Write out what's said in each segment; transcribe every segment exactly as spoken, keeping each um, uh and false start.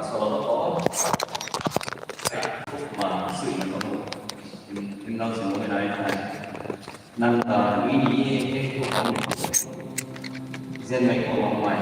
Solo ko. Ma sui na ko. Tim nang sui na nai. Nang ta ni ni e ko. Zen mai ko mai.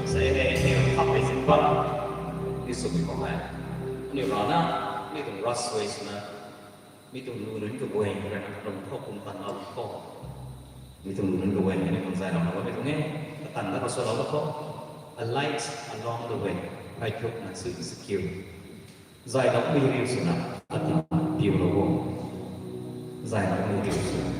Sei hei, hei, khap hei sin bam. Ni suk ni bam hei. Aniu rana, mi tuang ras sway swna. Mi tuang lu nunc kaguay rana, lung khou kum tan na lung khou. Mi tuang nunc kaguay ni kum zay lam na bammei tuang e. Atan da khou swlou da khou. A light along the way. Phay thuk na si secure. Zay lam mi riu swna atan piu lou o. Zay lam mi riu swna.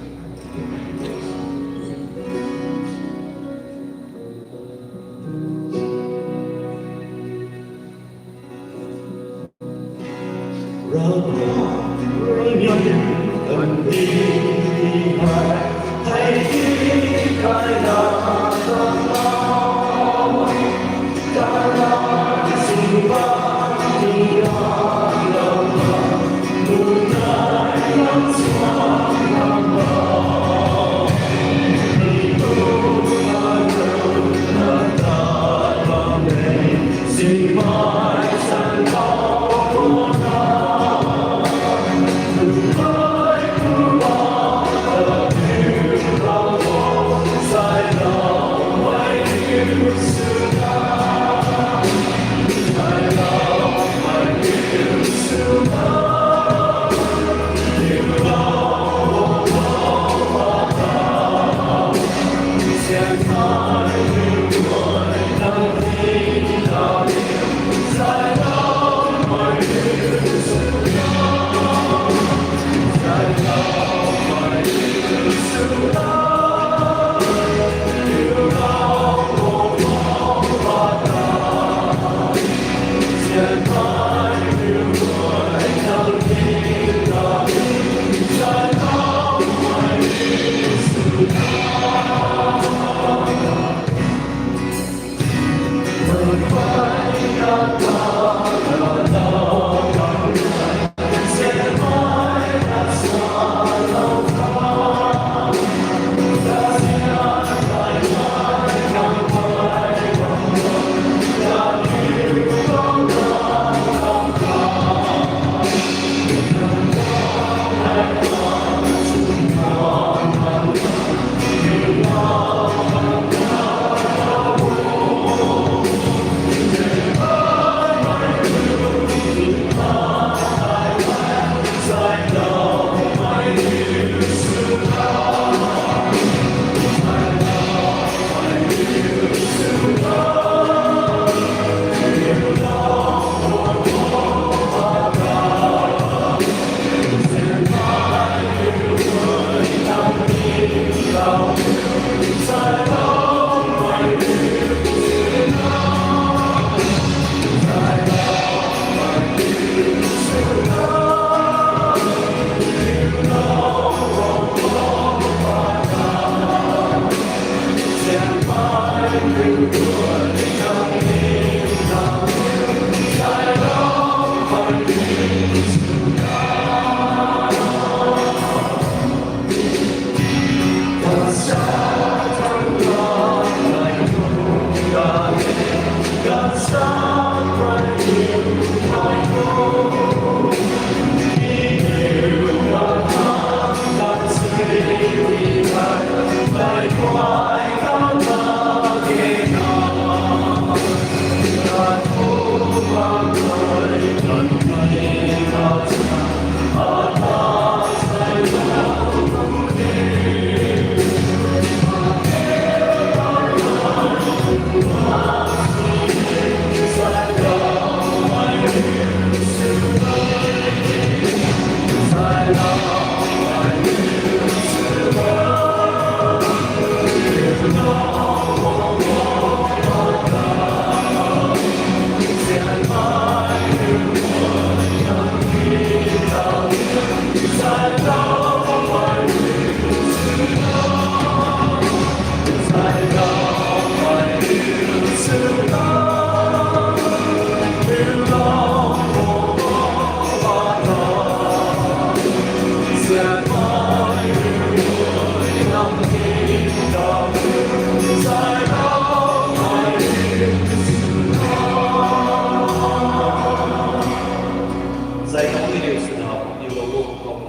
Zay lam mi riu swna, you will walk home.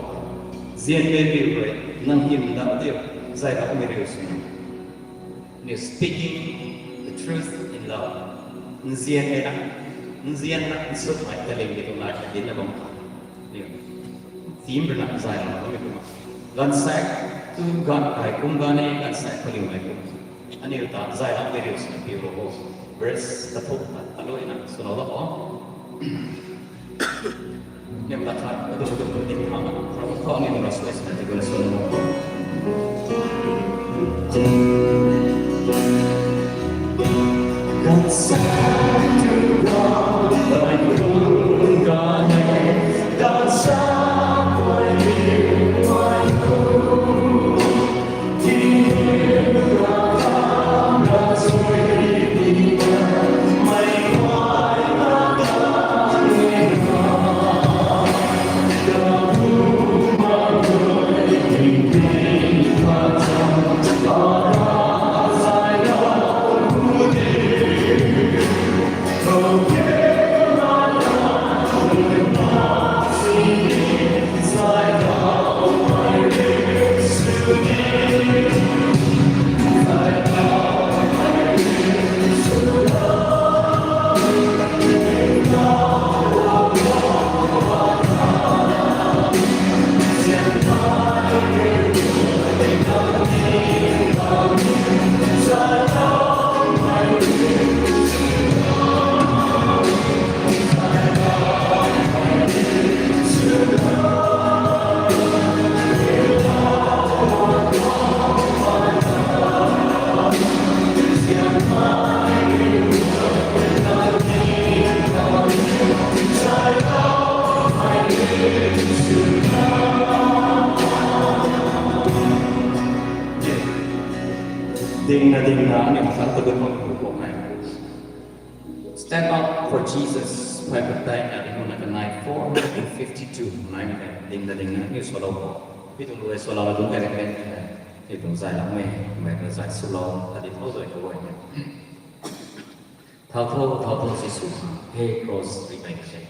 Nzian mei riu rui, nang hym da diu, zay lam mi riu swna. Ni speaking the truth in love. Nzian e na, nzian na, nsuk mai taling di tuang nai ta din na bam kha. Ni, theme rui na zay lam mi kumna. Ganvsaekc, Kum ganv kai kum ganv e, ganv sai khou liu mei kum. Aniu ta zay lam mei riu sina piu ro ho. Verse kathumh ta aluina swlou da o. Nim ta khat adu adu dim thang, Ravguangc khou aniu na swlou sina ti guna swlou. Dingna dingna aniu khat ta guna kum nai. Stand up for Jesus. Phay padeih na ding na kanei four hundred and fifty-two nai na dingna dingna aniu swlou kho. Pi tuang lu e swlou na dungc kai rei kai ni e. Pi tuang zay lam e, mei na zay swlou ta di thau zay kho e. Thau tho, thau tho Jisu, he cross ri kai ni e.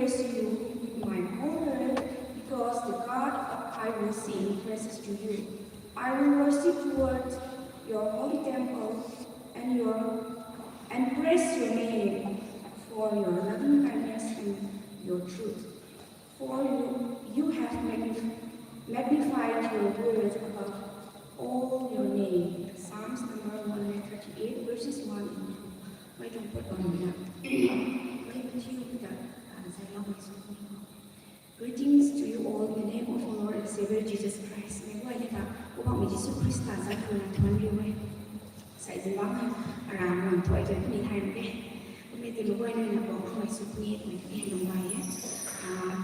praise you with my whole heart, because the God of I will sing praises to you. I will worship towards your holy temple and your and praise your name for your loving kindness and your truth. For you, you have magnif- magnified your word above all your name. Psalms number one hundred thirty-eight, verses one and two. Mei tuang pat bam na. Mei mathiu ta, ah, zai lau mei sw ni. Greetings to you all in the name of our Lord and Savior Jesus Christ. Mei guay ni ta, Poubauhmei Jisu Khrista zanc khou na thuan riu e. Sai zin bam aram nang thuai tei ni thay mak e. Kummei ti mei guay ni na bam khou mei sw ni, mei ni lung bai e. Ah,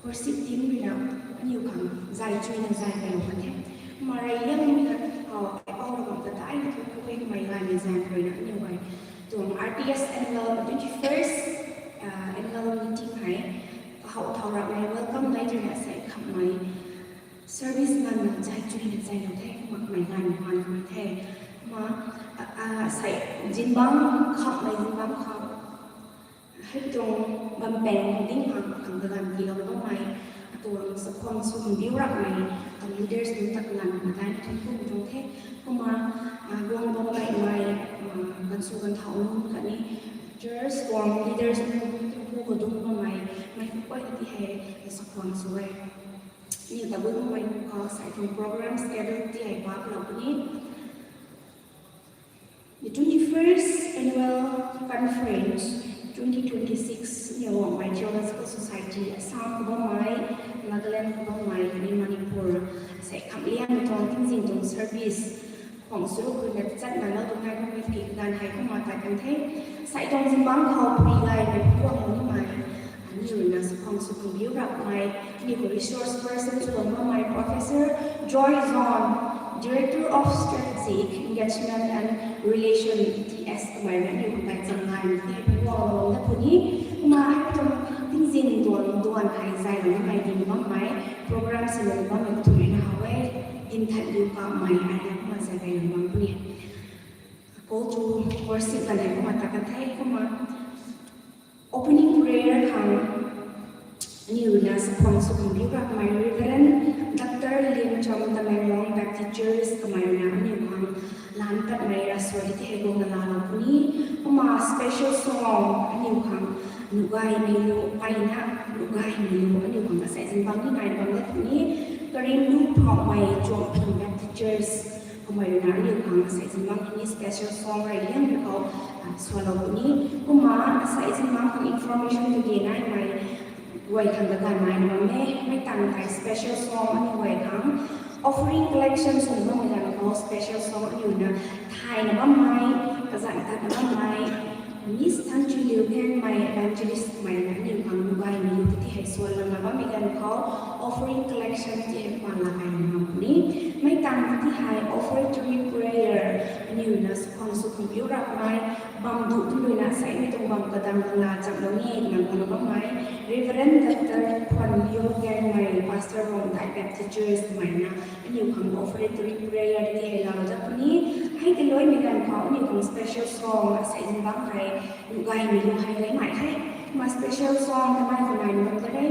worship team rui na, aniu khang zay chuina zay kai lou kan the. Kumna rey liang mi na, ah, ai pau na bam ta dai na thu kummei mei gay ni zay rui na aniu gay. Tuang R T S annual twenty-first, ah, annual meeting hei, kahou thau rap mei welcome nai rui na sai khamhmei service nganvna zay chuina zay lou the, kumna mei gay ni man khou the. Kumna, ah, ah, sai zin bam khamhmei zin bam khou hei tuang bam pang ding khang, khang kaganv tiilou bammei, atuang sakhwang sw khang biu rapmei, atuang leaders nunc ta kaganv khang dai ni thuanc ku tuang the. Kumna, ah, guang bam gaymei, ah, ganv sw ganv thau nunc khatni church tuang leaders nunc, thuanc ku khou dungc bammei, mei khou guay na ti hei, sakhwang sw e. Aniu tabui bammei nunc khou sai tuang program schedule ti hei paklou puni. The twenty-first Annual Conference twenty twenty-six, Newangmei Theological Society, Assam khou bammei, Nagaland khou bammei, khatni Manipur, sai khamhliangmei tuang tingzin tuang service, khwang sw rui na tachatna lou tuang nai kummei ki kaganv hei kumna tat kan the. Sai tuang zin bam khou pui gaymei puang lou nimei, aniu rui na sakhwang sw khang biu rapmei, aniu khou resource person sw bam bammei Professor Joy John, Director of Strategic Engagement and Relation, T S, kamei rui aniu khou gaychamv gaymei the, puang lou dat puni. Kumna hei tuang tingzin tuang duan hei zay lou nimei ding bammei, program sw lou bammei kathuicna how e, dinthanliu kamei ai na kumna zay kai lou bam puni. Call to worship kan hei kumna tat kan the, kumna opening prayer khang aniu rui na sakhwang sw khang biu rapmei Reverend Doctor Liancham Tamenglong Baptist Church kamei rui na aniu khang lan patmei ravsuai ti hei guangna laalou puni. Kumna special song aniu khang Nuhgaymei Lu, pai na Nuhgaymei Lu aniu khang asei zin bam ni nai bam dat puni. Karimlu Phauhmei Chuangphun Baptist Church kamei rui na aniu khang asei zin bam ni special song rey liangmei khou, ah, sualou puni. Kumna asei zin bam khang information tu di naimei guay khang kaganv naina bam e, mei tangv tei special song aniu guay khang offering collection swna bammei ganv khou special song aniu na thayna bammei, kazanc tatna bammei, Miss Thanchuiliu Thenmei Evangelist mei na aniu khang Nuhgaymei Lu ti hei sualou na bammei ganv khou offering collection ti hei kumna laa kaina bam puni. Mei tangv ti hei offertory prayer aniu na sakhwang sw khang biu rapmei, bam duh tu rui na seimei tuang bam kadang khang laa chamlou ni twna guanglou bammei Reverend Doctor Khuanliu Thenmei, Pastor Rongdai Baptist Church mei na aniu khang offertory prayer ti hei laalou dat puni. Hei tiiluaimei ganv khou aniu khang special song asei zin bam hei Nuhgaymei Lu hei leimei the. Kumna special song kamei khou naina bam de re.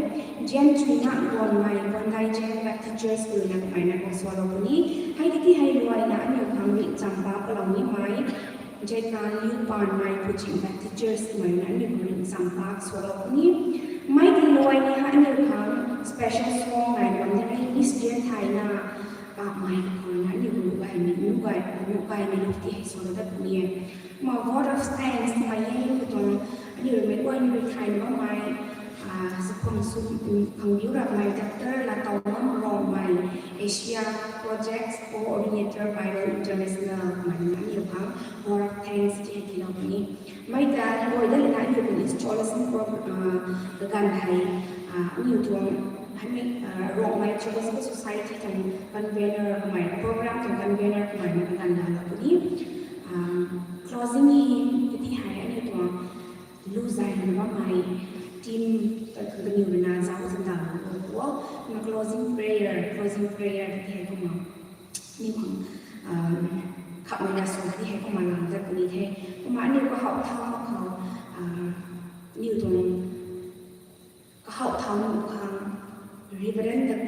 Jian Chuina Luanmei, Bandai Jain Baptist Church rui na kamei na khou sualou puni. Hei ti hei luaina aniu khang ringccham paklou nimei Jaika Liu Panmei, Puching Baptist Church mei na aniu khang ringccham pak sualou puni. Mei tiiluai ni hei aniu khang special song naina bam de re, Miss Jian Thaina, Kamei khou na aniu Nuhgaymei, Nuhgay, Nuhgaymei Lu ti hei sualou dat puni e. Kumna vote of thanks mei e, aniu tuang, aniu rui mei guay ni rui thayna bammei, ah, sakhwang sw khang biu rapmei Doctor Latoulam Rongmei, Asia Project Coordinator, Bible International, mei na aniu khang vote of thanks ti hei tiilou puni. Mei ta luai dat lana aniu khang installation pro-, ah, kaganv hei, ah, aniu tuang, hei mei, ah, Rongmei Theological Society tuang convener kamei, program tuang convener kamei na kaganv laalou puni. Ah, closing hymn ti hei aniu tuang lu zayna bammei team, kaniw rui na zauc zandauh lou o. Kumna closing prayer, closing prayer ti hei kumna aniu khang, ah, khamhmei ravsuai ti hei kumna laa dat puni the. Kumna aniu kahou thau mak khou, ah, aniu tuang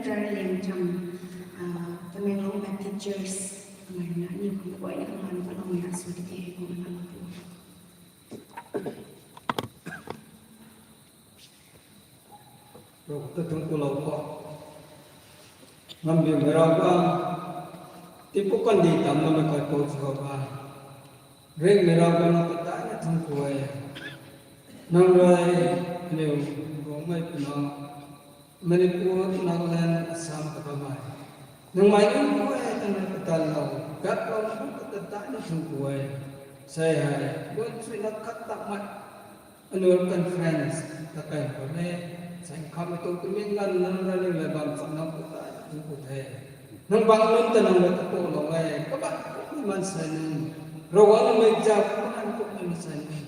Liangcham, ah, Tamenglong Baptist Church, kamei na ni khou guayna kaman kalou mei ra sw di the, kum na la pu. Ro ta thungc ku lou kho. Ngam di mei ra ba. Tipu kan di tam na mei kai po chu ba. Ring mei ra ba na ta ta na thungc ku e. Nang rui, aniu, Rongmei puna, Manipur, Nagaland, Assam, kakamei. Nang mei nang rui, tana katan lou, gat lou, nang katan ta ni thungc ku e. Sei hei, bun sui na khat tak mei. Annual conference, ta kai ko ne, sei kham tu kuming lan nang rui, nang le bam sam nang katan ni thungc ku the. Nang bang nunc ta nang rui ta po lou e, kabat ni man sei nang. Ravguangc mei zat, kaman kumei man sei nang.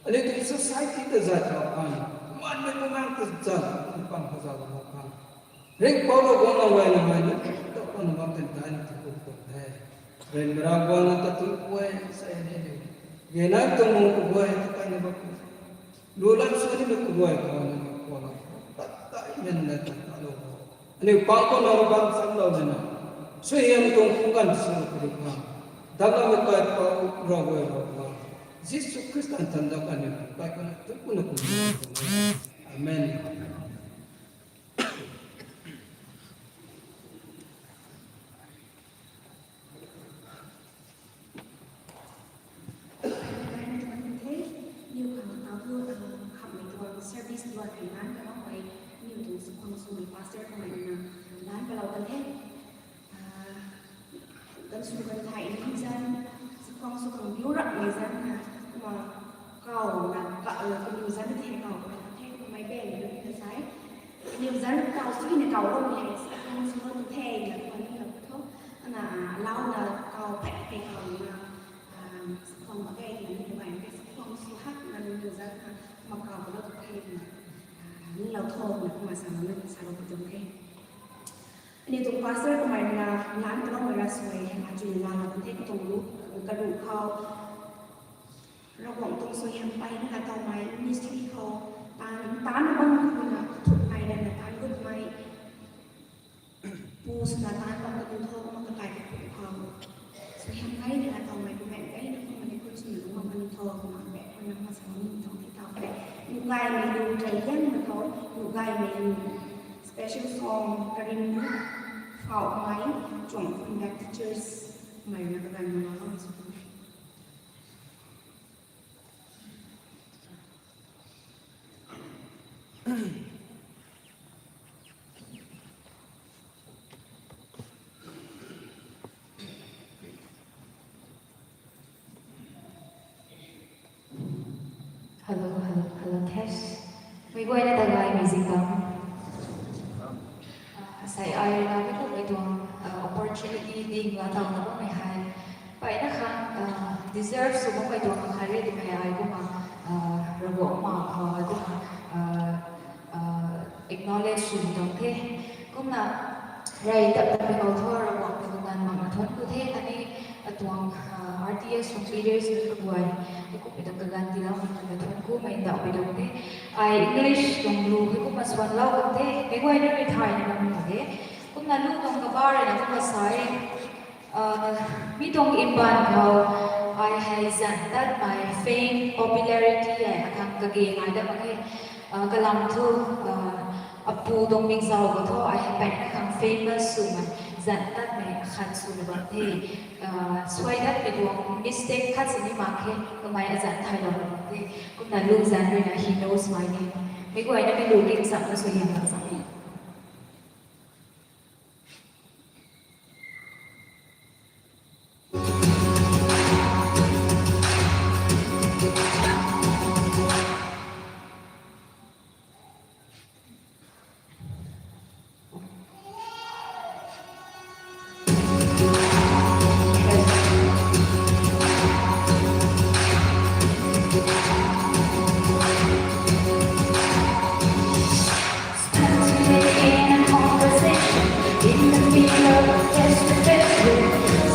Aniu tu society ta zat lou khang, man mei kumang ta zat, kum pang kha zat lou khang. Ringcpouc Ravguangc na guay na mei na, tu khou na bam tan ta ni thungc ku tuang the. Rin mei ra guang na ta thungc ku e, sei ni ni. Ge na tuang mung ku guay ta kai na bam ku. Lu lam sw ni mei ku guay khou na mei ku lou. Tat ta i men na tat ta lou. Aniu pang khou na bam sam lou na. Suaihiam tuang khung kan sw na kari khang. Dam na mei kai pou Ravguangc Ravguangc. Jisu Khrista than dau kan ni kai kan tu ku na ku. Amen. Niw khang apu, ah, khamhmei tuang service tuang hei lan kalou hei, niw tuang sakhwang swmei pastor kamei na lan kalou kan the. Ah, kan sw kan thai ni zan, sakhwang sw khang biu rapmei zan na, kumna kaw na, ka, ah, kaniw zan the kaw kan the, kumna mei bang ni na sai. Kaniw zan kaw sui na kaw lou ni hei, sakhwang sw lou the na, kumna ni lou tho. Ana, ah, lau na kaw pek pek kaw na, ah, sakhwang mak ge na ni bai ke sakhwang sw hak na ni zan na, kumna kaw lou the na, ah, ni lou tho na, kumna sa lou na sa lou pu tuang the. Aniu tuang pastor kamei na, lan kalou mei ra sw e, hei na chun la lou the, katuang lu, karu khou. Ravguangc tuang suaihiam peyna katow mei, ministry khou, tan, tan bam khou na, kathuk mei rana tan gut mei. Pu swna tan bam kaniw tho, kumna kakai kakhou khou. Suaihiam peyna katow mei, kumna peyna kumna ni khun swna lungc bam kaniw tho, kumna bek khou na masa ni tuang ti taw bek. Nuh gaymei lu, try liang na khou, nuh gaymei lu. Special song, Karim nu, Phau Mai, Chuang Khun Baptist Church, mei na kagan na lou sw. Hello, hello, hello, test. Mei guayna ta gay music bam. Ah, sei ai la mei kumhmei tuang, ah, opportunity ding la taw na bammei hei. Peyna khang, ah, deserve sw bammei tuang khang hei re twmei ai kumna, ah, Ravguangc ma khou ai kumna, ah, ah, acknowledge sw tuang the. Kumna, rey tap tap mei khou thu Ravguangc ta kaganv makna thuanc ku the, khatni atuang, ah, R T S tuang leaders nunc kaguay, hei kummei tuang kaganv tiilou makna thuanc ku mei ndauh pui tuang the. Ai English tuang lu hei kumna swanlou kan the, mei guayna rui thay ni bam tuang the. Kumna lu tuang kabar rui na kumna sa e, ah, mi tuang mbaanv khou, ai hei zanc tatmei fame, popularity hei akhang kage nai dat mak khe, ah, kalam thu, ah, apu tuang mikzau khou thu ai hei peyna khang famous swmei, zanc tatmei akhat swna bam the, ah, suai datmei tuang mistake khat sini mak khe, kamei azanc thaylou bam the, kumna lu zanc rui na he knows my name. Mei guayna mei lu lim sam na sw hiam bam sam e.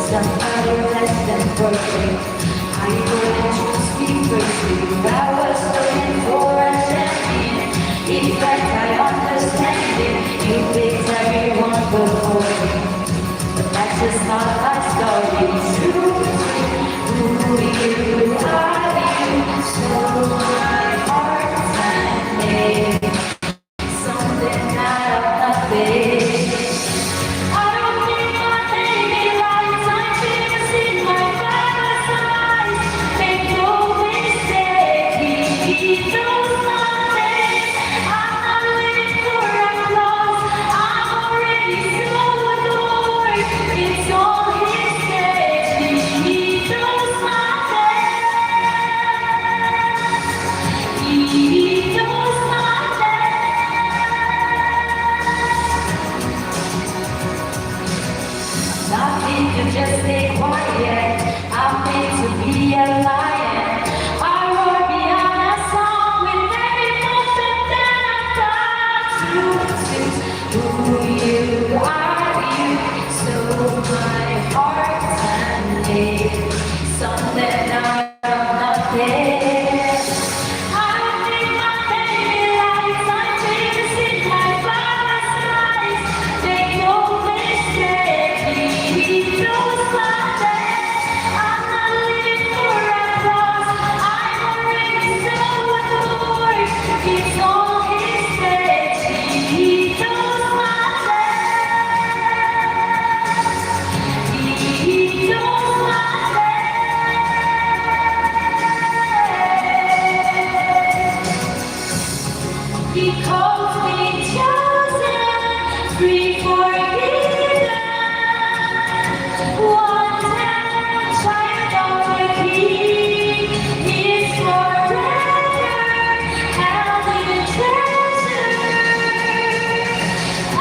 Somebody less than perfect. I know that you speak the truth. I was looking for a champion. In fact, I understand it. You picked everyone. It's not my story to you. Who you are, you stole my heart and made something out of nothing. I don't think my baby lies. I'm tears in my father's eyes. Make no mistake, he knows my name. I'm not living for applause. I'm already so adored. It's all his stage. He knows my name. He knows my name. Nothing to just stay quiet. I'm made to be a lion. I roar beyond a song with every motion that I got to. Who you are, you stole my heart and made something out of nothing. I don't think my baby lies. I'm tears in my father's eyes. Make no mistake, he knows my name. I'm not living for applause. I'm already so adored. It's all his stage. He knows my name. He knows my name. He calls me chosen, free, forgiven. One child of the King is forever held in treasure. I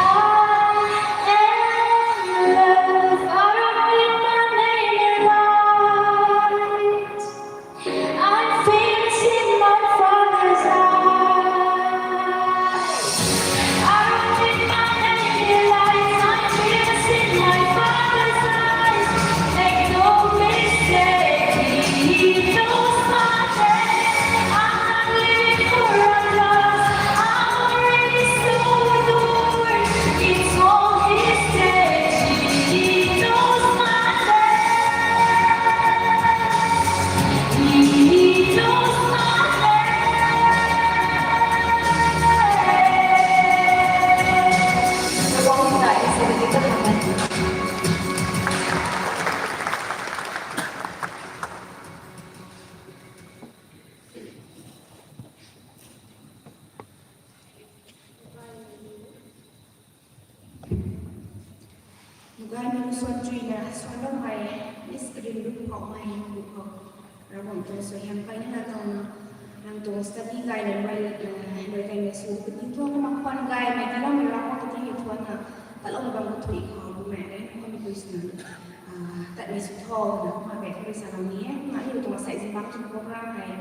am love. I don't need my name in lights. I'm famous in my father's eyes. I don't need my name in lights. I'm famous in my father's eyes. Make no mistake, he knows my name. I'm not living for applause. I'm already so adored. It's all his stage. He knows my name. Gaymei lu suan chuina suanloumei, Miss Rinlun Phouhmei lu khou, Ravguangc tuang suaihiam kaina tangna, nang tuang study gayna mei, mei kaina sw puni thu, kumna khwan gaymei kaloumei Ravguangc ta tingmei thuanna, kaloumei bam kathui khou bumei rei nang khou mei pui swna, tatmei sw tho na kumna bek khou rui salou ni e. Kumna aniu tuang sei zingbangc tuang program hei,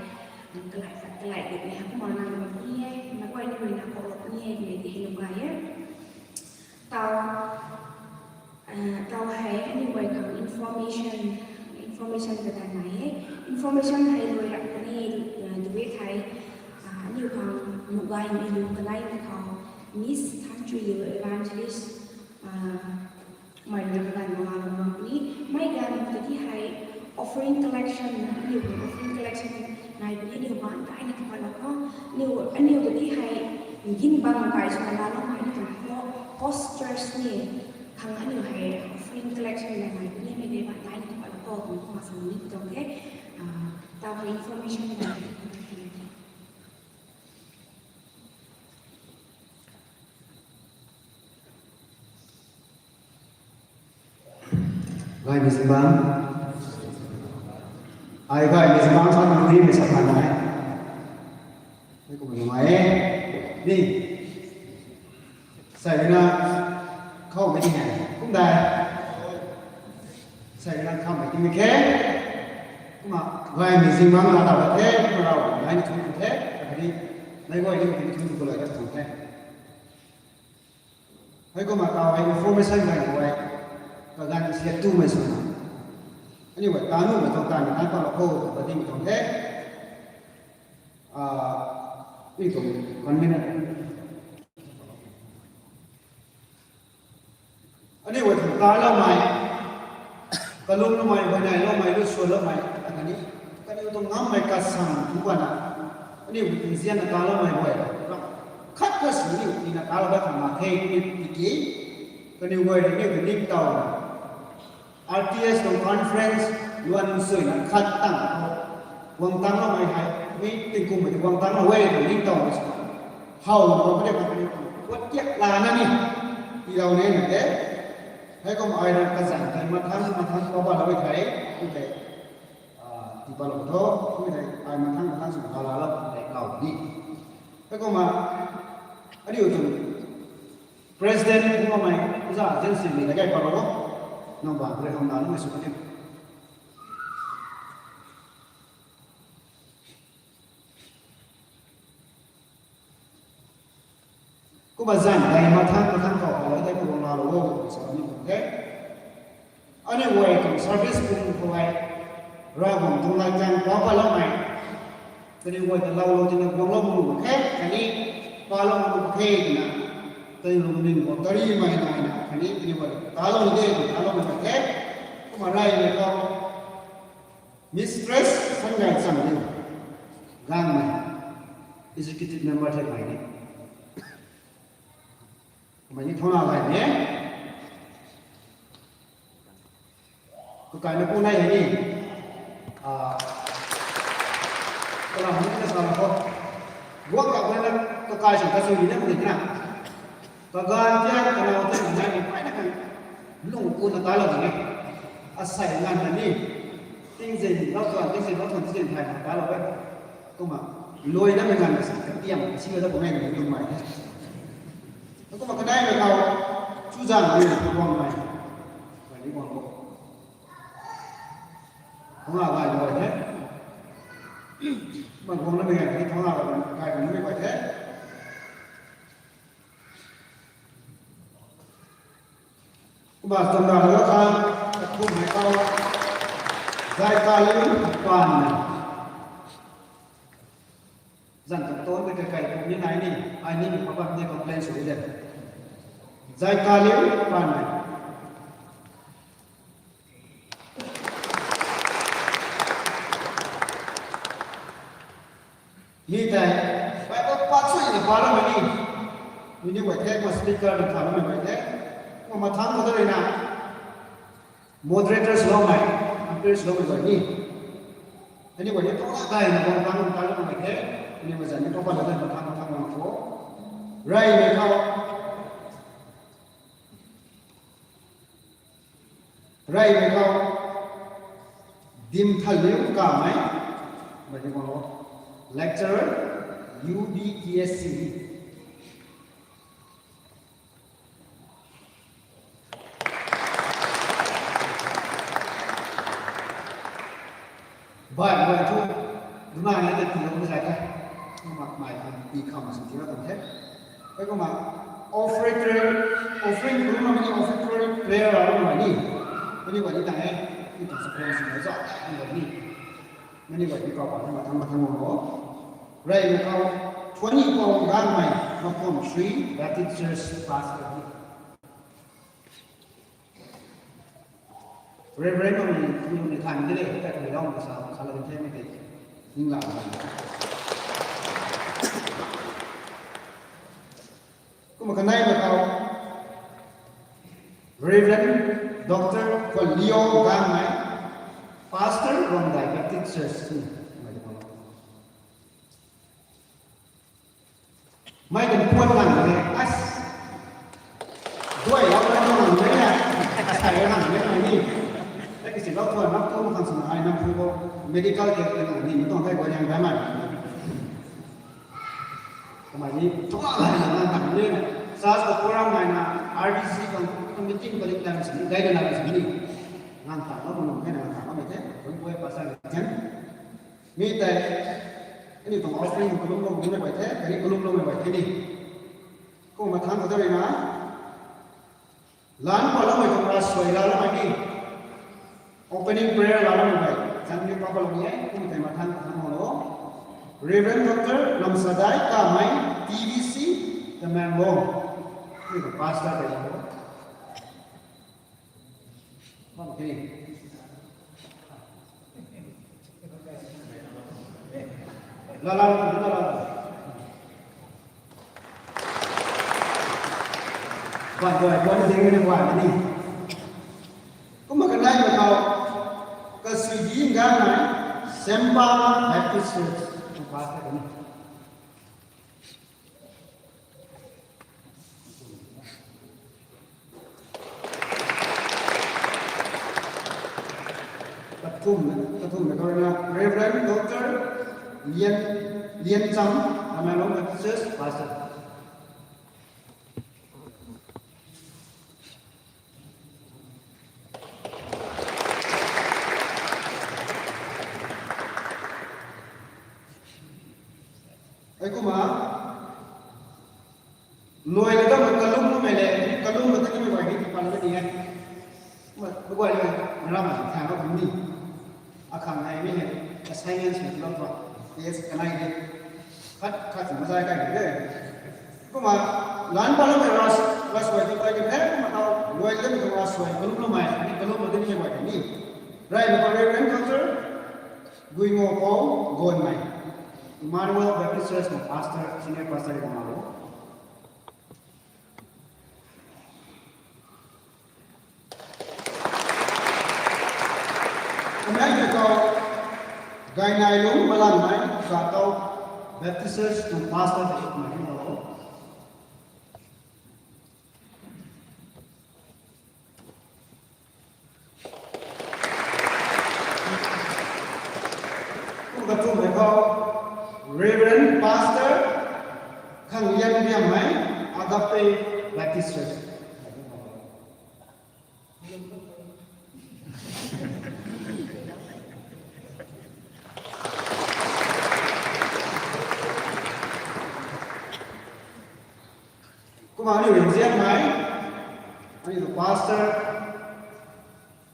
kalai khat kalai dikmei ha kumna nang bam ni e, meic guay ni ruina khou lou ni e, mei ti hei lou gay e. Tau, tau hei aniu guay khang information, information kadanmei e. Information hei luai rap puni, duet hei, aniu khang nuh gaymei lu kanaimei khou, Miss Thanchuiliu Evangelist, mei rui kaganv mak nga lou mak puni. Mei ganv ta ti hei offering collection, aniu khang offering collection nai puni, aniu baan kaina kapat lou khou. Aniu, aniu ta ti hei, gin bam kai swna laloumei aniu khang ho-, host church ni khang aniu hei offering collection na nai puni, mei tei baan kaina kapat lou khou, kum kumna sa ni tuang the. Tau hei information na Gaymei zingbangc. Ai gaymei zingbangc sa nang nimei sa khan nai. Mei kumna nungai e. Ni. Sei na khoumei ti hei. Kumdai. Sei na khoumei ti mei khe. Kumna gaymei zingbangc na ta the. Kumna rau nai ni thun the. Kadi. Meic guay ni kumna thun ku lou ta thun the. Hei kumna tau hei information gay guay, kaganv siat tumei swna, aniu guay ta nuhmei tuang taanv ni tan palou khou ta ding tuang the. Ni tuang one minute. Aniu guay tuang taloumei, Kalum loumei, huayney loumei, lu swan loumei, akhatni kaniw tuang ngammei kasang tu bana, aniu nzianna taloumei guay, khat ka sini ina talou dat khang mak khe, kaniw tiki, kaniw guay rui aniu ningtow, R T S tuang conference, luan suina khat tang khou, guang tangloumei hei, mi tingkum mei guang tanglou e, ningtow mei sw. How, how, how, how, what kiak lana ni, ilou ne na de. Hei kum ai rui kazanc tei mathang, mathang khou balou e thei, kum tei, ah, tii palou tho, kum tei ai mathang, mathang sw balou lou tei kau ni. Hei kumna, aniu tuang president kummei, oja Jensimei na gay palou o, nang bang rui hamna nunc sw kaniw. Kumna zanc tei mathang, mathang khou palou tei kuang laalou o, sa ni tuang the. Aniu guay tuang service pum khou hei, Ravguangc tuang lat kan pau paloumei, kaniw guay ta loulou tina guanglou mak khe, khatni palou mak khe twna, kaniw lungning khou tarimei naina, khatni kaniw guay talou de, taloumei mak khe, kumna reymei khou, Mistress Sangay Changriu, Gangmei, Executive Member the mei ni. Mei ni thangna gay ni. Kakai na pu nai hei ni. Ah, kalam ni na sa khou. Guak kak na kakai sang kasui ni na mei na. Kaganv tian, kanow tian, nai ni pai na kan lung kuna talou ni. Asei nganv na ni. Tingzin, lau tuan, tingzin, lau tuan, tingzin thai na talou e. Kumna, luai na mei nganv na sa, katiam, si na ta kumei ni lung mei. Kumna kanei na khou, chuzaenghmei, guangmei. Mei ni guang bo. Thangna gay guay the. Mei guang na mei gay, thangna gay, gay guay na mei guay the. Kumna tuang na lou kha, kathumhmei khou, Zaikaliu Panmei. Zanc tuang tan mei kakai pu ni nai ni, ai ni mei papa ni complain sw de. Zaikaliu Panmei. Mi tei, Bible pat suina paloumei ni. Mi ni guay the, kumna speaker na thaloumei guay the. Kumna mathang khou ta rui na, moderators loumei, appearance loumei guay ni. Aniu guay ni thangna gayna guang tang taloumei the. Aniu guay zanc ni papa lou tei mathang mathang guang khou. Reymei khou. Reymei khou, Dimthaliu Kamei, mei ni guang bo, lecturer, U B T S C. Bai, bai thu, runa ni ta tiilou na zay the. Kumna mei kan pi kham sw tiilou tuang the. Hei kumna offering, offering kumna mei ni offertory prayer aloumei ni. Mei ni guay ni tang e. Ni tang sa pran sw na zay, ni guay ni. Mei ni guay ni kau pa na mathang mathang guang bo. Reymei khou, Thuanipou Gangmei, Makum Three Baptist Church Pastor ni. Reverend mei ni, mei ni than de le, ta kami lau masa, masa la the mei tei. Ning la. Kumna kanei na khou, Reverend Doctor Khuanlio Gangmei, Pastor Rongdai Baptist Church ni. Mei ni guang bo. Mei kan puan nang de, as. Duai lau na nang de na, asei nang de na ni. Ta kisi lau tuan lau tuan khang sw na ai nang pu bo, medical care nang ni, mi tuang thei guay nang de mei. Kamei ni, thangna gay na nang tang de na. Church khou program nai na, R D C khang, meeting palik lam sini, gay na lam sini. Nang tang lau, nang khe nang tang lau mei the, tuang guay pastor kan. Mi tei, aniu tuang offering kalumloumei guay the, kani kalumloumei guay the ni. Kumna mathang khou ta rui na, lan paloumei tuang ravsuai laloumei ni. Opening prayer laloumei guay, zanc ni papa lou ni e, kumna tei mathang khou ta lou. Reverend Doctor Lamsadai Kamei, T V C, Tamenglong. Ni tuang pastor tei lou. Bam kini. Lala, lala. Bam doi, bam ding ni bam ni. Kumna kanei ma khou, kasui di ganai, Sempa Baptist Church, pastor kani. Kathum, kathum na kau rui na Reverend Doctor Lian, Lian Cham, Tamenglong Baptist Church, Pastor. Hei kumna, luai na dam kalum mei le, kalum na tiki mei guay ni tipan na ni e. Kumna, mei guay ni, na ram na thang na kum ni. Akhang hei mi hei, assignments ni lou tuang, test kanei ni. Khat, khat si mazai kai ni de. Kumna, lan pa lou mei ras, ras guay tu kai ni the, kumna tau, luai na dam kalum ras guay, kalum lou mei, ni kalum na tiki mei guay ni. Rai na pa Reverend Doctor Guingo Paul Gonmei, Emmanuel Baptist Church na pastor, senior pastor ni kumna lou. Kumna ni tau, Gainai Lung Malanmei, Zatau Baptist Church na pastor ni kumna lou. Kum kathum hei khou, Reverend Pastor Khanglian Riammei, Agape Baptist Church. Kumna aniu Rinzianmei, aniu pastor,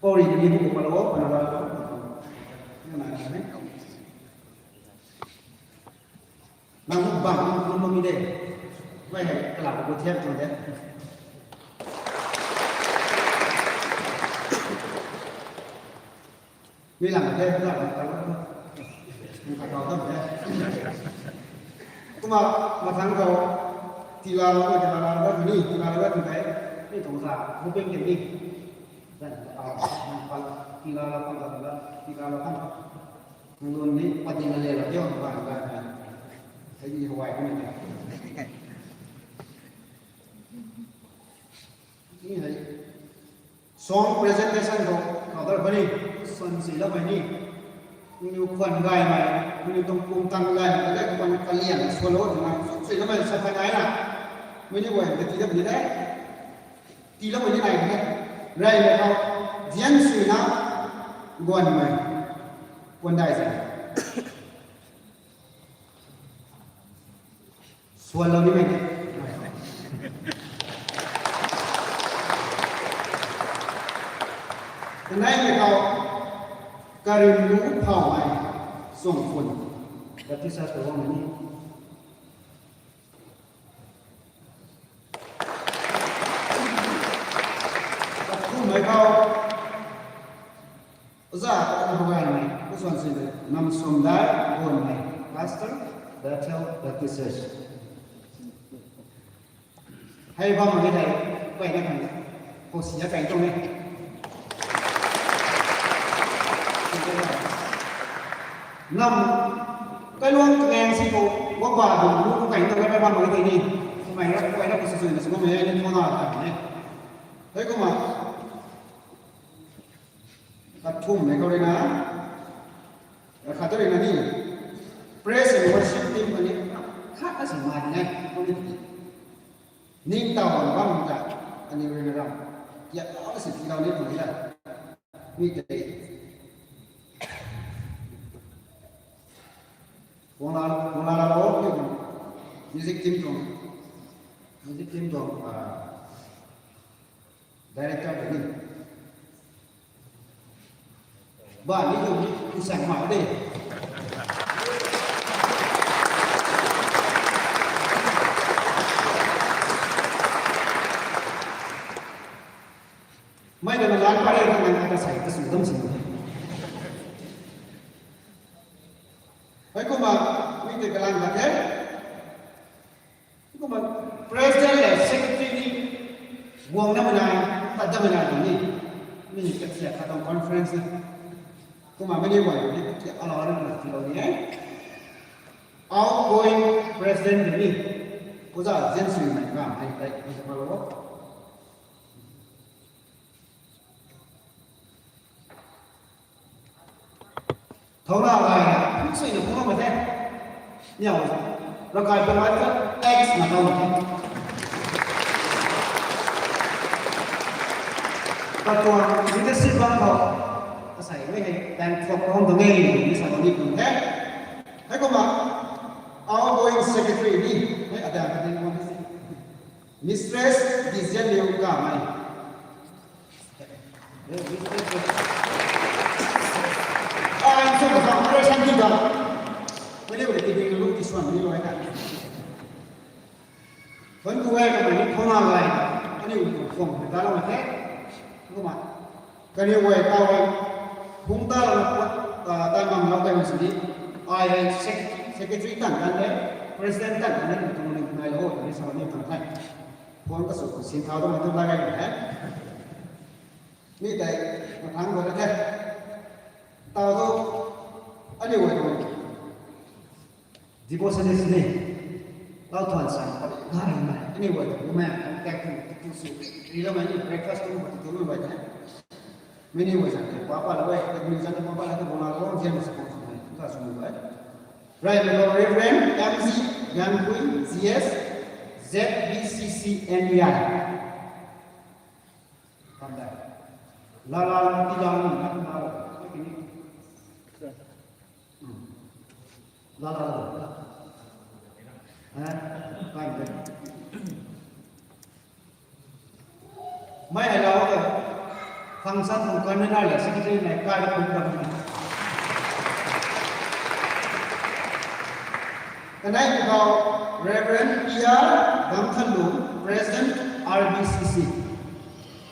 Pauri ni bu kumna lou, kumna lou. Nang bang kum kum mi de. Mei hei kalam kum thiam tuang de. Mi lang de, mi lang de, mi lang de. Kumna, mathang khou, tila lou, tila lou, ni, tila lou, tila lou, ni tuang za, bu ping ni. Zan, tila lou, tila lou, tila lou. Nang lun ni, patin na le lou, diu, bang, bang, bang. Hei ni, Hawaii ni. Ni hei. Song presentation khou, khou dar bani, swan si lou mei ni. Nangniw khwan gaymei, nangniw tuang pum tang gaymei, kage khwan kalian, swan lou, nang swan si lou mei, sa khan ai na. Mei ni guay, ka tii dam ni de. Tii lou mei ni nai de. Rai mei khou, zian sui na, guan mei. Guan dai zan. Swan lou ni mei. Kanei mei khou, karim lu phau mei, suang phun. Baptist Church khou mei ni. Kathum mei khou, Oja, Oja Hawaii mei, Oja Swan Sing mei, Nam Sum Dai, Gon mei, Pastor, Bethel Baptist Church. Hei bam mei hei, kai na kan, ko siya kai tuang e. Nam, kai luang kangeng si ko, wa ba dum lu ko kai tuang e, hei bam mei hei ni. Mei ra, kai na ko si sui na si ko mei hei ni thona ta e. Hei kumna, Kathum mei khou rui na, khat rui na ni, praise and worship team kani, khat na si ma ni nai, kani ti. Ningtow bam bam ta, kani rui na ram. Ya, khat na si ti lau ni kani ta. Mi tei. Wang la, wang la la lo, music team tuang. Music team tuang, ah, Director tei ni. Ba ni tu ni, insang ma de. Mei na lan pare na nang Asei kasu dam si. Hei kumna, mi tei kalang ka the. Kumna, president le secretary ni guang na mana, tat da mana ni. Mi ni katia katuang conference na. Kumna, mi ni guang ni katia allow na mana tilo ni e. Outgoing president ni. Oja Zensui mai ka, mai tai, mai ka lo. Thouna gay na, phung sui na phung mak the. Niau, ravkai pung ai ta, X na tau mak the. Katuang leadership bang khou, kasai mei hei, bank clock hong tu nge, ni sa ni pung the. Hei kumna, outgoing secretary ni, hei ada ka ni mo si. Mistress Dizian Liu Kamei. Ai, so ka sa, ai, shanti ka. Mene wale ti bing lu ti swan ni lo ai ka. Thon ku wei ka ni thona lai. Ani u phong ta lo ma the. Kumna. Kani wei ta wei. Hung ta lo ma, ta, ta mam lo kai ma sini. Ai, ai, sec-, secretary tan tan le, president tan tan le, tu ni nai lo, ni sa ni tan tan. Phone kasu sin thau tu ma tu la gai he. Mi tei mathang rui na the. Tau tu, anyway, devotionist ni. Lau thuan san, ngai ngai. Anyway, tu ma, ang tak tu, tu su. Ri la ma ni breakfast tu ma tu tu ma the. Many ways ang pa pa la wei, tak ni zan pa pa la tu bona lo, jian sa kong sa mai. Tu ta su mai. Right, Reverend M Z Yanpui, G S, Z B C C N D I. Come back. La la la, ti la ni, la la la. Hmm. La la la. Eh? Come back. Mei hei lau ka function khou convener le secretary mei kai da pun dam ni. Kanei khou Reverend P R Gamthanlung, President R B C C.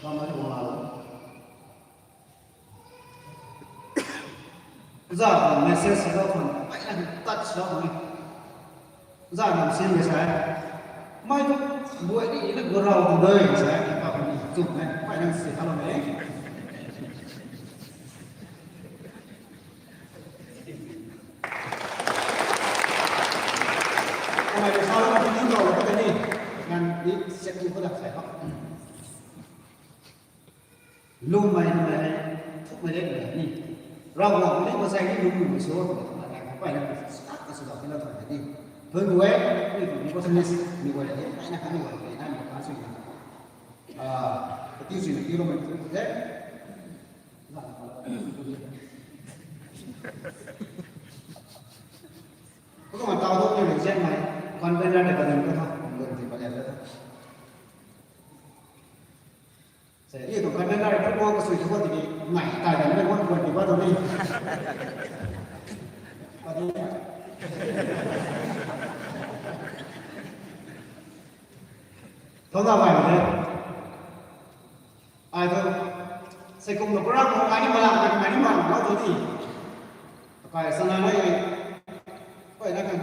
Bam na ni bam la lo. Za khou message sa lou khang, pai na touch lou khang. Za nam sin mei sa e. Mei tu buai ni na gurau tu dei sa e. Pa pa ni chum e. Pai na si hello mei. Kamei sa lou ni tu lou ni. Ngan ni set tu ko da sa e. Lwmmei, lwmmei, thukmei le ni. Ravguangc ni masei ni lwmmei sw, pai na, start ka sw dau ni la thon ni. Thun guay, ni tu ni ko snis, ni guay ni, pai na ka ni guay ni, na ni ka sw ni. Ah, kati sw ni, kilo mei tu the. Ko ma tau tu ni chen mei, convener de ka ni ka tha, ko ni pa le ka tha. Sa, ye tu convener tu ko kasui tu ko tiki, ngai tai dan mei ko ko ti ba tu ni. Ba tu. Thona bai de. Ai tu, se kum na pura ko ai ni mala, ai ni mala ko tu ni. Kai sana nai, oi na kan,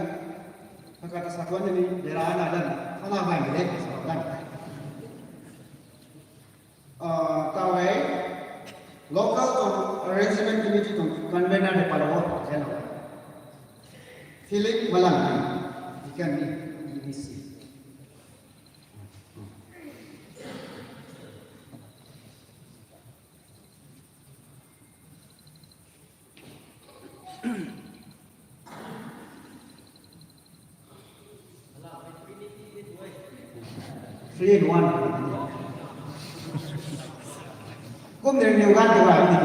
na kan sa tuan ni, de la na dan, thona bai de, sa dan. Ah, tawei, local tuang arrangement committee tuang convener de palo, hello. Philip Malang, deacon ni, E B C. Three in one. Kum ni ni gan tu rai ni.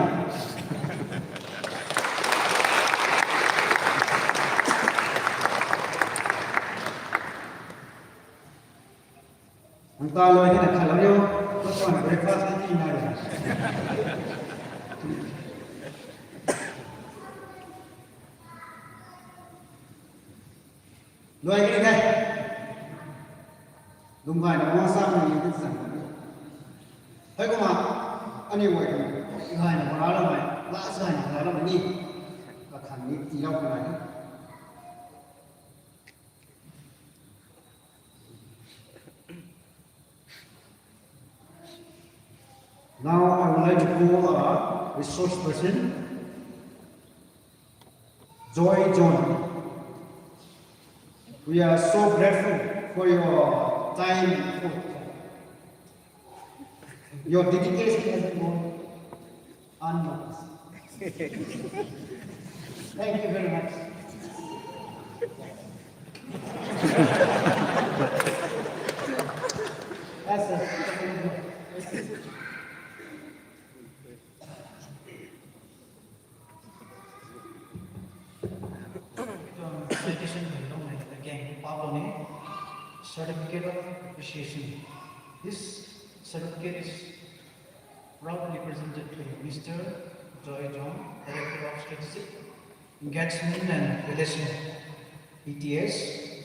Ang ta loi ni na khat lou yo, ko tuan breakfast ni ti na ri. Loi ni de. Lum bai na mo sa ni ni zang. Hei ko ma, ani wai ko. Gayna bana loumei, last gayna bana loumei ni. Kakhang ni tiilou kanai. Now I would like to call our resource person, Joy John. We are so grateful for your time, for your dedication has been unmatched. Thank you very much. That's it. Education, certificate of appreciation. This certificate is proudly presented to Mister Joy John, Director of Strategic Engagement and Relation, E T S,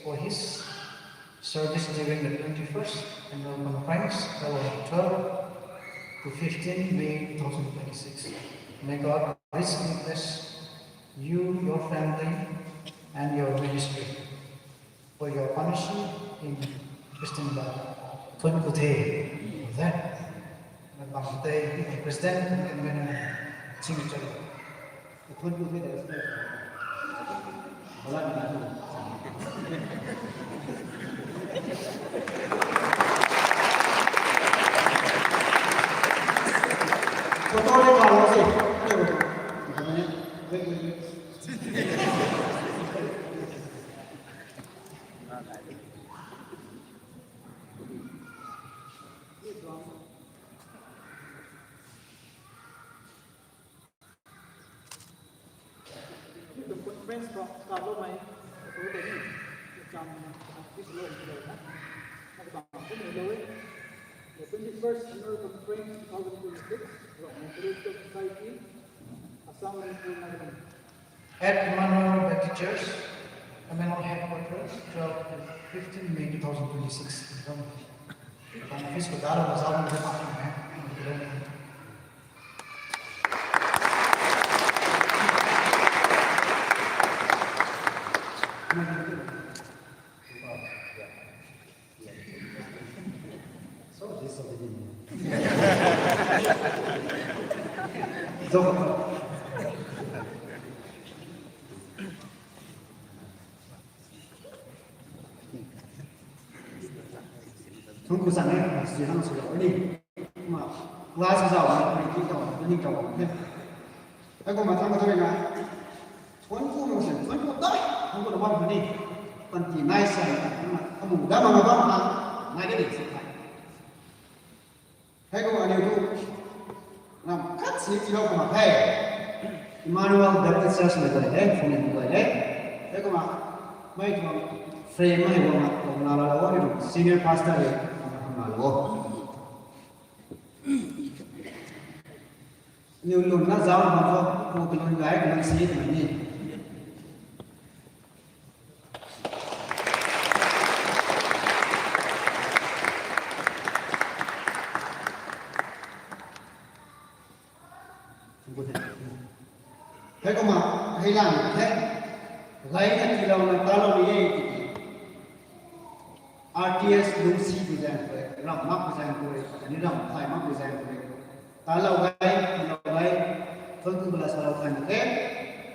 for his service during the twenty-first Annual Conference, held on twelve to fifteen May two thousand twenty-six. May God richly bless you, your family, and your ministry for your partnership in Christian life. Thuanc ku the. Thuanc ku the. President and convener signature. Thuanc ku the. Photo le ka lo se. Conference khou kaloumei, kaloumei ni, cham, office lo ni lo na, na kabang kum ni lo e. The twenty-first Annual Conference two thousand twenty-six, Rongmei Theological Society, Assam Manipur Nagaland. At Emmanuel Baptist Church, Emmanuel Headquarters, twelve to fifteen May two thousand twenty-six. Office khou dalo na zau ni de pa ni. Thuanc ku sa ni, student swlou ni. Kumna class zauc na, tingtauh, tingtauh the. Hei kumna thangc kathu rui na, thuanc ku nung sin, thuanc ku dai, thuanc ku na bam puni. Panty nai sa, kumna, amu dam mak na bam na, nai de de si thai. Hei kumna aniu thu, nam khat si tiilou kumna the. Emmanuel Baptist Church mei guay the, phone mei guay the. Hei kumna, mei tuang frame mei guang na, tuang na la lo, aniu senior pastor le, na la lo. Niw lun na zauc bam khou, pu kalun gay, kalun si twmei ni. Hei kumna, hei lang the, gayna tiilouna talou ni e tiki. R T S lungsi pu zaeng khou, ram mak pu zaeng khou, ni ram thay mak pu zaeng khou. Talou gay, tiilou gay, thuanc ku bala salou thay mak the.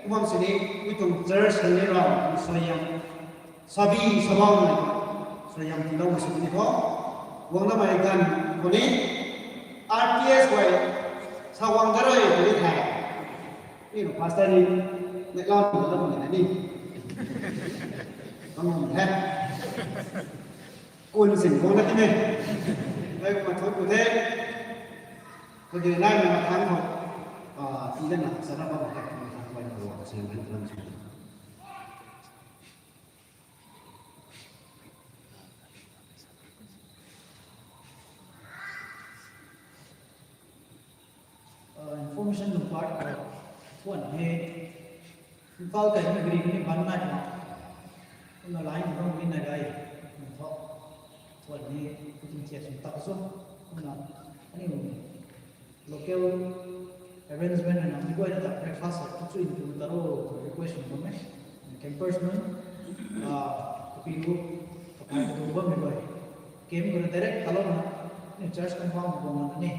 Kumna sini, mi tuang church hei ni ram, suaihiam, sabi, sabau nai, suaihiam tiilou mak sini tho. Guang namei ganv khou ni, R T S guay, sa guang da rui, khou ni the. Ni pastor ni, neihla ni la ni ni. Bang hum the. Kun sin guang na ti me. Hei kumna thuanc ku the. Kage nai na thangc khou. Ah, tii lana sa na bam the. Thangc khou na lo, sa na bam the. Uh, information lung part khou, thuan he, Imphal kai ni gari ni ban nai na, kumna line rong ni nai gay, kum tho, thuan he, kuting chia sum tak sum, kumna, aniu, local, Arrangement na nam ni guay na ta breakfast sa tu chui tu ta ro request na bam e. Campers nunc, ah, kapi ru, kapai ka dung bam ni guay. Camp ko na direct kalo na, ni church compound ko na ni,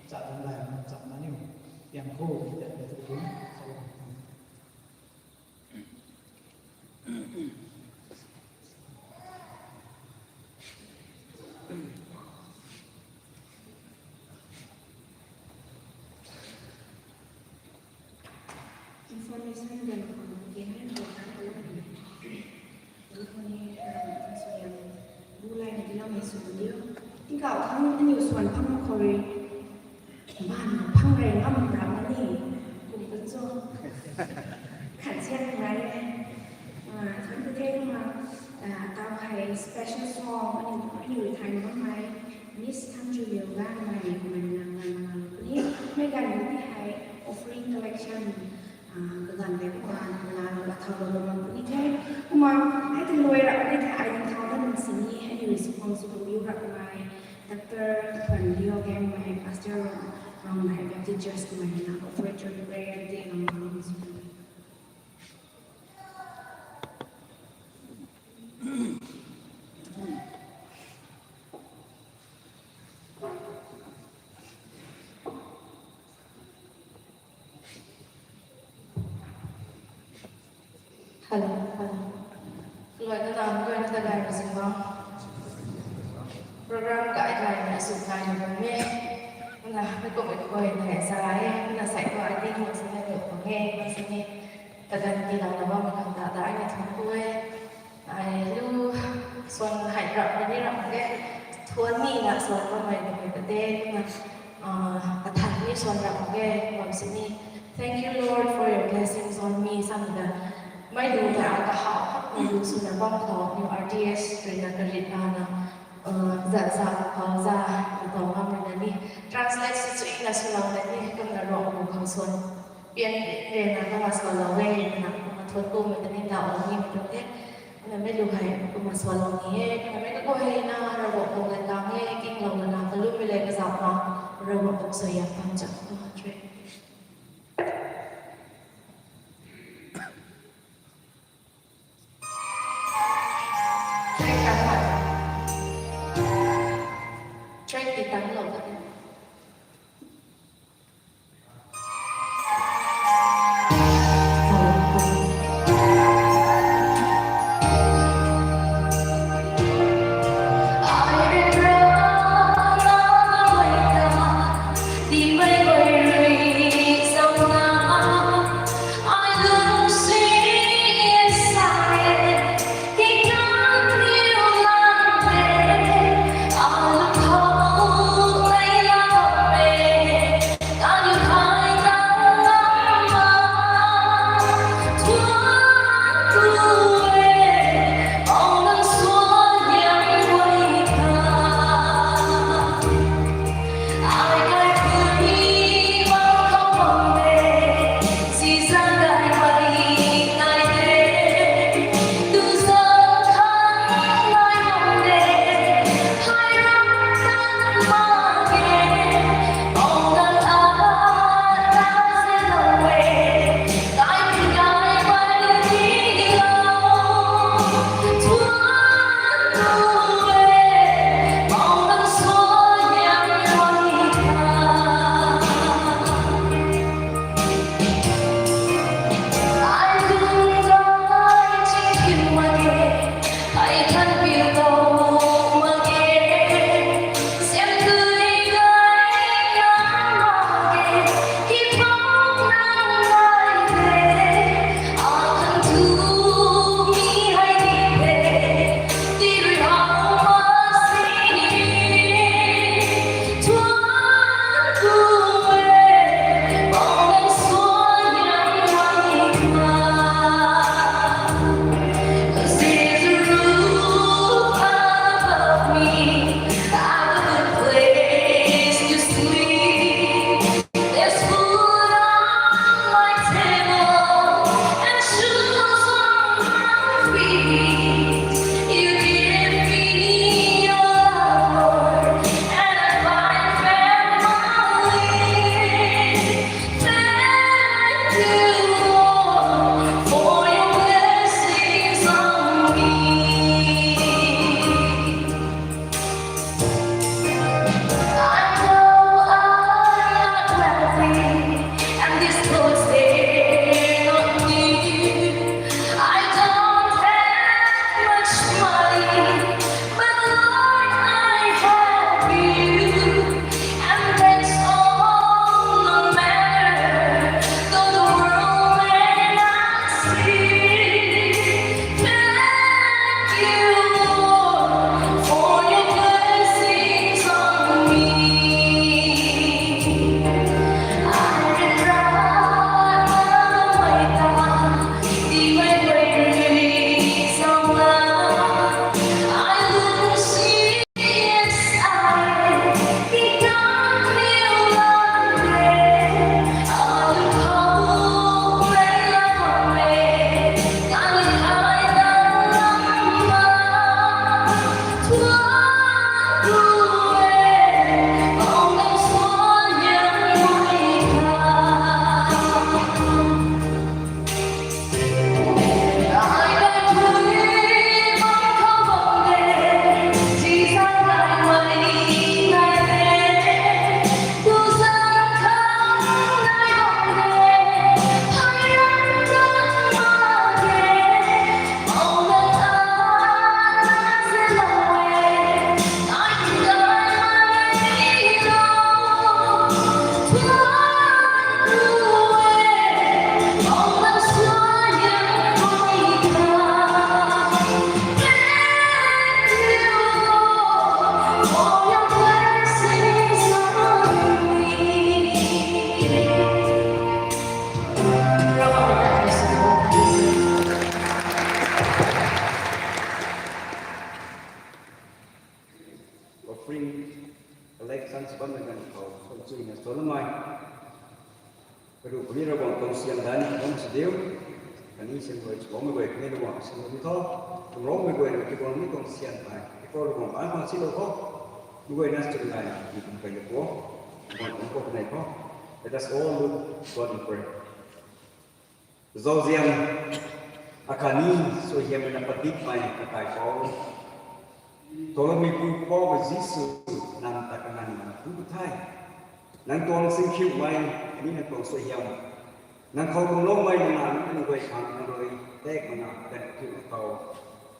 cha dung lai na cha na ni, yang ko ni ta ni tu tu. Information dan khou kena important lou ni. Lu khou ni, ah, so yang bu lai na di lou mei sw diu. Tingkauh khang aniu swan phang khou rui, ban phang rei ngam ram na ni. Kum kan cho. Khat sian rai e. Ah, thank you, thank you, ma. Ah, tau hei special song aniu, aniu rui thay na bammei Miss Thangjuiliu Gangmei, kumna nang nang nang puni. Mei ganv ni hei offering collection, ah, kaganv tei kumna nang nang la thau lou bam puni the. Kumna, ai tei luai rap ni the, ai tei thau na nang sini, aniu rui sw khang sw bam biu rap mei, Doctor Thuanliu Gangmei, Pastor Rong, Rongmei Baptist Church kumna na offertory prayer tei nang nang sw bam. Hello, hello. Luai na nam luai na ta gay na sing bam. Program gay gay na sw gay na bam e. Na, na kum e koi na sa e. Na sai ko ai ting mo sing na ni ko nge, ma sing ni. Kaganv tiilou na bammei khang ta, ta ai ni thun ku e. Ai lu swan hei rap ni rap ge. Thuan ni na swan bammei ni ta de, na, ah, kathan ni swan rap ge, bam sini. Thank you, Lord, for your blessings on me, samei da. Mei lu ta ai kahau hak ni lu swna bam khou, new R T S rui na karit na na, ah, za za khou za, na tau ngam rui na ni. Translate sw sw na swlou na ni, kumna Rongmei khou swan. Pian rena kumna swlou e, na kumna thuan kumei ta ni ta o ni mi tu the. Kumna mei lu hei kumna swlou ni e, kumna mei lu hei na Ravguangc tuang lat tang e, kinglou na na kalum mi le kazauh na, Ravguangc tuang suaihiam pam cham tu tre. Track tang mak. Track ti tang lou ta. you, Lord, for your blessings on me. I know I'm not wealthy, and these clothes, they're not new. I don't have much money, but Lord, I have you. And that's all no matter, though the world may not see. Thank you, Lord, for your blessings on me. I can run away, God, be my praise, oh Lord. I look to see Offering collection sw bammei ganv khou, kum chuina saloumei. Karu kuni Ravguangc tuang siam dan ni kung si diu. Kani siam rui chubangmei guay kani Ravguangc siam ni tho. Kum raumei guay rui kibang ni tuang siam hei, kiko Ravguangc baan khang silou tho. Mei guay na chun nai na ki kum kai na po. Ravguangc kum po kanei tho. Let us all look God in prayer. Zauzian, akhatni suaihiam na padikmei kakai pou, Taloumei Pu Poubauhmei Jisu, nang ta kanganv na pu the. Nang tuang singkhiumei, ni nang tuang suaihiam, nang khou tuang loumei nang na nang guay khang nang rui tek mana kan kiu khou,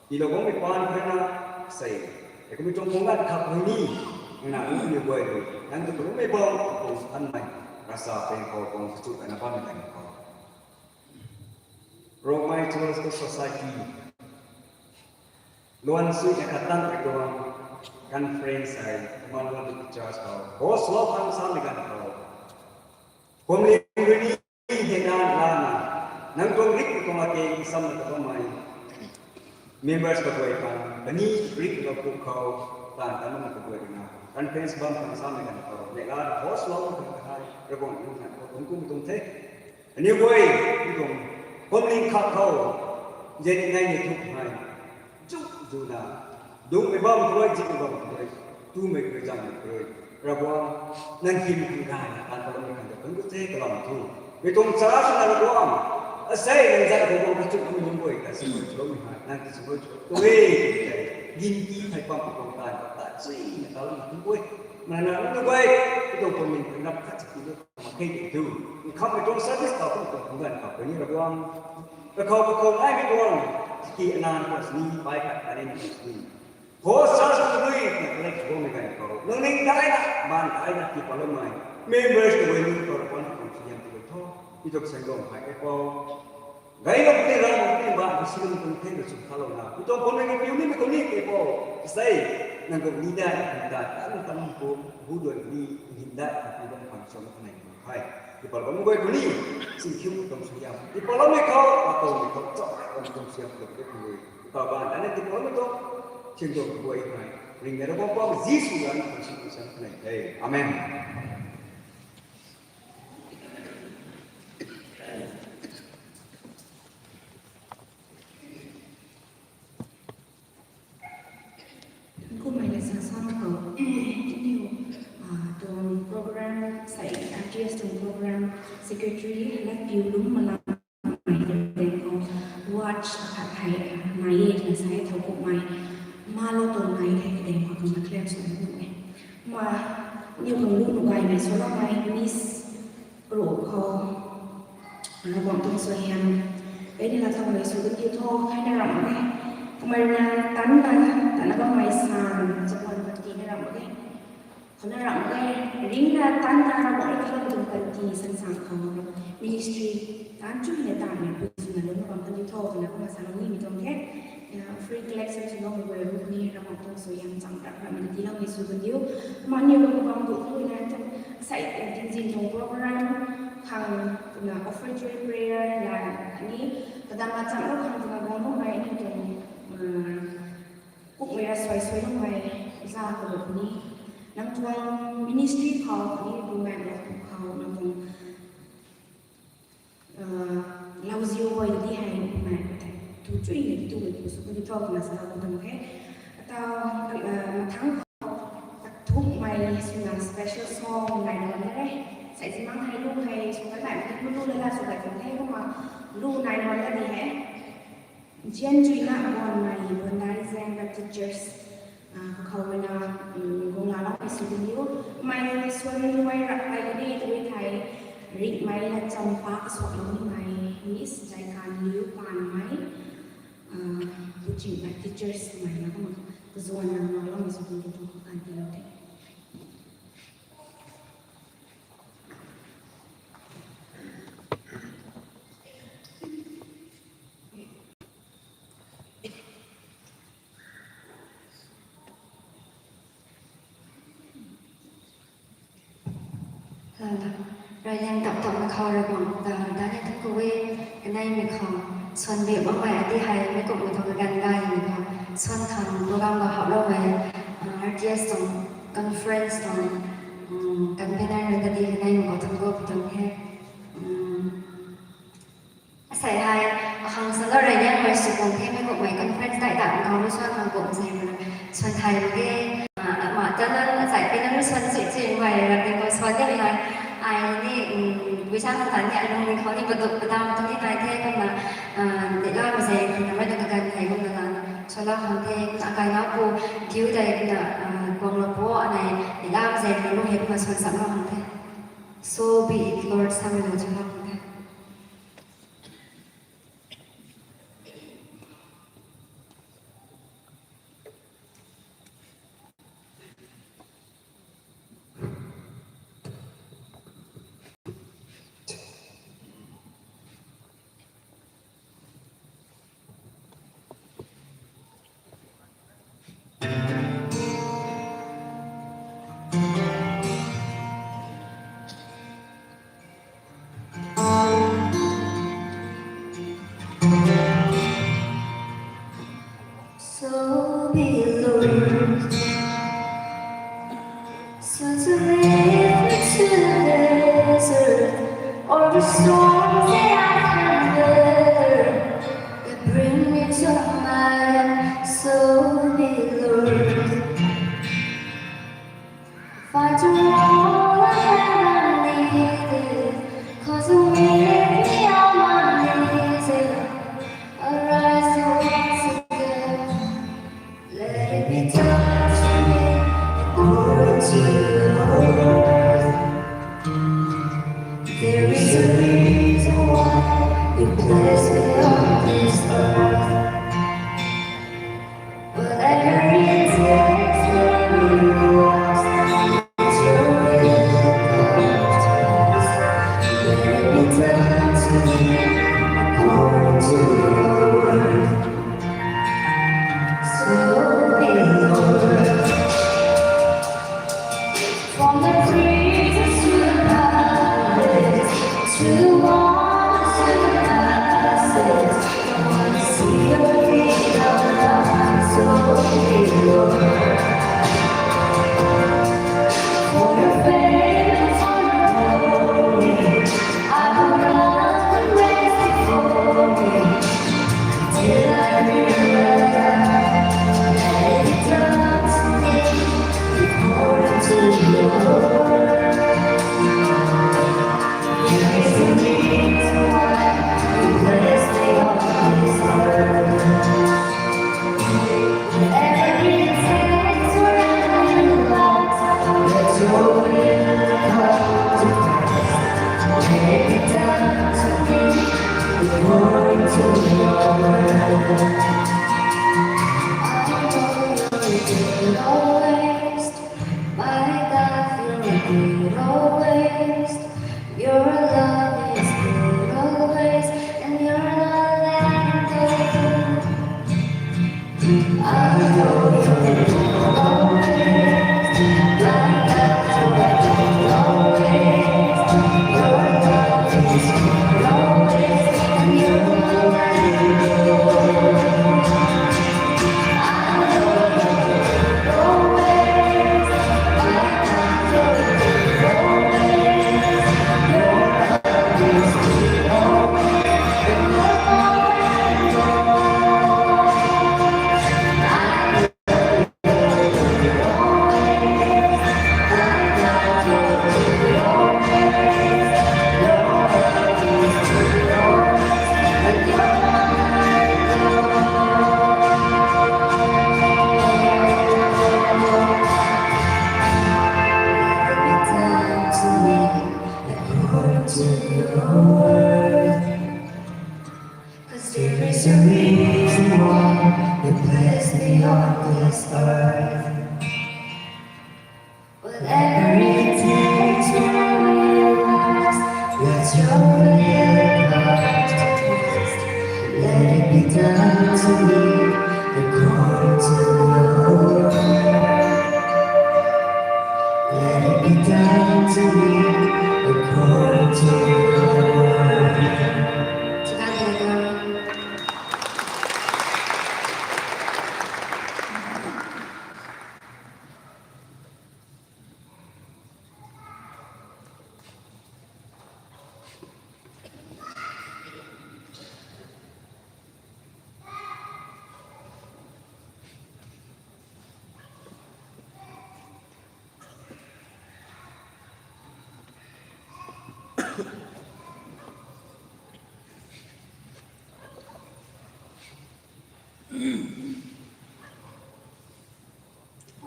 tiilou bammei paan khat na sei, e kumei tuang punggat khat hei ni, nang na nang guay rui nang ta kalumei bau tuang thanmei, rasa peng khou tuang kachu kana bammei kan khou. Rongmei Theological Society luan sui na katan tuang conference hei Emmanuel Baptist Church khou host lou khang samei ganv khou, kumling rui ni hei na lana, nang tuang rik tuang ake i sam na ta bammei members kaguay khang kani rik lou puk khou, taanv ta bammei kaguay rui na conference bam khang samei ganv khou, neihla host lou khang kahai Ravguangc nunc na khou kum kum tuang the. Aniu guay, mi tuang kumling khat khou, zen nai ni thuk hei, zuk zuna, dungmei bam khrui, zikmei bam khrui, tumei khrui, zangmei khrui, Ravguangc, nang hym khang gayna taan paloumei khang ta kung ku the kalam thu. Mi tuang chara swna Ravguangc, asei nang zat khou guang kachuk mi nunc guay ta siamruai chuloumei hei nang ta siamruai chulou twe, tei, ginti thei pam khou tuang taan ta chuina taloumei kung ku e. Mana nunc guay, mi tuang kumling khou nap khat chiki lu mak khe tei tu, nkhamhmei tuang service tau kum tuang khang ganv khou kani Ravguangc, kakhou kakhou naimei tuang, tiki anan khou sini, pai khat anin khou sini, host church khou rui na collect guangmei ganv khou, nang ning daina, baan daina tii paloumei members kaguay ni khou Ravguangc tuang suaihiam tii tho, mi tuang sangdong hei e pou. Gay lou puni, rang lou puni, baan kasiam tuang theng na chum khalouna, mi tuang kumling ni piu nimei khou ni e pou. Sei, nang kum ni dai, ni dai, tan tan pu, bu duan ni, ni dai, ni bam khang chom khanei ni hei. Tii palou bammei guay kuni, singkhiu tuang suaihiam, tii paloumei khou, atoumei khou, cham tuang suaihiam tii paloumei guay, ta baan daina tii paloumei tuang, singdong guay hei, ringna Ravguangc Poubauhmei Jisu zanc khang siam khanei the. Amen. Kumhmei na sang sam khou, aniu, ah, tuang program, sei, R T S tuang program secretary, piu lum malam mei tei khou watch khat hei nai e twna sa e, thow kumhmei malou tuang nai the tei khou twna claim sw nuh e. Kumna aniu khang lu nuh gaymei swloumei Miss Ru khou Ravguangc tuang suaihiam kei ni laa thaumei sw kan diu tho, hei na ramh mak e. Kamei rui na tanna, tanna bammei san chakhwang panty na ramh mak e. Khou na ramh mak e, ringna tanna Ravguangc rui kalou tuang panty san sang khou ministry taanv chumei na tanmei pu swna lungc bam kan diu tho twna kumna salou nimei tuang the. Offering collection swloumei guay rui ni Ravguangc tuang suaihiam chang rap rapmei na tiiloumei sw kan diu. Kumna aniu Ravguangc tuang duh khou na tuang asei tingzin tuang program khang twna offertory prayer la ni kadam la chamlou khang twna guang bammei aniu tuang kumhmei ravsuai suailoumei za khou ni, nang tuang ministry khou ni, bumaengh lou khou nang tuang lauziu guay ta di hei bumaengh khou tei tu chuina tu mei pu sw kan diu tho twna salou kan tuang the. Atau mathangc khou kathumhmei swna special song nai bam na re. Saizimang hei lu hei sw kanmei pu lu lala sw kai kan the kumna lu nai bam na di hei. Zian chuina guangmei Bundari Zaeng Baptist Church khou rui na guang laloumei sw kan diu. Mei suan mei rap kai kan e tw thei, ringhmei Latcham Park suaklou nimei Miss Jaikanliu Panmei, Puching Baptist Church mei na kumna kazuanna guang laloumei sw kan diu tho kan tiilou the. Rayliang tap tap na khou Ravguangc ta dane thangc khou e, kaneimei khou suan bi makmei ati hei mei kumhmei khou kaganv gaymei khou suan khang program khou haploumei R T S tuang conference tuang convener na ta di kaneimei khou thangc khou pi tuang the. Asei hei akhang salou rey liangmei sw kan the, mei kumhmei conference dai ta khou rui suan khang kum zay mak na suan thay mak ge. Ma ta nang asei pi nang rui suan chui chui mei rap di khou suan de hei ai ni guisa khang tan ni alung ni khou ni paduk padam tu ni nai the kumna, neihla mei zay kumna mei ta kaganv hei kumna lana suanlou khang the. Kumna akai nau pu kiu dei kumna guanglou pu anei neihla mei zay kumna lung hei kumna suan samlou khang the. So be it, Lord, samei lou chulou khang the. According to your word, I know you're good always. My God, you're good always. Your love is good always, and you're not letting go. According to your word. 'Cause there is a reason why you bless me on this earth. Whatever it takes from your life, let your will be done. Let it be done to me according to your word. Let it be done to me according to your word.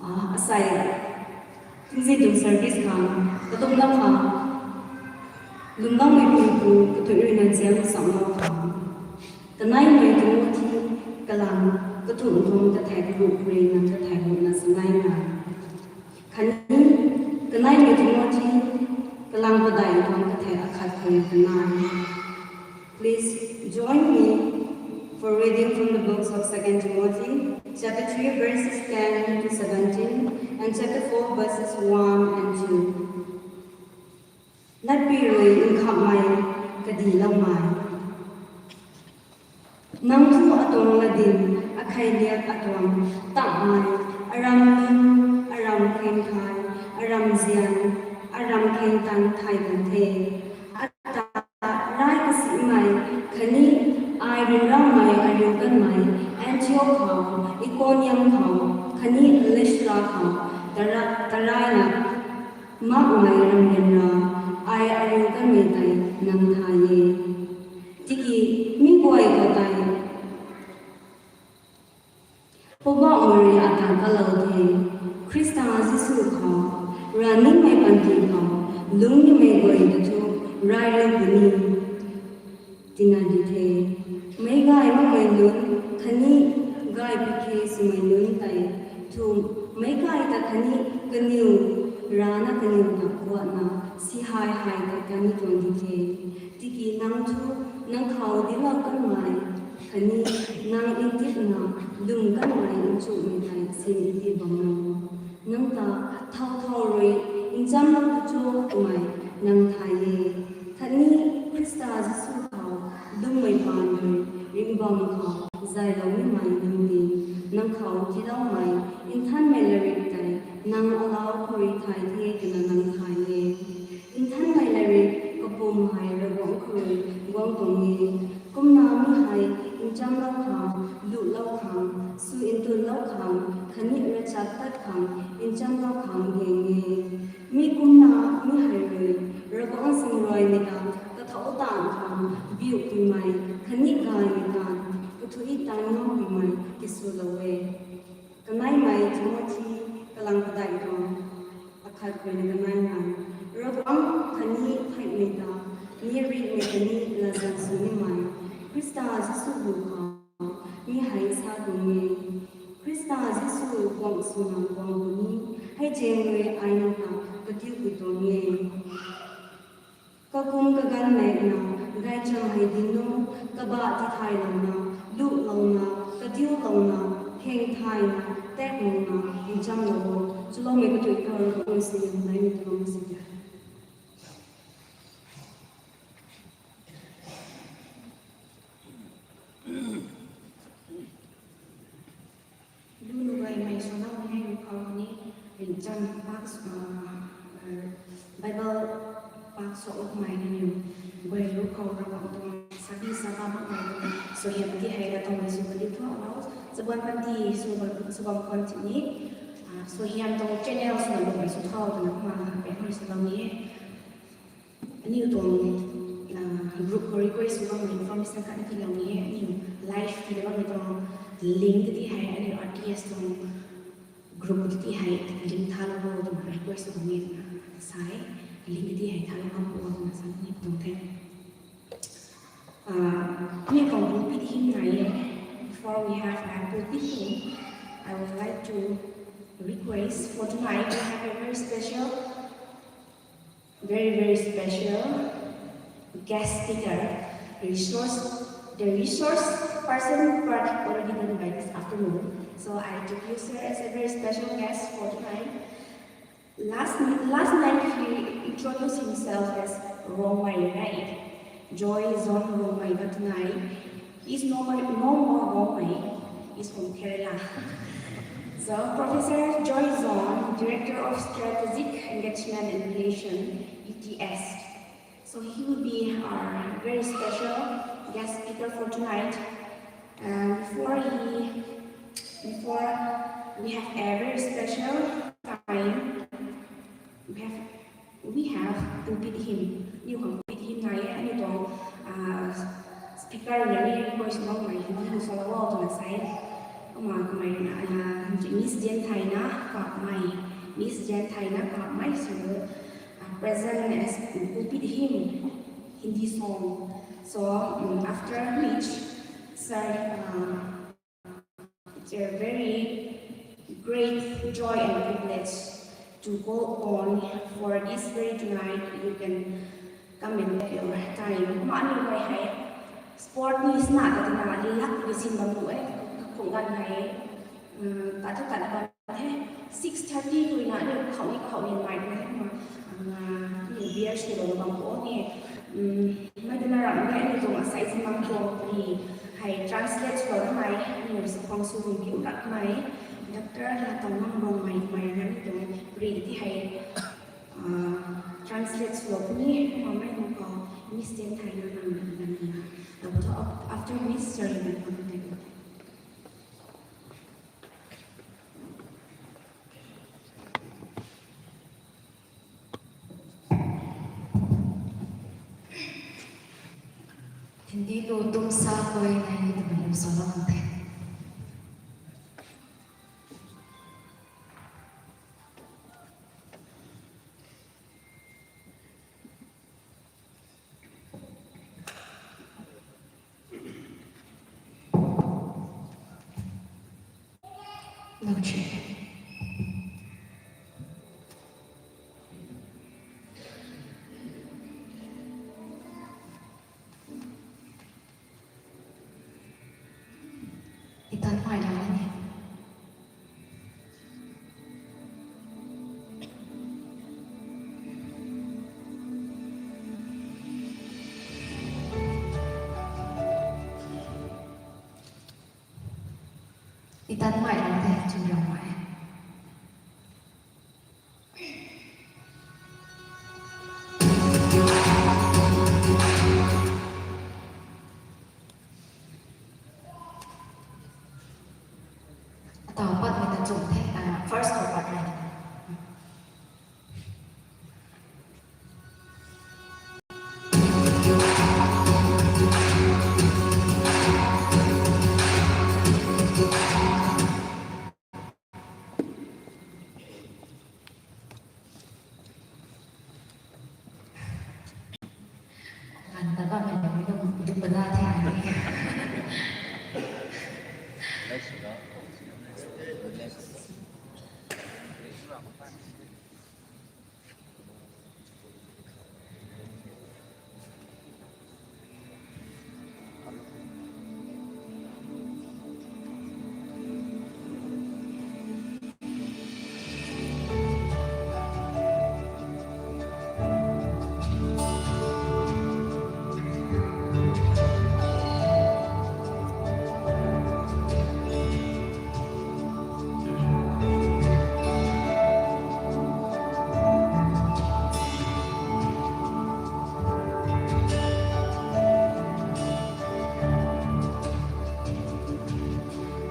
Ah, asei, tingzin tuang service khang, katumlou khang, lungloumei pui pu, kathui ruina ziam samlou khang. Kaneimei Timothy, kalang, kathumh tuang kathei karuh khou rui na kathei ruhna sanei na. Khatni, kaneimei Timothy, kalang padeih tuang kathei akhat khou rui kanei. Please join me for reading from the books of Second Timothy, chapter three, verses ten to seventeen, and chapter four, verses one and two. Latpui rui nkhamhmei kadiloumei. Nang thu atuang latdyn, akhei liak atuang, takmei, aram nunc, aram kheng thai, aram zian, aram kheng tan thai kan the. Ata rai kasimei, khatni ai ryanramei ariu kanmei, Antioch khou, Iconium khou, khatni Lystra khou, tara-, taraina, makmei ramlian ra, ai ariu kanmei tei nang thay e. Tiki, mi guay khou tei, Poubauhmei rui ata kalou the, Khrista Jisu khou, raningmei panty khou, lungnimei guay ta thu, rai riu puni, tina di the. Meic gay makmei nunc, khatni gay pui khe swmei nunc tei, thu, meic gay ta khatni kaniw, rana kaniw ta kuatna, si hei hei ta kani tuang di the. Tiki nang thu, nang khou dinclou kanmei, khatni nang ntipna, lwm kanmei nchumhmei tei sin ntip bam o. Nang ta, thau thau rui, nchamlou kachu twmei, nang thay e. Khatni Khrista Jisu khou, lwmmei paan rui, ringhbam khou, zaylou nimei nunc ni, nang khou tiiloumei, nthanmei latrik tei, nang alau khou rui thay the twna nang thay e. Nthanmei latrik kapwm hei Ravguangc khou rui guang tuang e. Kumna mi hei nchamlou khang, luhlou khang, sw ntunlou khang, khatni ravchaptat khang, nchamlou khang gaeng e. Mi kumna mi hei rui, Ravguangc zingraymei ta, kathau taanv khang, biuh twmei, khatni gaymei ta, kathuic tan ngam twmei, tiswlou e. Kaneimei Timothy, kalang padeih tuang, akhat khou rui na kaneimei. Ravguangc khatni theihmei ta, ni ringhmei khatni latzan sw nimei. sw guang swna guang puni, hei chaeng rui ai nang ta katiu pui tuang e. Kakum kaganv maekna, gaychamv hei dinu, kabah tithaylouna, luhlouna, katiulouna, kheng thayna, teklouna, nchamlou o, chuloumei katui kar rui si nai ni tuang si de. Lu nu guay mei swna mei hei lu khou ni, rincham pak, ah, ah, Bible pak sw uk mei ni nu guay lu khou Ravguangc tuang sabi saba mak mei tuang suaihiam ti hei la tuang mei sw padi thu lo, chabuan panty sw bam, sw bam khwan ti ni, ah, suaihiam tuang channel swna lu mei sw thau twna kumna pe mei sw bam ni e. Aniu tuang, ah, group khou request sw bammei information khat ni tiilou ni e, aniu live tiilou bammei tuang link ti hei, aniu R T S tuang group ti hei link thalou o twna request sw bam ni, ah, sa e, link ti hei thalou bam o twna sa ni tuang the. Ah, aniu tuang pulpit hymn nai e. Before we have our pulpit hymn, I would like to request for tonight we have a very special very, very special guest speaker, resource, the resource person part already done by this afternoon. So I introduce her as a very special guest for tonight. Last, last night he introduced himself as Rongmei, right? Joy Zone Rongmei, but tonight is no more, no more Rongmei, is from Kerala. So, Professor Joy Zone, Director of Strategic Engagement and Relation, U T S. So he will be our very special guest speaker for tonight. And before he, before we have a very special time, we have We have pulpit hymn. Aniu khang pulpit hymn nai e, aniu tuang, ah, speaker rui ni request sw bammei Hindi nu salou o twna sa e. Kumna kamei, ah, Miss Jane Thaina Kapmei, Miss Jane Thaina Kapmei sw, ah, present as pulpit hymn, Hindi song. So, um, after which, sir, ah, It's a very great joy and privilege to call upon for this very tonight. You can come and take your time. Kumna aniu guay hei sport ni sna ta tina lak di sin bam tu e, kakhung ganv hei, um, ta thu tat bam the. Six thirty tu na aniu khou ni khou ni mai tu e kumna, um, aniu beer swlou bam tu ni. Um, mei tuna ram ni aniu tuang asai zin bam tu ni. Hei translate swlou na mei, aniu sa khang sw ni kiu rak mei. Doctor Latangmang Rongmei, mei ram tuang pri ti hei, ah, translate swlou puni, kumna mei nu khou Miss Jane Thaina nang ni nang ni na. Tau thu af-, after Miss Sir Limon Pang, thank you. Hindi lu tumsa koi nai ni twmei lu salou the. Itan mai la ni. Itan mai la the, chun rau mai. Atau pat mei ta chum the, ah, first khou pat mei. Ganv ta bammei tuang dum bada the.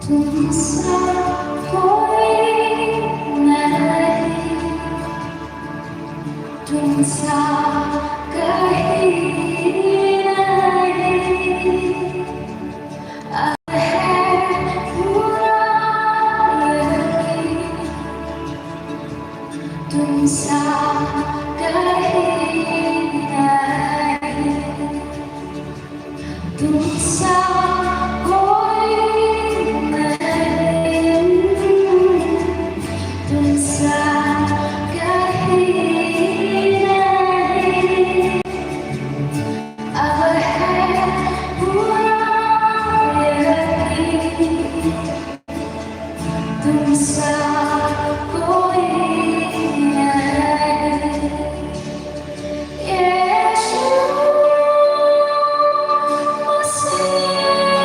Tumsa koi nahi, tumsa kahi nahi, ahe pura nahi, tumsa kahi nahi. Tumsa koi nahi, tumsa kahi nahi, ahe pura nahi, tumsa koi nahi. Jisu Masiah.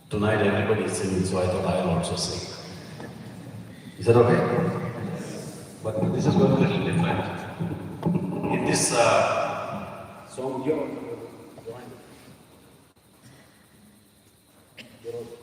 Tonight, everybody is singing, so I thought I'll also sing. Is that okay? But this is going to be a little different. In this uh, song, you're also going to join. You're also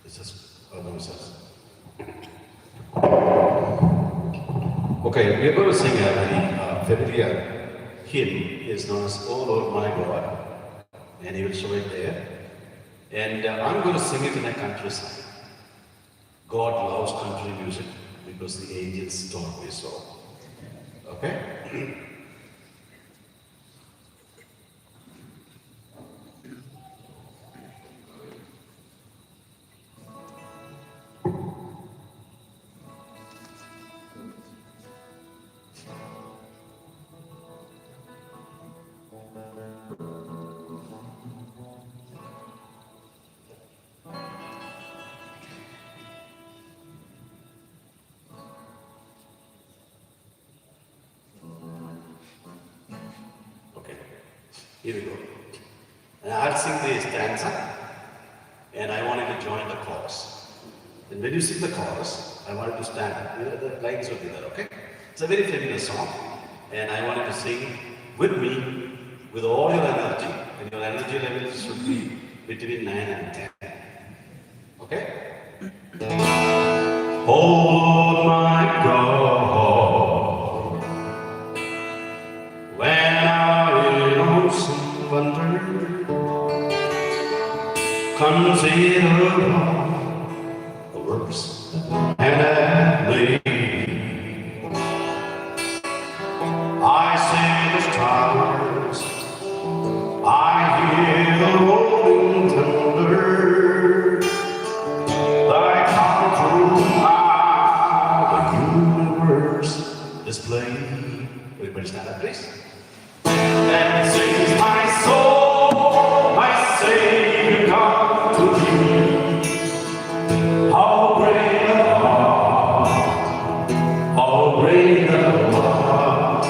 This is, oh, no, this is. Okay, we're going to sing a very uh, familiar hymn. It's known as Oh Lord My God, and you will show it there. And uh, I'm going to sing it in a country song. God loves country music because the angels told me so. Okay? Okay, here we go. And I'll sing the stanza, and I want you to join the chorus. And when you sing the chorus, I want you to stand. You know, the ladies will be there, okay? It's a very familiar song, and I want you to sing with me with all your energy, and your energy level should be between nine and ten. Okay? Oh Lord my God, when I in awesome wonder consider all the works of thine hand made. I see the stars, I hear the rolling thunder. Thy power throughout the universe displayed. Everybody stand up, please. Then sings my soul, my Savior God, to thee. How great thou art, how great thou art.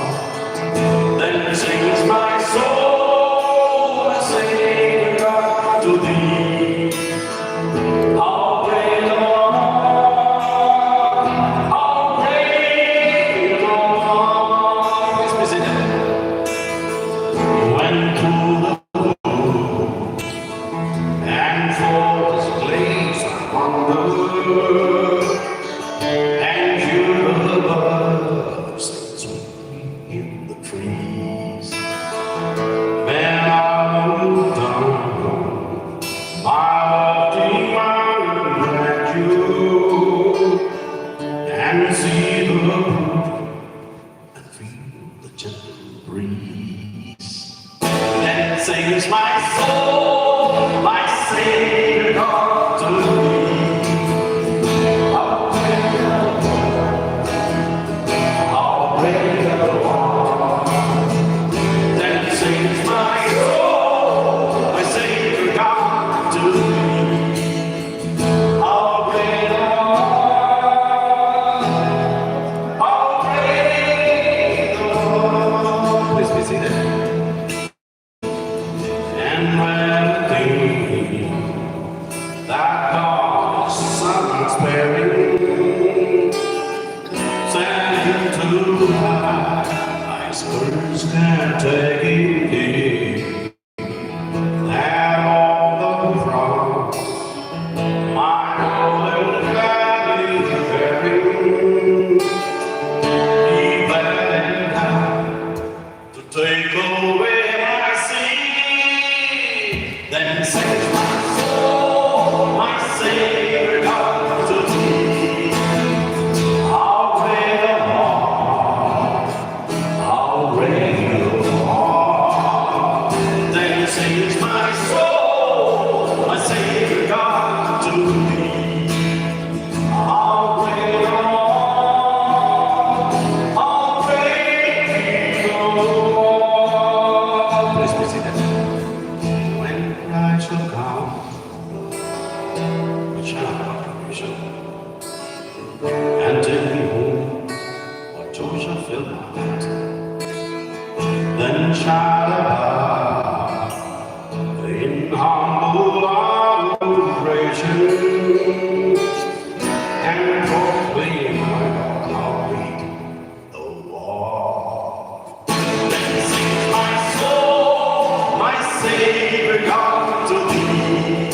Then sings my soul, my Savior God, to thee. How great thou art, how great thou art. Please be seated. When to the and for his place of honor, and you above sing sweetly in the trees. When I look down, my lofty mountain gratitude, and see the brook and feel the gentle breeze. Then sings my soul, my Savior God, to thee. How great thou art, how great thou art. Then sings my soul, my Savior God, to thee. How great thou art, how great thou art. Please be seated. And when I think that God is unsparing, sent him to die, I scarce can take it in. That on the cross, my whole and gladly bearing, he bled and died to take away my sin. Then sings my soul, my Savior God, to thee. Sings my soul, my Savior God, to thee. How great thou art, how great thou art. Please be seated. When I shall come, we shall have our provision. And take me home, or joy shall fill my heart. Then shall I bow in humble adoration and proclaim, my God, how great thou art. Then sings my soul, my Savior God, to thee.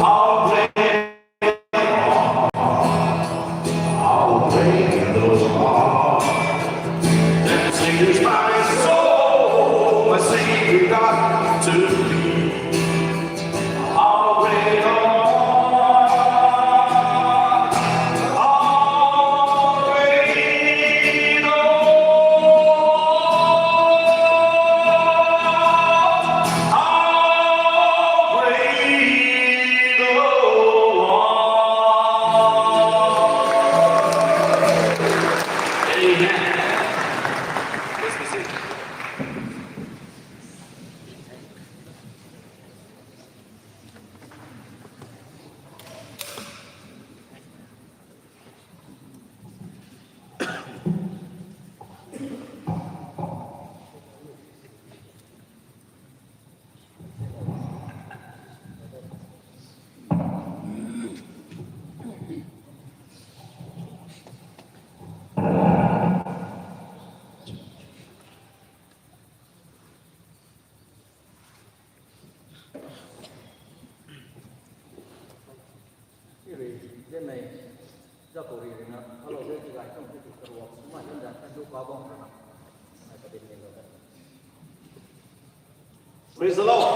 How great How great thou art. Then sings my soul, my Savior God, to thee. How great thou art. How great thou art. How great thou art. Amen. Please be seated. Iri, denmei, Jakob ri rui na, hello, de ti gay tuang ti ti karuak, kumna yun da, kan du pa bang rui na. Ai ka din ni lo da. Praise the Lord.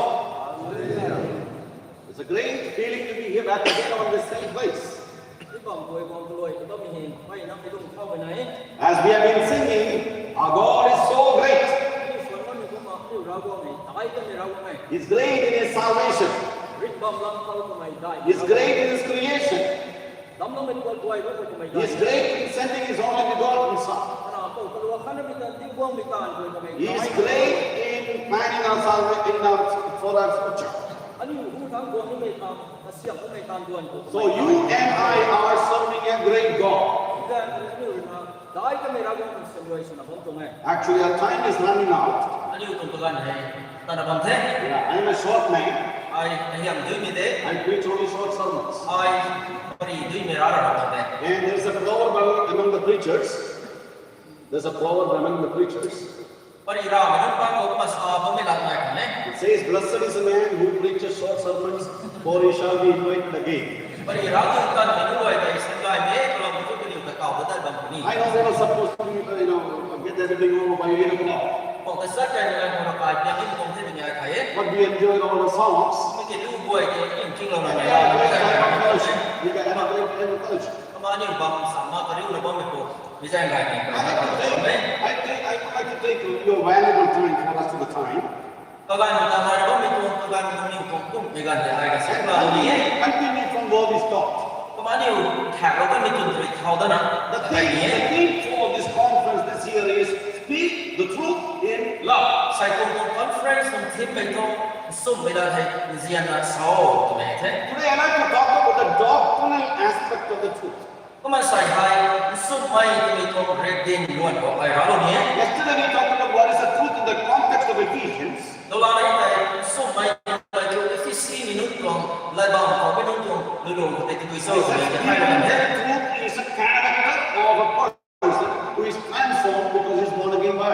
It's a great feeling to be here back again on this same place. Ni bam koi bam kaloi, ka bam hi, pai na pi lung thau bai na e. As we have been singing, our God is so great. Ni suan ngan ni kumna, ni Ravguangc ni, takai kan ni Ravguangc e. He's great in his salvation. Rit bam lam kau kamei dai. He's great in his creation. Damloumei tuang guay rui kamei dai. He's great in sending his only begotten Son. Ana pou kalua khan mi tan, Tingwang mi tan rui kamei dai. He's great in planning our salvation, in our, for our future. Aniu hu tang guang nimei tang, kasiam nimei tang duan khou. So you and I are serving a great God. Then aniu rui na, dai kamei Ravguangc tuang siam rui swna bam tuang e. Actually, our time is running out. Aniu tuang kaganv hei tana bam the. Yeah, I am a short man. Ai ahiam duimei de. I preach only short sermons. Ai pari duimei rara bam the. And there is a proverb among, among the preachers. There's a proverb among the preachers. Pari ramei nunc bang khou kumna sa bammei lat nai khang e. It says, "Blessed is the man who preaches short sermons, for he shall be anointed again." Pari ramei nunc kanmei nunc guay tei sangay mei kalam tu kaniw ta kau ta tat bam puni. I know they were supposed to be, uh, you know, get everything over by eight o'clock. Khou ta sat kai na khou na kai piang in kong the ni ai khai e. But we enjoyed all the songs. Mi ki lu guay ki in king lo na. And we had a great time of fellowship. We had a great time of fellowship. Kumna aniu bam sa ma kariu na bammei khou. Mi zaeng gay ni. I have to take, I think I would like to take your valuable time for us to the time. Kaganv ta nai bammei tuang, kaganv nangniw tuang kum mei ganv tei ai ka sa And la ni e. continue, continue from where we stopped. Kumna aniu khaklou kanmei tuang rui thau dana. The theme, the theme for this conference this year is speak the truth in love. Sai tuang tuang conference tuang theme mei thu, nchumhmei lat hei nzianna sa o twmei the. Today I'd like to talk about the doctrinal aspect of the truth. Kumna sai hei, nchumhmei twmei tuang ritdin luan khou ai raclou ni e. Yesterday we talked about what is the truth in the context of Ephesians. Dala nei tei, nchumhmei twmei tuang Ephesiamei nunc tuang, lat bam khou mei nunc tuang, lulung khou tei tabui cho He says, twmei tei hai bam the. "Truth is a character of a person who is transformed because he is born again by."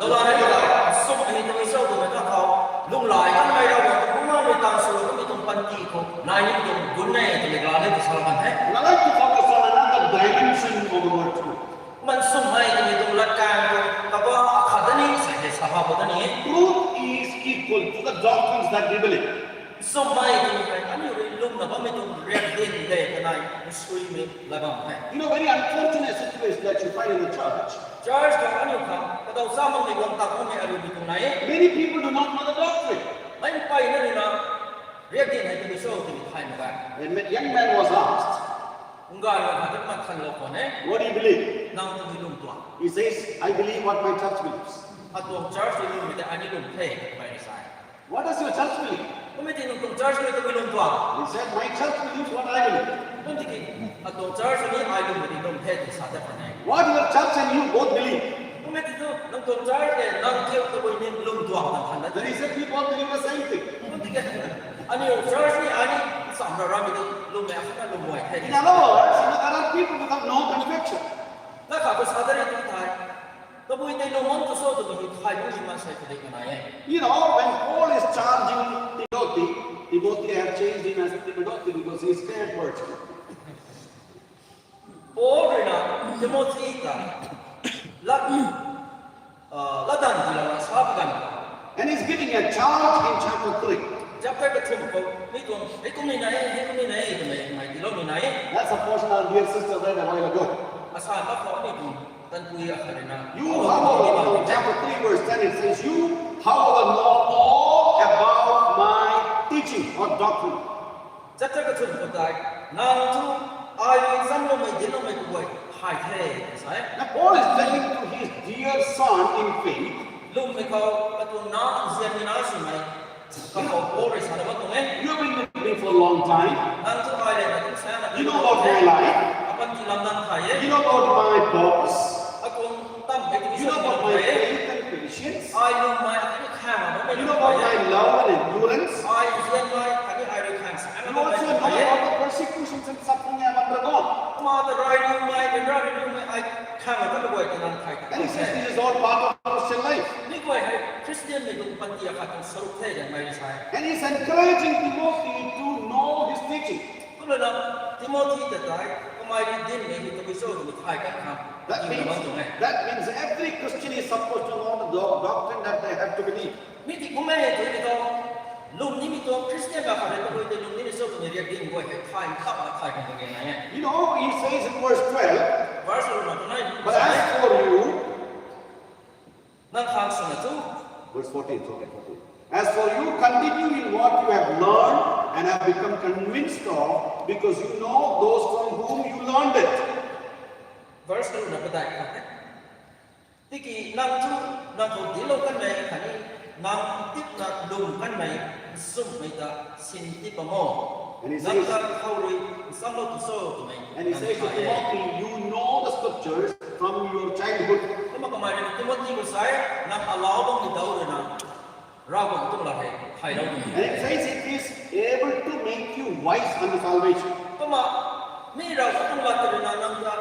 Dala nei tei, nchumhmei twmei cho twmei ta khou, lunghlaic kanmei Ravguangc tuang bumaengh rui tan swlou kanmei tuang panty khou nai nimei tuang gun e twmei la nei tei salou kan the. And I'd like to focus on another dimension of the word truth. Kumna nchumhmei twmei tuang latkaeng tuang kabah khat ta ni sa hei sa ha bo ta ni. Truth is equal to the doctrines that we believe. Nchumhmei twmei hei aniu rui lwmna bammei tuang riak din de kanei nsuimei la bam the. You know, very unfortunate situation that you find in the church. Church khou aniu khang kadau cha makmei guang tak makmei ariumei tuang nai e. Many people do not know the doctrine. Mei mpeyna ruina riak din hei tabui cho twmei thay mak ge. A young man was asked, Ngai rui khat tat mak thanlou khwan e. What do you believe? Nang tabui lwm tuang? He says, I believe what my church believes. Atuang church rui lwmmei tei ai ni lwm the twmei rui sa e. What does your church believe? Kummei ti nang tuang church rui tabui lwm tuang? He said, my church believes what I believe. Kum tiki, atuang church ni ai lwmmei ti lwm the twna sa tat khwan e. What your church and you both believe? Kummei ti thu nang tuang church le nang thiu tabui ni lwm tuang tang than na. Then he said, we both believe the same thing. Kum tiki, aniu church ni ai ni samra ramei tu lwmmei akhatna lwm guay the. In other words, you know, there are people who have no conviction. Lakha khou sa dat ri tu thei, tabui tei lwm bam tu cho twmei hei thay bam ni maansei khat de kanei e. You know, when Paul is charging Timothy, Timothy have changed him as Timothy because he is scared virgin. Paul ruina Timothy ta lat, latdanv tiilouna sa pi ganv khou, And he's giving a charge in chapter three. Chapter kathumh khou mi tuang hei kum ni nai e, hei kum ni nai e twmei mei tiiloumei nai e. That's a portion our dear sister read a while ago. Asa mak khou aniu tuang tanpui akhat ruina, You, however, chapter three verse ten, it says, you, however, know all about my teaching or doctrine. Chapter kathumh khou tei, nang thu ai rui nchamloumei dincloumei kaguay thay the tw sa e. Now Paul is telling to his dear son in faith, Lwmmei khou katuang na, nzianmei na swmei kakhou Paul rui sana bam tuang e. You have been with me for a long time. Nang thu ai le na kum sana, You know about my life. Apanty lamdang thay e. You know about my purpose. Atuang tammei tu You know about my faith and patience. Ai lwmmei, akhang bammei, You know about my love and endurance. Ai nzianmei khatni ai rui khang sa. You also know about the persecutions and suffering I have undergone. Kumna ta rai riumei, ryanra riumei ai khang ta kaguay ta nang thay ta. And he says this is all part of Christian life. Mi guay hei Christian mei tuang panty akhat tuang saruk the twmei sa e. And he's encouraging Timothy to know his teaching. Kumna Timothy ta tei kamei rui dincmei hei tabui cho twmei thay kan khang. That means, that means every Christian is supposed to know the doc- doctrine that they have to believe. Mi ti kum e tw ni tu, lwm nimei tuang Christian akhat rui tabui tei lwm nimei cho twmei riak din guay hei thay mak khang thay kan kage nai e. You know, he says in verse twelve, Verse runa tu nai, But as for you, nang khang swna tu, verse fourteen, sorry, fourteen. As for you, continue in what you have learned and have become convinced of, because you know those from whom you learned it. Verse runa padeih khat e. Tiki nang thu, nang khou dinclou kanmei khatni nang tipna lwm kanmei nchumhmei ta sin tip bam o. Nang ta khou rui nchamlou tu cho twmei. And he says to Timothy, you know the scriptures from your childhood. Kumna kamei rui Timothy khou sa e, nang alau bammei dau ruina Ravguangc tuang lat hei thaylou tuang. And it says it is able to make you wise unto salvation. Kumna mi Ravguangc tuang lat ta ruina nang ta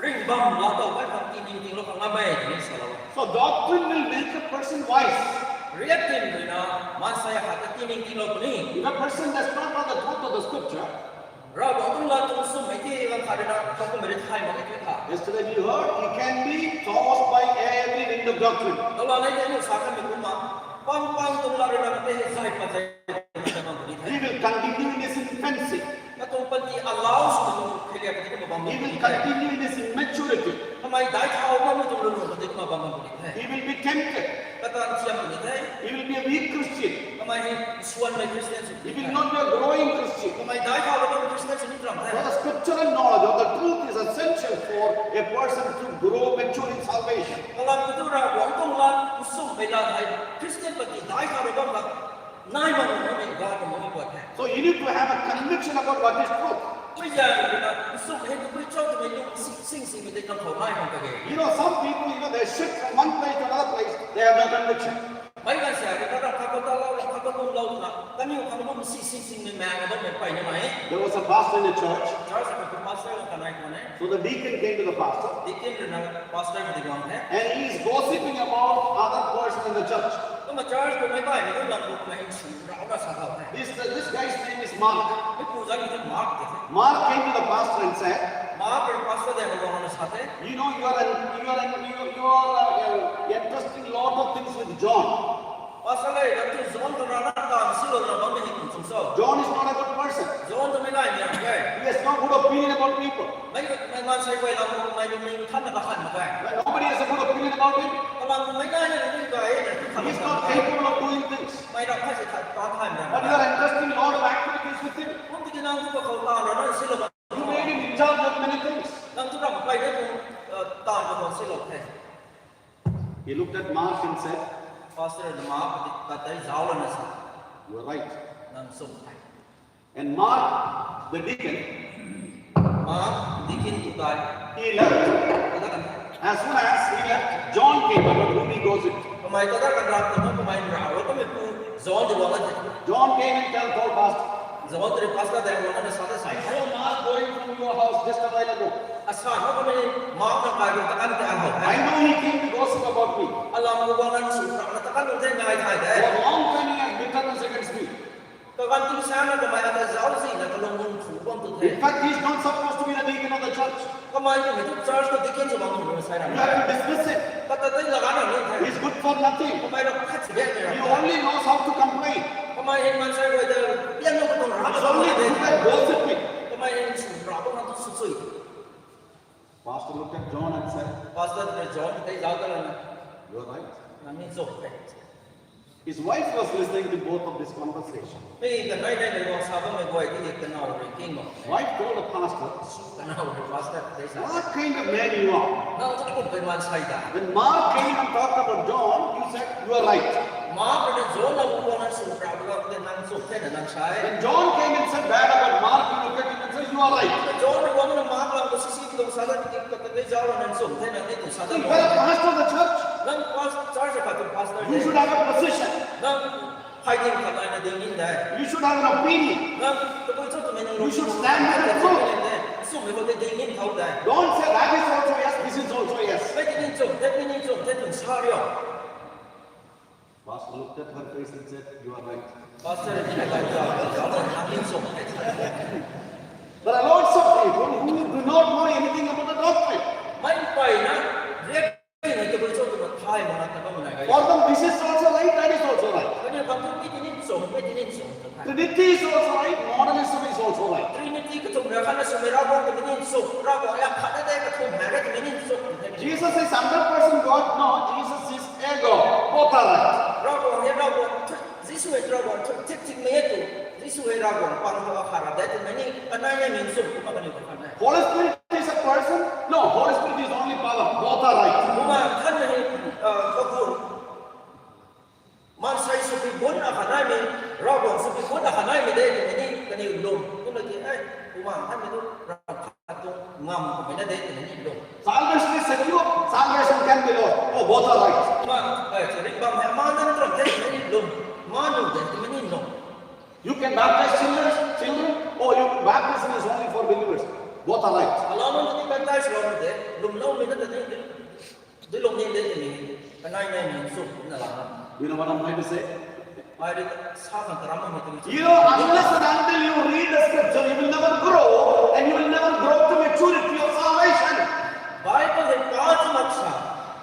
ringh bam laa tow kai khang tiningtinglou khang ngam e twmei salou. So doctrine will make a person wise. Riak din ruina maansei akhat ta tiningtinglou puni. If a person does not know the truth of the scripture, Ravguangc tuang lat tuang nchumhmei ti ganv khat ruina thowkumhmei rui thay mak e tw tha. Yesterday we heard, he can be tossed by every wind of doctrine. Kalam nei tei aniu sa kanmei kumna, pang pang tuang lat ruina kata hei zay pat zay bam puni the. He will continue in his infancy. Katuang panty alau swna tuang kheiliak kati kumna bam bam puni the. He will continue in his immaturity. Kamei daic thau bammei tuang lwnlung kati kumna bam bam puni the. He will be tempted. Kata ntiam puni the. He will be a weak Christian. Kamei hei nsuanmei Christian sw. He will not be a growing Christian. Kamei daic thau bammei Christian sw ni tram the. So the scriptural knowledge of the truth is essential for a person to grow mature in salvation. Kalam katu Ravguangc tuang lat nchumhmei lat hei Christian panty daic thau bam bam nai mak makmei ga ta makmei pat the. So you need to have a conviction about what is truth. Mei zaeng ruina nchumh hei tabui cho twmei lung sing sing singmei tei nang khou nai khang kage. You know, some people, you know, they shift from one place to another place, they have no conviction. Meic ganv sa ruina ram khat khou talou, ram khat khou lwmlou twna kaniw khang lum sing sing singmei maeng a bammei mpeyna mei. There was a pastor in the church. Church khou pastor ganv khat nai khwan e. So the deacon came to the pastor. Deacon ruina pastor khou di guang the. And he is gossiping about other person in the church. Kumna church khou meic baihmei nunc lam khou kamei nsu rauna sa thau the. This, this guy's name is Mark. Meipu zanc khou Mark tei the. Mark came to the pastor and said, Mark rui pastor daeng khou guangna sa the, you know, you are an, you are an, you, you are uh, uh, entrusting lot of things with John. Pastor le, nang tu John khang rana taanv silouna bammei hei kum chang cho? All people. Mei mei maansei guay lam mei ning than na kakhan mak e. When nobody has a good opinion about him, Kalam mei nai na ni kai na tu khan. He's not capable of doing things. Mei ram khat se khat pa thai na. But you are entrusting a lot of activities with him. Kum ti nang tu ka khou ta na na si lo. You made him in charge of many things. Nang tu ram kai na tu ta na khou si lo the. He looked at Mark and said, Pastor na Mark ta tai zau la na sa. You are right. Nang sum thai. And Mark, the deacon, Mark, deacon tu tai. He left. Kada kan. As soon as he left, John came, about whom he gossiped. Kamei kada kan rap tu kamei rau kamei pu John di wala the. John came and tell Paul, Pastor. John tu pastor dai wala na sa ta sai. I saw Mark going from your house just a while ago. Asa ho kamei Mark na kai ta kan ta ho. I know he came to gossip about me. Alam ko wala na su na ta kan te ngai thai de. For a long time he has bitterness against me. Kaganv tingsaengna kamei ata zauc zina kalung bung thu bam tu the. In fact, he is not supposed to be the deacon of the church. Kamei twmei tu church khou deacon sw bam tu na sai ram. You have to dismiss him. Kata tei lagana ni the. He is good for nothing. Kamei ram khat si bek ni ram. He only knows how to complain. Kamei hei maansei guay ta pian na katang ram. He is only good at gossiping. Kamei hei sw ram bam tu sw sui. Pastor looked at John and said, Pastor tei John tei zauc ta lana. You are right. Nang ni zauc the. His wife was listening to both of this conversation. Hei kanei nei nei guang sa bammei guay ti kanau rui king bam. Wife told the pastor, Kanau rui pastor tei sa. What kind of man you are? Nang tu kum pei maansei da. When Mark came and talked about John, you said, you are right. Mark rui John na bu guang na sw rap bu guang te nang sw the na nang sai. When John came and said bad about Mark, you looked at him and said, you are right. John rui guang na Mark lam ko sisi ki dong sa da ti ka tei zauc la nang sw the na ni tu sa da. You are a pastor of the church. Nang pas church ka tu pastor. You should have a position. Nang Hei ding khat ai na ding nin de. You should have an opinion. Nang tabui cho twmei nang You should stand with the truth. Sumei ko te ding nin thau de. Don't say that is also yes, this is also yes. Mei ti nin chum, te mei nin chum, te tun sa rio. Pastor looked at her face and said, you are right. Pastor ni ka ta ta ta nin chum. There are lots of people who do not know anything about the doctrine. Mei pei na, riak Hei tabui cho twna thay mana ta bam nai gai. For them, this is also right, that is also right. Kaniw khang tu mi ti nin chum, mi ti nin chum ta thay. Trinity is also right, modalism is also right. Trinity kachum ra khat na swmei Ravguangc ta mi nin chum, Ravguangc ya khat na de kachum na re ta mi nin chum. Jesus is hundred percent God, no, Jesus is a God. Both are right. Ravguangc hei Ravguangc thu, Jisu hei Ravguangc thu, thik thik mei e tu. Jisu hei Ravguangc pang thu akhat ra de twmei ni kanei nei nin chum kumna kaniw khang e. Holy Spirit is a person? No, Holy Spirit is only power. Both are right. Bumaengh Nthanmei hei, uh, kagun. Maansei swpi bun akhat naimei, Ravguangc swpi bun akhat naimei de twmei ni kaniw lum. Kumna ki, eh, Bumaengh Nthanmei tu ram khat tu ngam kummei na de twmei ni lum. Salvation is secure, salvation can be lost. Oh, both are right. Ma, eh, ringhbam hei amaan na tuang the twmei ni lum. Amaan nu de twmei ni lum. You can baptize children, children, or you, baptism is only for believers. Both are right. Alauc nunc ta ni baptize lou na de, lwmloumei na ta ni, dui lung ni de ni, kanei nei ni sw na la na. You know what I'm trying to say? Ai ri sa khang karam na tu. You know, unless and until you read the scripture, you will never grow, and you will never grow to maturity of salvation. Bible hei pa chu mak sa,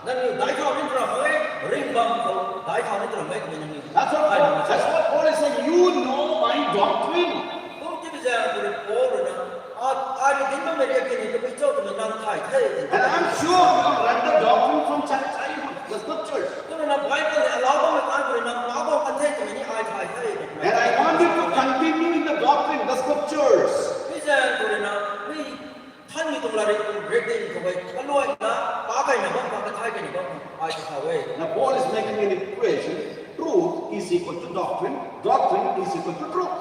nangniw daic thau ni tram e, ringhbam khou daic thau ni tram e twmei nangniw. That's what, that's what Paul is saying. You know my doctrine. Kum ti bi zaeng tu rui Paul rui na, a, ai rui dinc bammei riak ti ni tabui cho twmei nang thay the. And I'm sure you have read the doctrine from childhood, the scriptures. Kumna Bible hei alauc bammei kan tu rui nang pa bam kan the twmei ni ai thay the. And I want you to continue in the doctrine, the scriptures. Bi zaeng tu rui na, mi Nthanmei tuang latrik tuang riakdanv khou hei kaluaina pa kaina bam khang, kathai kaina bam khang ai ta thau e. Now Paul is making an equation. Truth is equal to doctrine. Doctrine is equal to truth.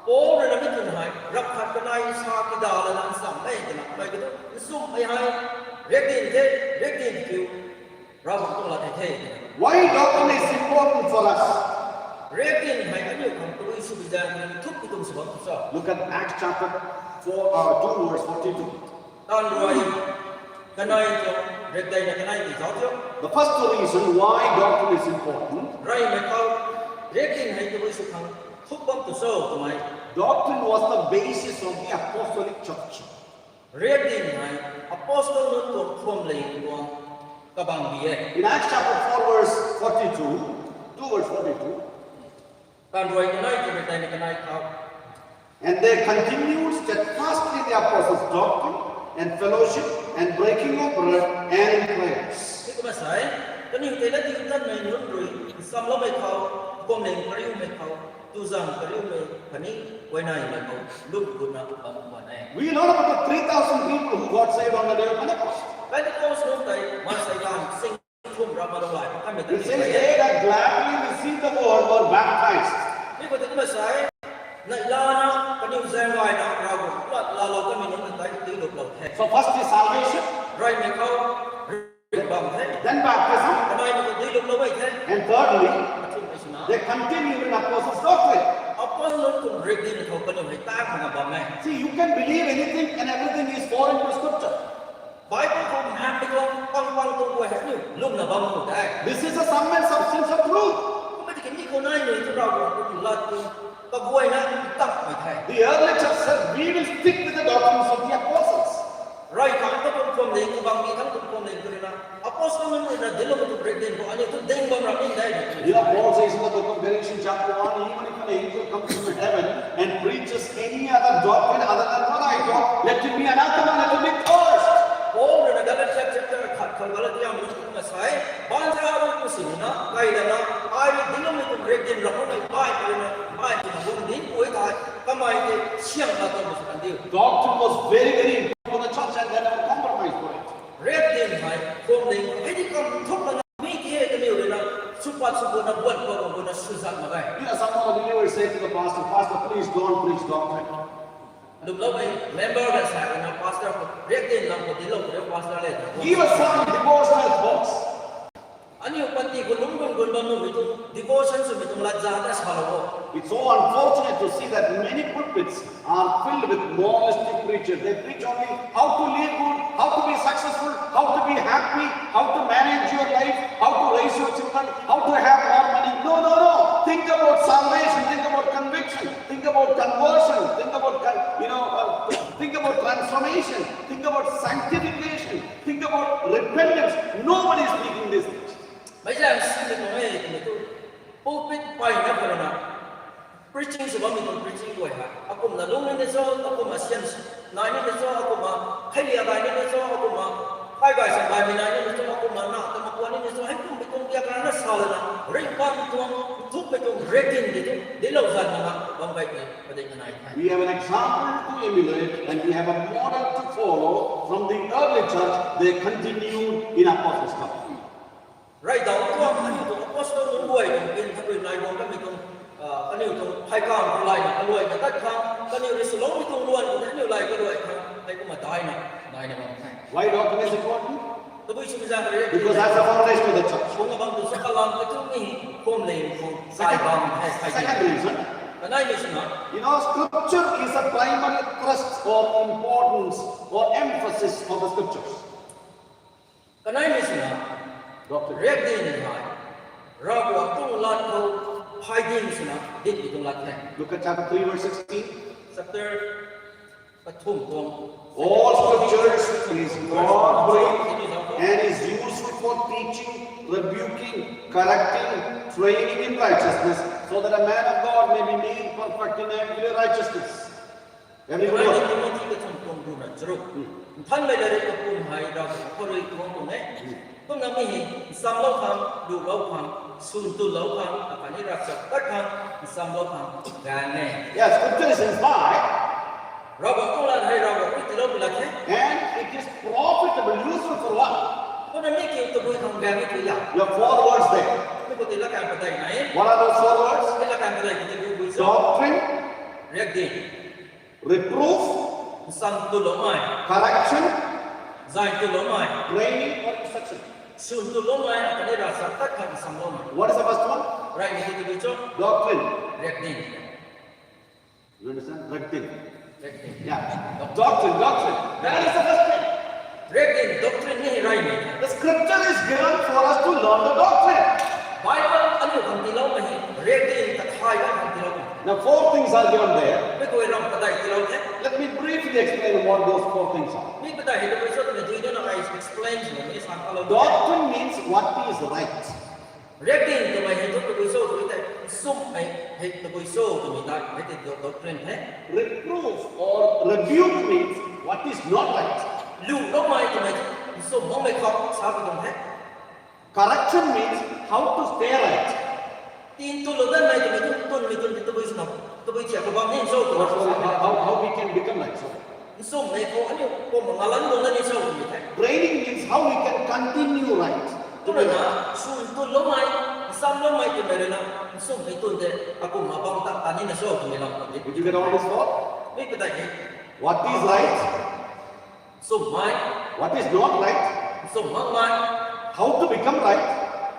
Paul rui na mi tun hei, rap khat kanei sa kida lana nsam e twna mei ka tu, nsumhmei hei riakdanv the, riakdanv kiu Ravguangc tuang lat hei the. Why doctrine is important for us? Riakdanv hei aniu khang tabui sw bi zaeng ni thuk ki tuang sw bam tu cho? Look at Acts chapter four, uh, two verse forty-two. Taanv rui kanei tuang, riakdanv na kanei ti zauc tio. The first reason why doctrine is important. Reymei khou riakdanv hei tabui sw khang thuk bam tu cho twmei. Doctrine was the basis of the apostolic church. Riakdanv hei apostle nunc tuang phuamling tuang kabang bi e. In Acts chapter four verse forty-two, two verse forty-two. Taanv rui kanei tuang riakdanv na kanei khou And they continued steadfastly in the apostles' doctrine and fellowship and breaking of bread and in prayers. Hei kumna sa e, kaniw tei lat ti tan mei nunc rui, nsamloumei khou, kuamling kariumei khou, tuzang kariumei khatni guaynaimei khou lum gutna bam khwan e. We know about the three thousand people who got saved on the day of Pentecost. Pentecost nung tei maansei ganv sing thum ramh ma lou lai, kamei It tei says, "They that gladly received the word were baptized." Mi khou tei kumna sa e, neihlana kaniw zaeng gayna Ravguangc lat laalou kamei nunc ta tei duiluplou the. So first is salvation, Reymei khou rui bam the. Then baptism, Kaneimei khou duiluplou e the. And thirdly, Kathumhmei swna, they continue in apostles' doctrine. Apostle nunc tuang riakdanv khou kaniw hei taanv makna bam e. See, you can believe anything and everything is foreign to scripture. Bible khou mhaengmei tuang pang pang tuang guay hei aniu lwmna bam nuh de. This is the sum and substance of truth. Kummei tiki mi khou naimei thu Ravguangc tuang lat tuang kaguayna ntakmei the. The early church said, "We will stick with the doctrines of the apostles." Rey khang katuang phuamling, kabangc mi khang katuang phuamling tw rui na, apostle nunc rui na dincloumei tuang riakdanv khou aniu thu ding bam ram ni de. You know, Paul says in the book of Galatians chapter one, "Even if an angel comes from heaven and preaches any other doctrine other than what I taught, let him be anathema, let him be cursed." Paul rui na Galatia chapter khat khou Galatia nunc kumna sa e, baanchara nunc pu sini na, kai lana, ai rui dincloumei tuang riakdanv ram khou mei bai, kai lana, bai twna guang dinc pui thei, kamei tei siang la tuang sw kan diu. Doctrine was very, very important for the church and they never compromised for it. Riakdanv hei, phuamling, hei di kam thuk lana, mi ki hei kaniw rui na, supat supat na, buan pat na, buan na, suzat mak ge. You know, some of the believers say to the pastor, "Pastor, please don't preach doctrine." Lwmloumei member kan sa rui na pastor khou, riakdanv lam khou dinclou khou pastor le. Give us some devotional thoughts. Aniu panty khou lungc gun gun bam nuhmei tuang devotion swmei tuang lat za ta salou o. It's so unfortunate to see that many pulpits are filled with moralistic preachers. They preach only how to live good, how to be successful, how to be happy, how to manage your life, how to raise your children, how to have more money. No, no, no. Think about salvation, think about conviction, think about conversion, think about, con- you know, uh, think about transformation, think about sanctification, think about repentance. Nobody is speaking these things. Meic zaeng simei tuang e twmei tu, pulpit peyna khou rui na, preaching sw bammei tuang preaching guay hei, akumna lungc ni ni cho, akumna sian nai ni ni cho, akumna kheilia gay ni ni cho, akumna kai gay sa gaymei nai ni ni cho, akumna na ta makuan ni ni cho, hei kummei tuang biak rana sa lana, ringh bammei tuang, nthukmei tuang riakdanv di tu, dinclou zan na, bam gay tei, padik kanei the. We have an example to emulate and we have a model to follow from the early church. They continued in apostles' doctrine. Rey daw tuang, kaniw tuang apostle nunc guay tuang pin, kaniw nai guang kamei tuang, ah, kaniw tuang pheykamv khou layna kaluai katat khang, kaniw rui swloumei tuang luan khou aniu lay kaluai khang, hei kumna daina, daina bam the. Why doctrine is important? Tabui swmei zaeng kha rui e. Because that's the foundation of the church. Kumna bam tu sa kalam katu ni, phuamling khou, sai bam the, sai bam. Second reason. Kaneimei swna. You know, scripture is a primary thrust or importance or emphasis of the scriptures. Kaneimei swna, doctrine, riakdanv hei, Ravguangc tuang lat khou, phay ding swna, dincmei tuang lat the. Look at chapter three, verse sixteen. Chapter kathumh tuang. All scriptures is God-breathed and is useful for teaching, rebuking, correcting, training in righteousness, so that a man of God may be made perfect in every righteousness. Every word. Kaneimei Timothy kathumh tuang ruhna charuk. Nthanmei lairik kapum hei Ravguangc khou rui thuanc tuang e. Kumna mi hei, nsamlou khang, lulou khang, swn tulou khang, akhatni ravchaptat khang, nsamlou khang, gaeng e. Yes, scripture is inspired. Ravguangc tuang lat hei Ravguangc rui tiiloumei lat the. And it is profitable, useful for what? Kumna mi kiu tabui khang gaeng e tw la. There are four words there. Mi khou tei latkaeng padeih nai e. What are those four words? Hei latkaeng padeih ki tabui bui cho? Doctrine. Riakdanv. Reproof. Nsan tuloumei. Correction. Zay tuloumei. Training or instruction. Swn tuloumei, akhatni ravchaptat khang nsamloumei. What is the first one? Reymei tei tabui cho? Doctrine. Riakdanv. You understand? Riakdanv. Riakdanv. Yeah. Doctrine, doctrine. That is the first thing. Riakdanv, doctrine ni reymei. The scripture is given for us to learn the doctrine. Bible aniu khang tiiloumei hei, riakdanv kathay khang tiiloumei. Now, four things are given there. Mi khou ram padeih tiilou the. Let me briefly explain what those four things are. Mi padeih hei tabui cho twmei dui dana I explain sw ni sa kalou. Doctrine means what is right. Riakdanv twmei hei thu tabui cho tw tei, nchumhmei hei tabui cho twmei ta hei tei doctrine the. Reproof or rebuke means what is not right. Luhloumei twmei thu nchumh makmei khou sa pi tuang the. Correction means how to stay right. Tin tulou danmei twmei thu tunmei tun ti tabui swna, tabui thiak kabam ni cho tw. How, how, how we can become right so? Nchumhmei khou aniu kum ngalan lung na ni cho twmei the. Training means how we can continue right. Kumna na, swn tunloumei, nsamloumei twmei rui na, nchumhmei tun tei akum mabang ta ta ni na cho twmei lam khou di. Did you get all this thought? Mi padeih hei. What is right? Nchumhmei. What is not right? Nchumh makmei. How to become right?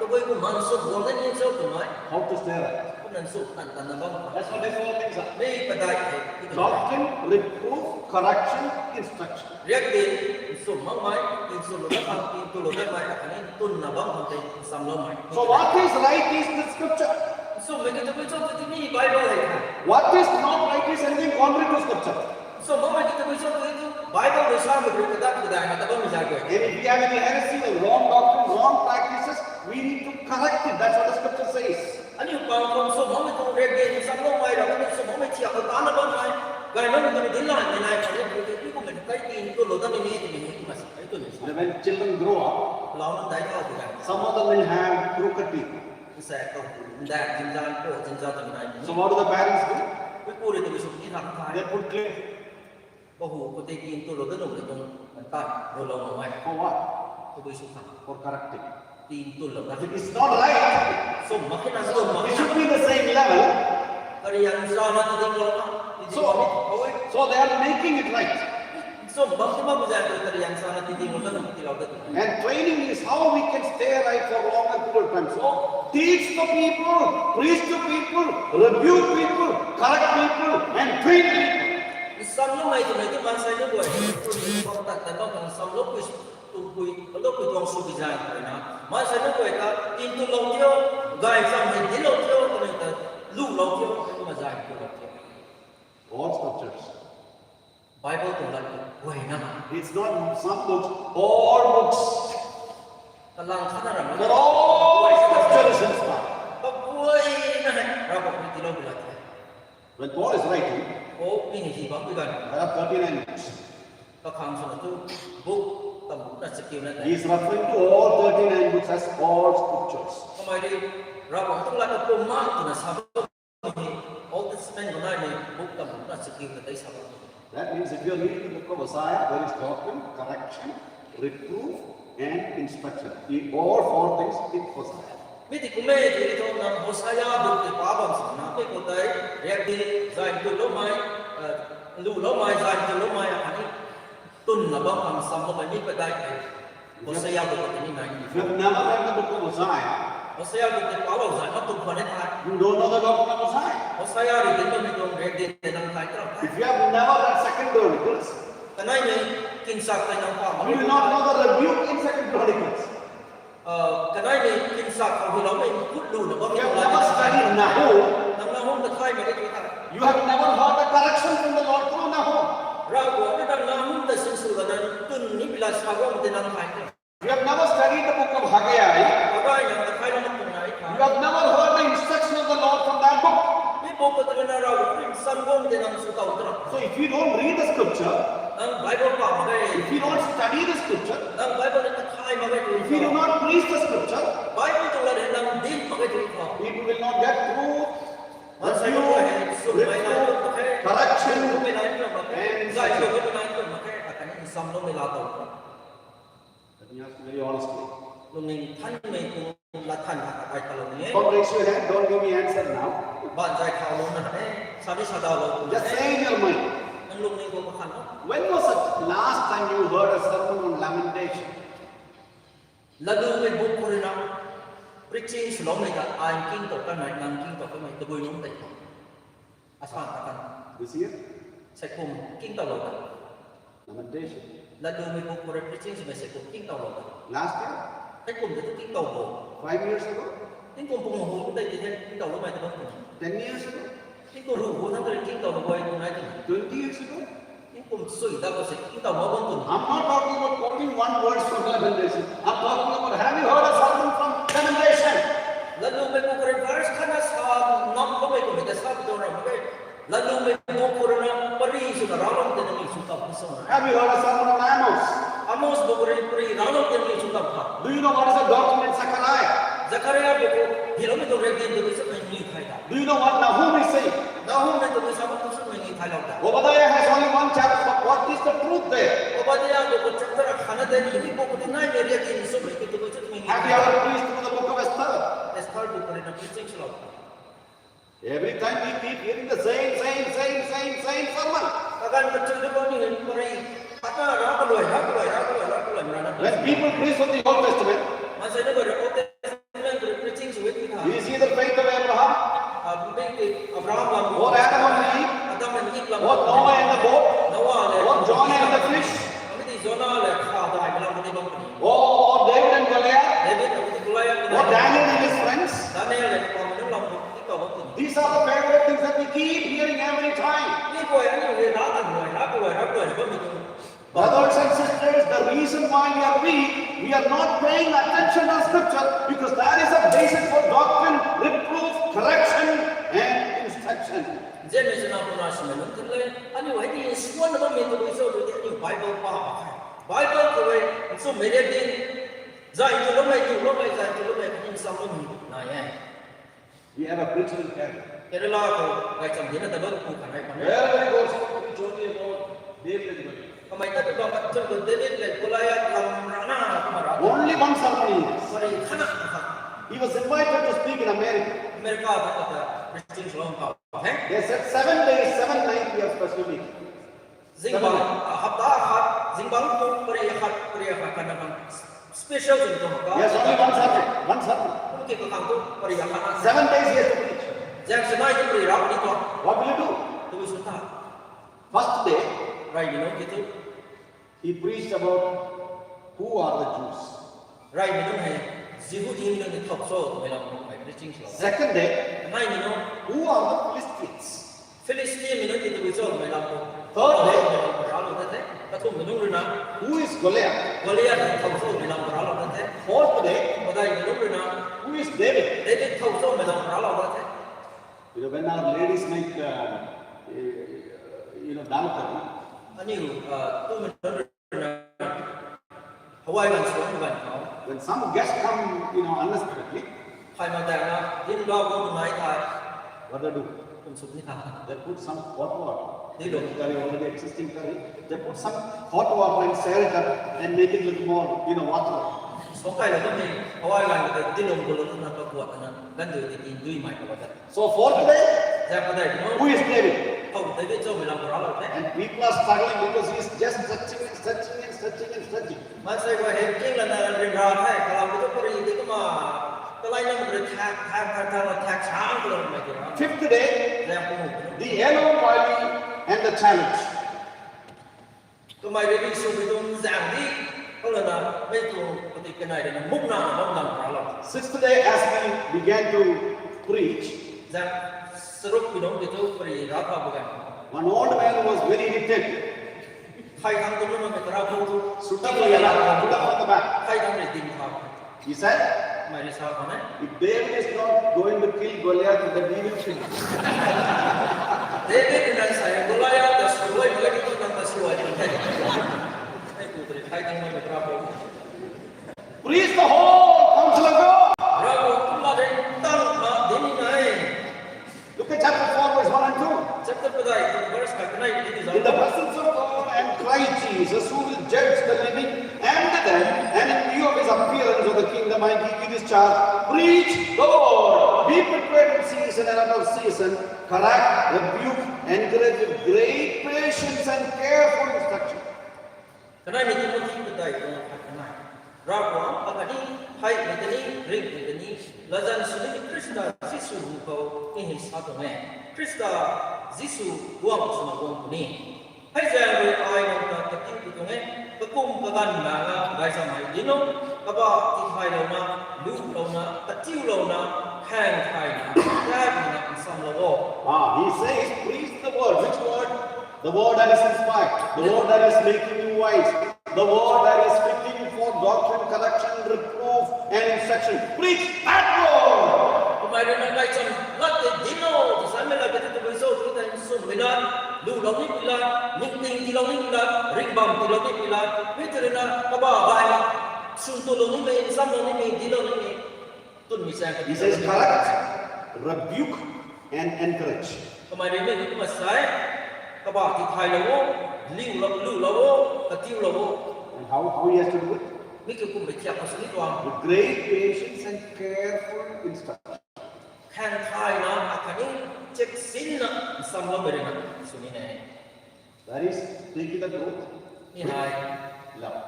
Tabui kumna nchumh guang na ni cho twmei. How to stay right? Kumna nchumh tan tan na bam. That's what these four things are. Mi padeih hei. Doctrine, reproof, correction, instruction. Riakdanv, nchumh makmei, nchumhlou dat khang, nchumhlou datmei, akhatni tunna bam khang tei nsamloumei. So what is right is the scripture. Nchumhmei ki tabui cho tw ti mi Bible hei the. What is not right is anything contrary to scripture. Nchumh makmei ki tabui cho tw ti Bible rui samei rui kadat kadai na ta bammei zay khe. And if we have any heresy or wrong doctrine, wrong practices, we need to correct it. That's what the scripture says. Aniu pang khou nchumh makmei tuang riakdanv nsamloumei ra, aniu nchumh makmei thiak khou tana bammei, gay makmei tuang dinc lanmei nai khou ni tw ti, mi kummei na kai tin tulou dat ni ni twmei ni kumna sa kai tw ni sa. When children grow up, Lau nunc daic thau ti gay. Some of them will have crooked teeth. Nsa khou, ndak, zinza, khou, zinza twmei nai. So what do the parents do? Puipu rui tabui sw ni thang thai. They put clay. Kahu khou tei tin tulou dat nuh mei tuang ta rulou nuh e. For what? Tabui sw khang. For correcting. Tin tulou dat. It is not right. Nchumh mak khe na, nchumh mak khe na. It should be the same level. Karian sana ti dinglou na. So, so they are making it right. Nchumh bam ti mak bu zan tu karian sana ti dinglou na, tilou dat. And training is how we can stay right for long and cruel time. So, teach the people, preach to people, rebuke people, correct people, and train people. Nsamloumei twmei tu maansei nunc guay, nchumh bam tan tan bam khang nsamloupui, tumpui, loupui tuang sw bi zan twna. Maansei nunc guay ta, tin tulou tio, gay cham hei dinclou tio, twmei ta, luhlou tio, kumna zay tulou tio. All scriptures. Bible tuang lat guayna. It's not some books, all books. Kalang khatna ram. There are all scriptures in the Bible. Kaguayna hei Ravguangc rui tiilou bi lat the. When Paul is writing, Paul ni hei hi bam pi ganv, there are thirty-nine books. Kakhang swna tu book tamna chakiuna de. He is referring to all thirty-nine books as all scriptures. Kamei rui Ravguangc tuang lat ta pum mak twna sa Old Testament khou nai ni book tamna chakiuna tei sa bam. That means if you read the book of Hosea, there is doctrine, correction, reproof, and instruction. In all four things in Hosea. Mi ti kum e ti thu nang Hosea book tei pa bam swna, mi khou tei, riakdanv, zay tuloumei, luhloumei, zay tuloumei, akhatni tunna bam khang nsamloumei mi padeih hei. Hosea book tei ni nai ni. If you have never read the book of Hosea, Hosea book tei palou zay mak tuang khwan e thei, you don't know the doctrine of Hosea. Hosea rui dinc bammei tuang riakdanv tei nang thay tram the. If you have never read Second Chronicles, kaneimei Kingchak tei nang pa mak, you will not know the rebuke in Second Chronicles. Kaneimei Kingchak khou hyloumei kut luna bam. If you have never studied Nahum, nang Nahum ta thay mak ge tu thei, you have never heard the correction from the Lord through Nahum. Ravguangc rui nang Nahum ta sinsw lana tun ni pi lat sa guangmei tei nang thay tram. You have never studied the book of Haggai. Haggai nang ta thaylou mak tuang nai tha. You have never heard the instruction of the Lord from that book. Mi book khou tei rui na Ravguangc rui nsan guangmei tei nang sw tow tram. So if you don't read the scripture, nang Bible pa mak ge, if you don't study the scripture, nang Bible ta thay mak ge tu, if you do not preach the scripture, Bible tuang lat hei nang dinc mak ge tu tho, people will not get through. Maansei nunc guay hei swmei nai tun mak khe, correction, swmei nai tun mak khe, and zay tuloumei nai tun mak khe, akhatni nsamloumei laa tow tram. Let me ask you very honestly. Lungning thanmei tuang lat than khat ai talou ni e. Don't raise your hand, don't give me answer now. Baanv zay thaulou na e, sa ni sa dawlou. Just say in your mind. Nang lungning khou kakhan o. When was the last time you heard a sermon on lamentation? Latloumei book khou rui na preaching swloumei ta ai king tow kanmei, nang king tow kanmei tabui nunc tei khou. Asan ta kan. This year? Seikum king towlou ta. Lamentation. Latloumei book khou rui preaching swmei seikum king towlou ta. Last year? Seikum ta tu king tow bo. Five years ago? Tingkum pung hu tei ti the king towloumei ta bam kum. Ten years ago? Tingkum ruh hu nang ta rui king towlou guay kum nai ti. Twenty years ago? Tingkum sui ta khou se king tow mak bam kum. I'm not talking about quoting one verse from Lamentation. I'm talking about, have you heard a sermon from Lamentation? Lalumei bu khou rui verse khatna sa ngam bammei kummei ta sa pi tuang ram mak ge. Lalumei bu khou rui na pari swna Ravguangc ta nangniw chu kam puni sa na. Have you heard a sermon on Amos? Amos bu khou rui pari Ravguangc ta nangniw chu kam kha. Do you know what is the doctrine in Zechariah? Zechariah bu khou hiloumei tuang riakdanv ta nangniw thay ta. Do you know what Nahum is saying? Nahum mei ta nangniw sa bam tu swmei nangniw thaylou ta. Obadiah has only one chapter, but what is the truth there? Obadiah bu khou chapter khatna de ni, bu khou ti naimei riakdanv swmei ki tu swmei nangniw. Have you ever preached through the book of Esther? Esther bu khou rui na preaching swlou ta. Every time we keep hearing the same, same, same, same, same sermon. Kaganv kachui tu bam ni pari khatna ra kaluai, ra kaluai, ra kaluai, ra kaluai, ra na. When people preach from the Old Testament, maansei na bu rui Old Testament preaching sw e tha. You see the faith of Abraham? Ah, bumbi ki Abraham lam. Or Adam and Eve? Adam and Eve lam. Or Noah and the boat? Noah le. Or Jonah and the fish? Amei ti Jonah le kha daimei lam ni bam puni. Or, or David and Goliath? David amei ti Goliath. Or Daniel and his friends? Daniel le kapamei nunc lam ni bam puni. These are the favorite things that we keep hearing every time. Ni guay aniu hei ra kaluai, ra kaluai, ra kaluai bammei tuang. Brothers and sisters, the reason why we are weak, we are not paying attention to scripture, because that is a basis for doctrine, reproof, correction, and instruction. Nzianmei chana puna swmei nunc tei le, aniu hei ni swan na bammei tabui cho tu tei aniu Bible pa mak khe. Bible khou rui nchumhmei riakdanv, zay tu loumei, tu loumei, zay tu loumei khatni nsam loumei nai e. We have a preacher in Kerala. Kerala khou gaychamv dina ta bam pu khat nai khwan e. Wherever he goes, he preach only about David and Goliath. Kamei tat tu bam khat tu David le Goliath lam rana kumna ra. Only one sermon he has. Pari khatna khat. He was invited to speak in America. America ta kata preaching salou khou he. They said seven days, seven nights we have special meeting. Zingbangc, ah, hapta khat, zingbangc tu pari khat, pari khat khatna khang special zing tuang ka. Yes, only one sermon, one sermon. Kum ki kakhang tu pari khat na. Seven days he has to preach. Zaeng sanei tu pari rap ni tuang. What will you do? Tabui sw tha. First day, raymei nunc ki tu, he preached about who are the Jews. Raymei nunc hei Jihudimei nunc ni thow cho twmei lam khou preaching swlou. Second day, naimei nunc, who are the Philistines? Philistinemei nunc ti tabui cho twmei lam khou. Third day, ralou ta the. Kathumhmei nunc rui na, who is Goliath? Goliath ni thow cho twmei lam khou ralou ta the. Fourth day, padaihmei nunc rui na, who is David? David thow cho twmei lam khou ralou ta the. You know, when our ladies make, uh, you know, dal curry, aniu, uh, tumei nunc rui na hawai ganv suang ganv khou, when some guests come, you know, unexpectedly, phay mak daeng na, din rau kum nai thei, what they do? Kum suk ni tha. They put some hot water. They don't. Curry, already existing curry. They put some hot water and stir it up and make it little more, you know, water. Suk kai la kum ni, hawai ganv khou din rau kum na pakuat na, ganv dui ti duimei khou ta. So fourth day, zaeng padaihmei nunc, who is David? Thow David cho twmei lam khou ralou the. And people are struggling because he is just stretching and stretching and stretching and stretching. Maansei guay hei king lana ryanra the, kalam tu pari ti kumna, kalai nam tu thak, thak, thak, thak, thak, sang kalou mei ti ra. Fifth day, zaeng pung, the yellow barley and the challenge. Kamei rui sw pi tuang zaeng di, kalana mei tuang pati kanei rui na mukna bam lam ralou. Sixth day, as we began to preach, zaeng charuk pi nunc ki tu pari ra tha bu ganv, one old man was very irritated. Khai thang tu nunc mei tara bu tu, suti khai thang rui ding tha. He said, kamei rui sa khwan e, if David is not going to kill Goliath, then we will kill him. David rui na sa e, Goliath ta swluai mak ge tu nang ta swluai mak the. Hei pu tari khai thang mei tara bu. Preach the whole counsel of God. Ravguangc kumna ding tang na ding ni nai. Look at chapter four, verse one and two. Chapter padeih, verse khat kanei ni zauc. In the presence of God and Christ Jesus, who will judge the living and the dead, and in view of his appearance of the kingdom, I give you this charge: preach the word. Be prepared in season and out of season. Correct, rebuke, encourage with great patience and careful instruction. Kaneimei Timothy padeih tuang khat kanei. Ravguangc akhatni, pheymei tei ni, ringhmei tei ni, latzan sw nimei Khrista Jisu hu khou mi hei sa tuang e. Khrista Jisu guang swna guang puni. Hei zaeng rui ai nang ta kakiu pi tuang e, kakum kaganv na na gaychamv hei dinc o, kabah tithaylouna, lulouna, katiulouna, khaeng thayna, kaimei na nsamlou o. Ah, he says, preach the word. Which word? The word that is inspired, the word that is making you wise, the word that is fitting for doctrine, correction, reproof, and instruction. Preach that word. Rui na gaychamv lat tei dinc o, tw samei lat tei tabui cho tw tei nsummei lat, lulou nimei lat, ningting tiilou nimei lat, ringbam tiilou nimei lat, mi tw rui na kabah gay, swn tulou nimei, nchamlou nimei, dinclou nimei, tunmei sa. He says, correct, rebuke and encourage. Kamei rui mi ni kumna sa e, kabah tithaylou o, liulou, lulou o, katiulou o. And how, how he has to do it? Mi kiu kummei thiak khou sini tuang. With great patience and careful instruction. Khang thayna, akhatni chepsinna nchamloumei rui na sw ni e. That is, speaking the truth. Mi hei love.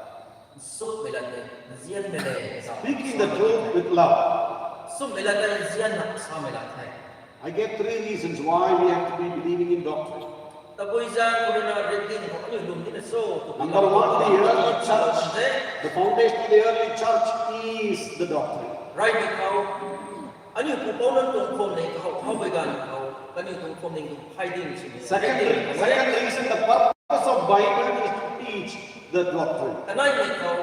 Nsummei lat tei nzianmei le, sa. Speaking the truth with love. Nsummei lat tei nzianna samei lat the. I gave three reasons why we have to be believing in doctrine. Tabui zaeng khou rui na riakdanv khou aniu lwm nina cho tw. Number one, the early church, the foundation of the early church is the doctrine. Rey di khou, aniu pupouc nunc tuang khwan ning kahow, kahow bei ganv khou, kaniw tuang khwan ning tuang phay ding sini. Second, second reason, the purpose of Bible is to teach the doctrine. Kaneimei khou,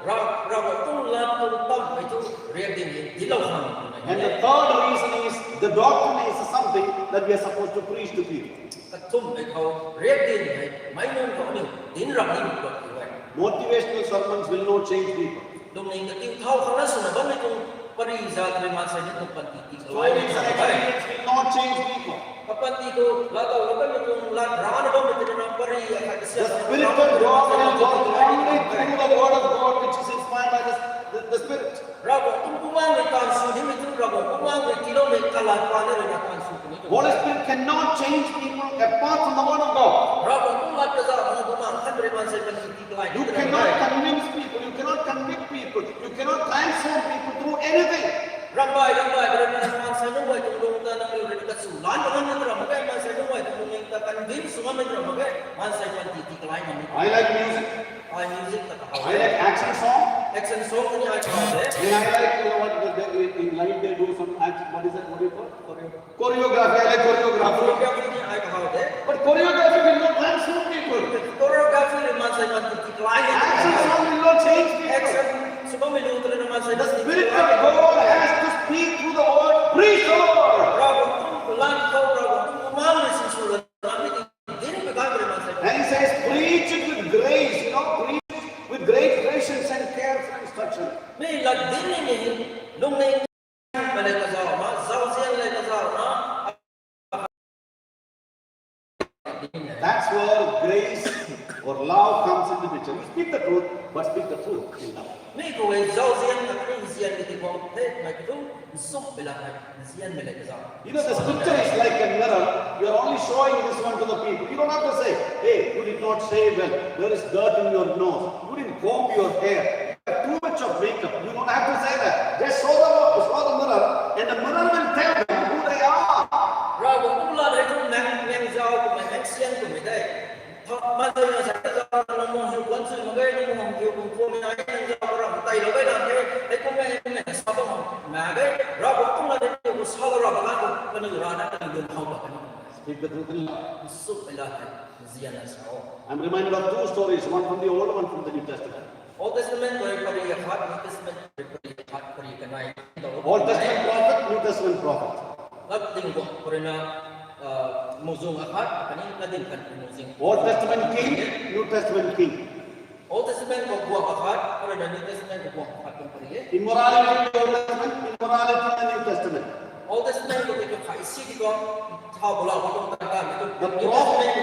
Rav, Ravguangc tuang lat tuang tammei thu riakdanv hei dinclou khang. And the third reason is, the doctrine is something that we are supposed to preach to people. Kathumhmei khou, riakdanv hei meic nunc khou aniu dinc ram nimei tuang e. Motivational sermons will not change people. Lungning katiu thau khang na swna bammei tuang pary zat rui maansei nunc tuang panty tii kalai ni. Stories and experience will not change people. Kapanty khou laatow la bammei tuang lat rana bammei tuang pary akhat kasiam. The Spirit of God will work only through the word of God, which is inspired by the, the, the Spirit. Ravguangc tuang Bumaengh rui taanv sw nimei thu, Ravguangc Bumaengh rui tiiloumei kalat paan rui na taanv sw puni. Holy Spirit cannot change people apart from the word of God. Ravguangc tuang lat kazauh khang Bumaengh Nthanmei rui maansei panty tii kalai ni. You cannot convince people, you cannot convict people, you cannot transform people through anything. Ramhbei, ramhbei rui na maansei nunc guay tuang lung ta nangniw rui na kachu lan bam ngam ni tw ram mak ge, maansei nunc guay tuang lungning ta convince sw ngam ni tw ram mak ge, maansei panty tii kalai ngam ni. I like music. Ai music ta kahaw e. I like action song. Action song ni ai kahaw de. And I like, you know, what the, the, in, in life they do some act, what is that, what do you call? Choreo-, choreography, I like choreography. Choreography ni ai kahaw de. But choreography will not transform people. Choreography rui maansei panty tii kalai ni. Action song will not change people. Action sw bammei lu ta rui na maansei panty tii kalai ni. The Spirit of God has to speak through the word, preach the word. Ravguangc tuang lat khou, Ravguangc tuang Bumaengh rui sinsw lana mi ti dinc pui ganv rui maansei. And he says, preach it with grace, you know, preach with great patience and careful instruction. Mi lat dinc ni ni, lungning mei le kazauh na, zauzian le kazauh na. That's where grace or love comes into the picture. You speak the truth, but speak the truth in love. Mi khou e zauzian na kaniw nzian ni ti khou the, mei ki thu, nsummei lat hei nzianmei le kazauh. You know, the scripture is like a mirror. You are only showing this one to the people. You don't have to say, hey, you did not shave well. There is dirt in your nose. You didn't comb your hair. You have too much of makeup. You don't have to say that. Just show the, show the mirror, and the mirror will tell them who they are. Ravguangc tuang lat hei thu nang, nang zau kummei, nang sian kummei de. Tha, maansei na sa zau, nang mung hiu kuan sui mak ge, nang mung hiu kuan kuan nai, nang zau ram teilou ge nang de. Hei kummei, hei kummei sa bam mak ge. Ravguangc tuang lat hei thu salou ra bam ganv khou, kaniw rana kaniw lung how bam kaniw. Speak the truth in love. Nsummei lat hei nzianna sa o. I'm reminded of two stories, one from the Old, one from the New Testament. Old Testament khou rui pary akhat, New Testament khou rui pary akhat, pary kanei. Old Testament prophet, New Testament prophet. Latding guangc khou rui na, ah, muhzwng akhat, khatni latding khat muhzwng. Old Testament king, New Testament king. Old Testament khou guangc akhat, khou rui na New Testament khou guangc akhat tuang pary e. Immorality in the Old Testament, immorality in the New Testament. Old Testament khou tei kakhei si di tuang, thau bula khou tuang tan tan, the prophet,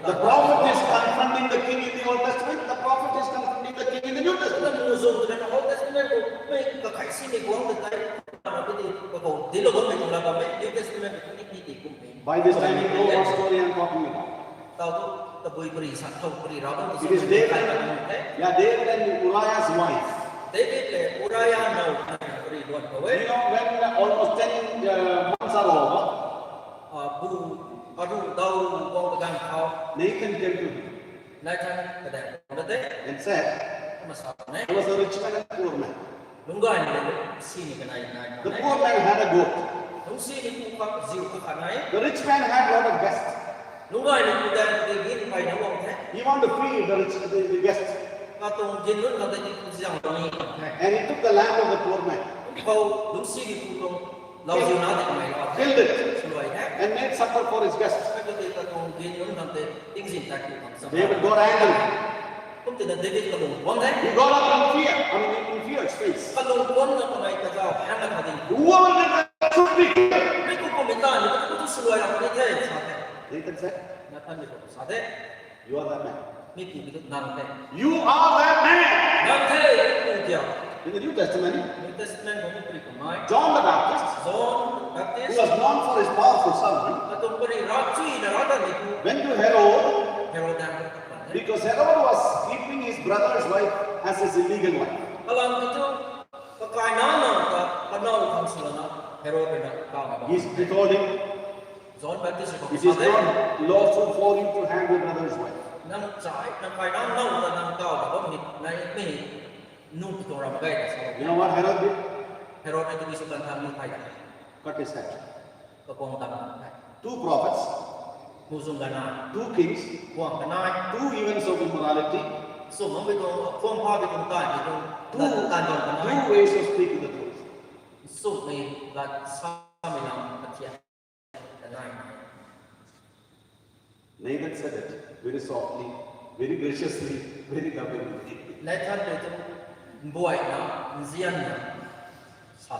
the prophet is confronting the king in the Old Testament, the prophet is confronting the king in the New Testament. Muhzwng tei na Old Testament khou mei kakhei simei guangc ta tei, na pi di, kakhou dinclou bammei tuang lat bammei, New Testament khou ni pi di kum e. By this time, you know what story I'm talking about. Tau tu, tabui pary sa, tau pary rau bam tu. It is David, yeah, David and Uriah's wife. David le Uriah now pary luan khou e. You know, when almost ten, uh, months are over, ah, bu, aru dau bam ganv khou, Nathan came to him. Nathan kadan khou na de. And said, kumna sa ne. There was a rich man and a poor man. Lungcgay ni le lungcsi ni kanei nai. The poor man had a goat. Lungcsi ni pu khat ziu khat khat nai. The rich man had lot of guests. Lungcgay ni pu dan pu di gin peyna guang the. He want to feed the rich, the, the guests. Katuang gin nunc khat tei di pu ziang ni guang the. And he took the lamb of the poor man. Kum khou lungcsi ni pu tuang Lauziu na de kamei la. Killed it. Swluai the. And made supper for his guests. Kei tu tei katuang gin nunc khang tei tingzin tat kiu khang sam. David got angry. Kum tina David kalung guang the. He got up in fear. I mean, in fear, his face. Kalung guang na kamei kazau hang na kha ding. Who are the ones who should be killed? Mi kum kum mi ta ni, mi kum tu swluai ra ni the, sa the. Nathan said, Nathan ni kum sa the. You are that man. Mi pu ki tu nang the. You are that man. Nang the, pu kia. In the New Testament, New Testament khou mi pui kamei. John the Baptist, John the Baptist, who was known for his powerful sermon, katuang pari ravchuina ravdanmei pu. Went to Herod, Herod dang khou pat the. Because Herod was keeping his brother's wife as his illegal wife. Kalam ki tu, kakai na nang ta, kanau khang swlana, Herod rui na kau na bam. He told him, John Baptist rui It is not lawful for you to have your brother's wife. Nang chai, nang kai nang nau ta nang kau na bam hei, nai mi nu tu ram gai ta sa. You know what Herod did? Herod na tu isu kan tham ni kai ta. Cut his head. Kakuang tam na kai. Two prophets, Muzung gana. Two kings, Kuang kanai. Two events of immorality. Sum mang bi tuang, kuang pha bi tuang tai bi tuang. Two, Tan dong kanai. Two ways of speaking the truth. Sum mi lat sa mi lam kathia. Nathan said it very softly, very graciously, very lovingly. Nathan rui tu mbuai na, nzian na, sa.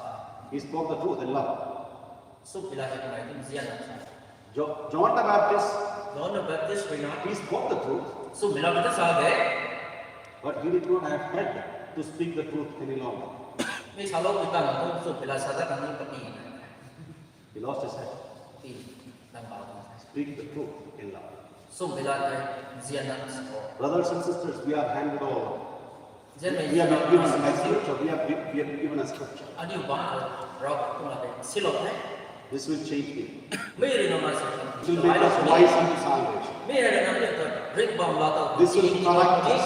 He spoke the truth in love. Sum bila hei nai tu nzian na sa. Jo-, John the Baptist, John the Baptist rui na, he spoke the truth. Sum bila mi tu sa de. But he did not have head to speak the truth any longer. Mi salou mi tan tu sum bila sa ta kan ni pati na. He lost his head. Speak the truth in love. Brothers and sisters, we are handed over. We have been given a scripture. We have been, we have been given a scripture. This will change me. This will make us wise unto salvation. This will correct us.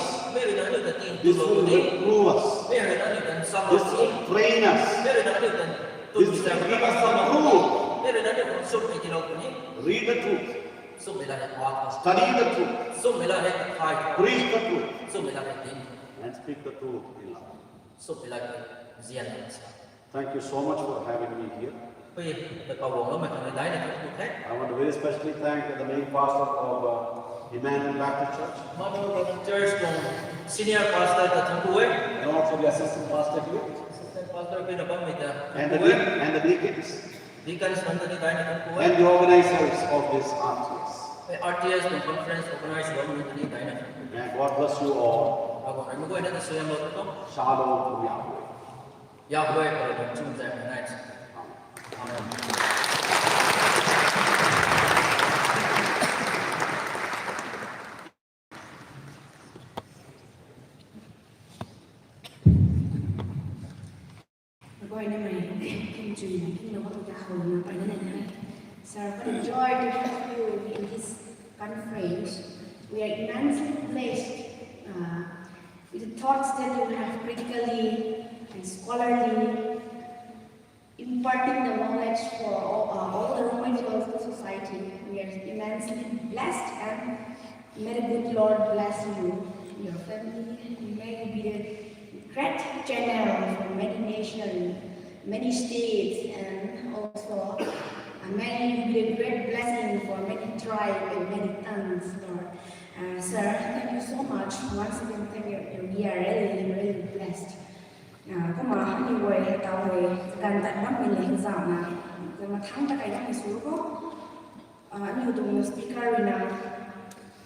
This will reprove us. This will train us. This will give us the truth. Read the truth. Study the truth. Preach the truth. And speak the truth in love. Thank you so much for having me here. I want to very specially thank the main pastor of, uh, Emmanuel Baptist Church. Emmanuel Baptist Church tuang senior pastor ta thangc ku e. And also the assistant pastor here. Assistant pastor pui na bammei ta thangc ku e. And the deacons. Deacons nunc ta ni daina thangc ku e. And the organizers of this R T S. R T S tuang conference organize bammei ta ni daina thangc ku e. May God bless you all. Ravguangc rui mei guayna ta suaihiamlou tu. Shalom from Yahweh. Yahweh khou rui chumzaeng nai. Amen. Sir, what a joy to have you in this conference. We are immensely blessed, uh, with the thoughts that you have critically and scholarly imparting the knowledge for all, uh, all the Rongmei Theological Society. We are immensely blessed, and may the good Lord bless you, your family. May you be the great channel for many nations, many states, and also, uh, may you be a great blessing for many tribes and many tongues, Lord. Uh, sir, thank you so much. Once again, thank you. We are really, really blessed. Ah, kumna aniu guay hei tau hei, ganv tat bammei le zauhna, mathangc ta kai bammei sw khou, ah, aniu tuang speaker rui na,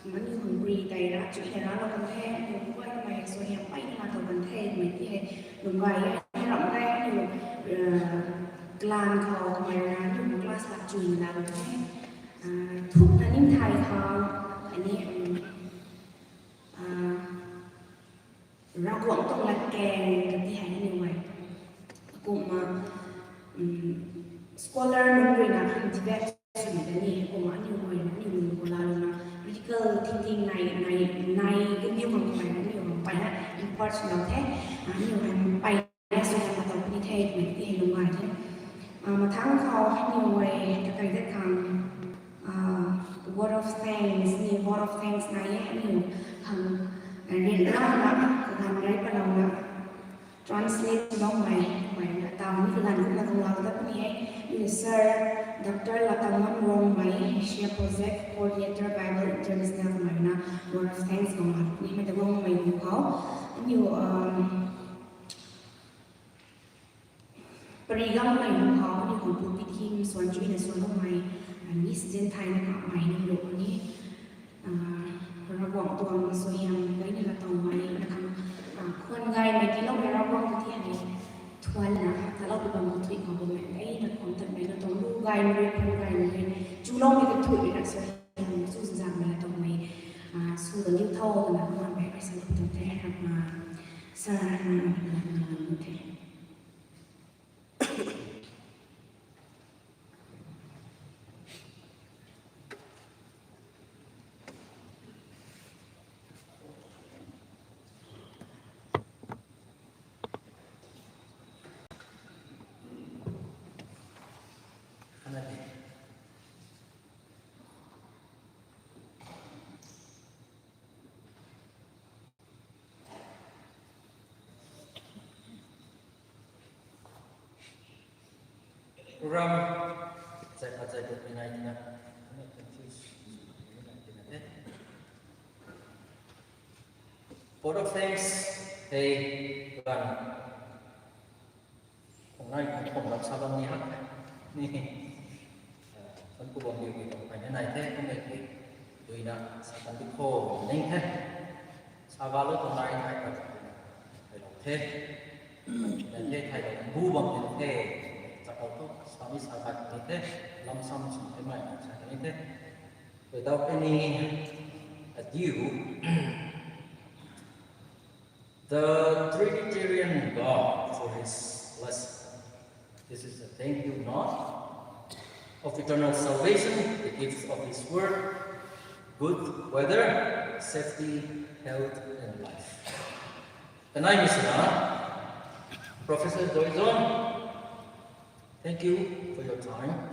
aniu hungry tei ra, chuina ralou kan the, aniu guay na mei suaihiam peyna na tow kan the, mei ti hei, lung gay e, ram gay aniu, ah, kalan khou, kamei rui na, aniu class lak chuina lou kan the, ah, thukna ningthai khou, ani, um, ah, Ravguangc tuang latkaeng kan ti hei aniu guay. Kumna, um, scholar nunc rui na debate swmei ta ni, kumna aniu guay na, aniu nunc khou laa luna, critical thinking nai, nai, nai, kaniw khang kamei na, aniu khang peyna impart swlou the, aniu khang peyna swlou ta ni the, twmei ti hei lung gay the. Ah, mathangc khou aniu guay, takai dat khang, ah, word of thanks, ni word of thanks nai e, aniu khang, ah, ryanrana, kaganv rey palouna, translate swloumei, mei na Lam ni kalan kumna kang lau ta puni e. Ni Sir Doctor Latamon Rongmei, Asia Project Coordinator, Bible International kamei na word of thanks kang lau puni mei ta Rongmei nu khou. Ni um, Pari gam mei nu khou ni khou pulpit hymn suan chuina suan mei, Miss Jen Thai na kha mei ni lu ni. Ravguangc tuang suaihiam gayna la tau mei na khang, khwan gaymei tiiloumei Ravguangc ta ti hei thuanna talou pi bam kathui khou bammei gayna khwan tatmei na tuang lu gaymei rui khwan gaymei rui chuloumei kathui rui na suaihiam chu zanmei la tau mei, sw ta liu thau twna kumna mei rui sa khou tang the, Sir, na na na na the. Program zai phat zai dut ni nai tina, confuse nai tina the. Vote of thanks hei kan khong nai khong khong lam sa bam ni hak ni. Kan ku bam diu ki tong kai ni nai the, kum e ki duina sa kan di kho ning the. Sa ga lo tong nai nai kan kai lo the. Nai the kai lo bu bam ni the. Sa kau tu sa ni sa kan ni the. Lam sam sum the mai sa ni the. Without any ado, the Trinitarian God for his blessing. This is a thank you note of eternal salvation, the gifts of his word, good weather, safety, health, and life. Kanai misina, Professor Doizon, thank you for your time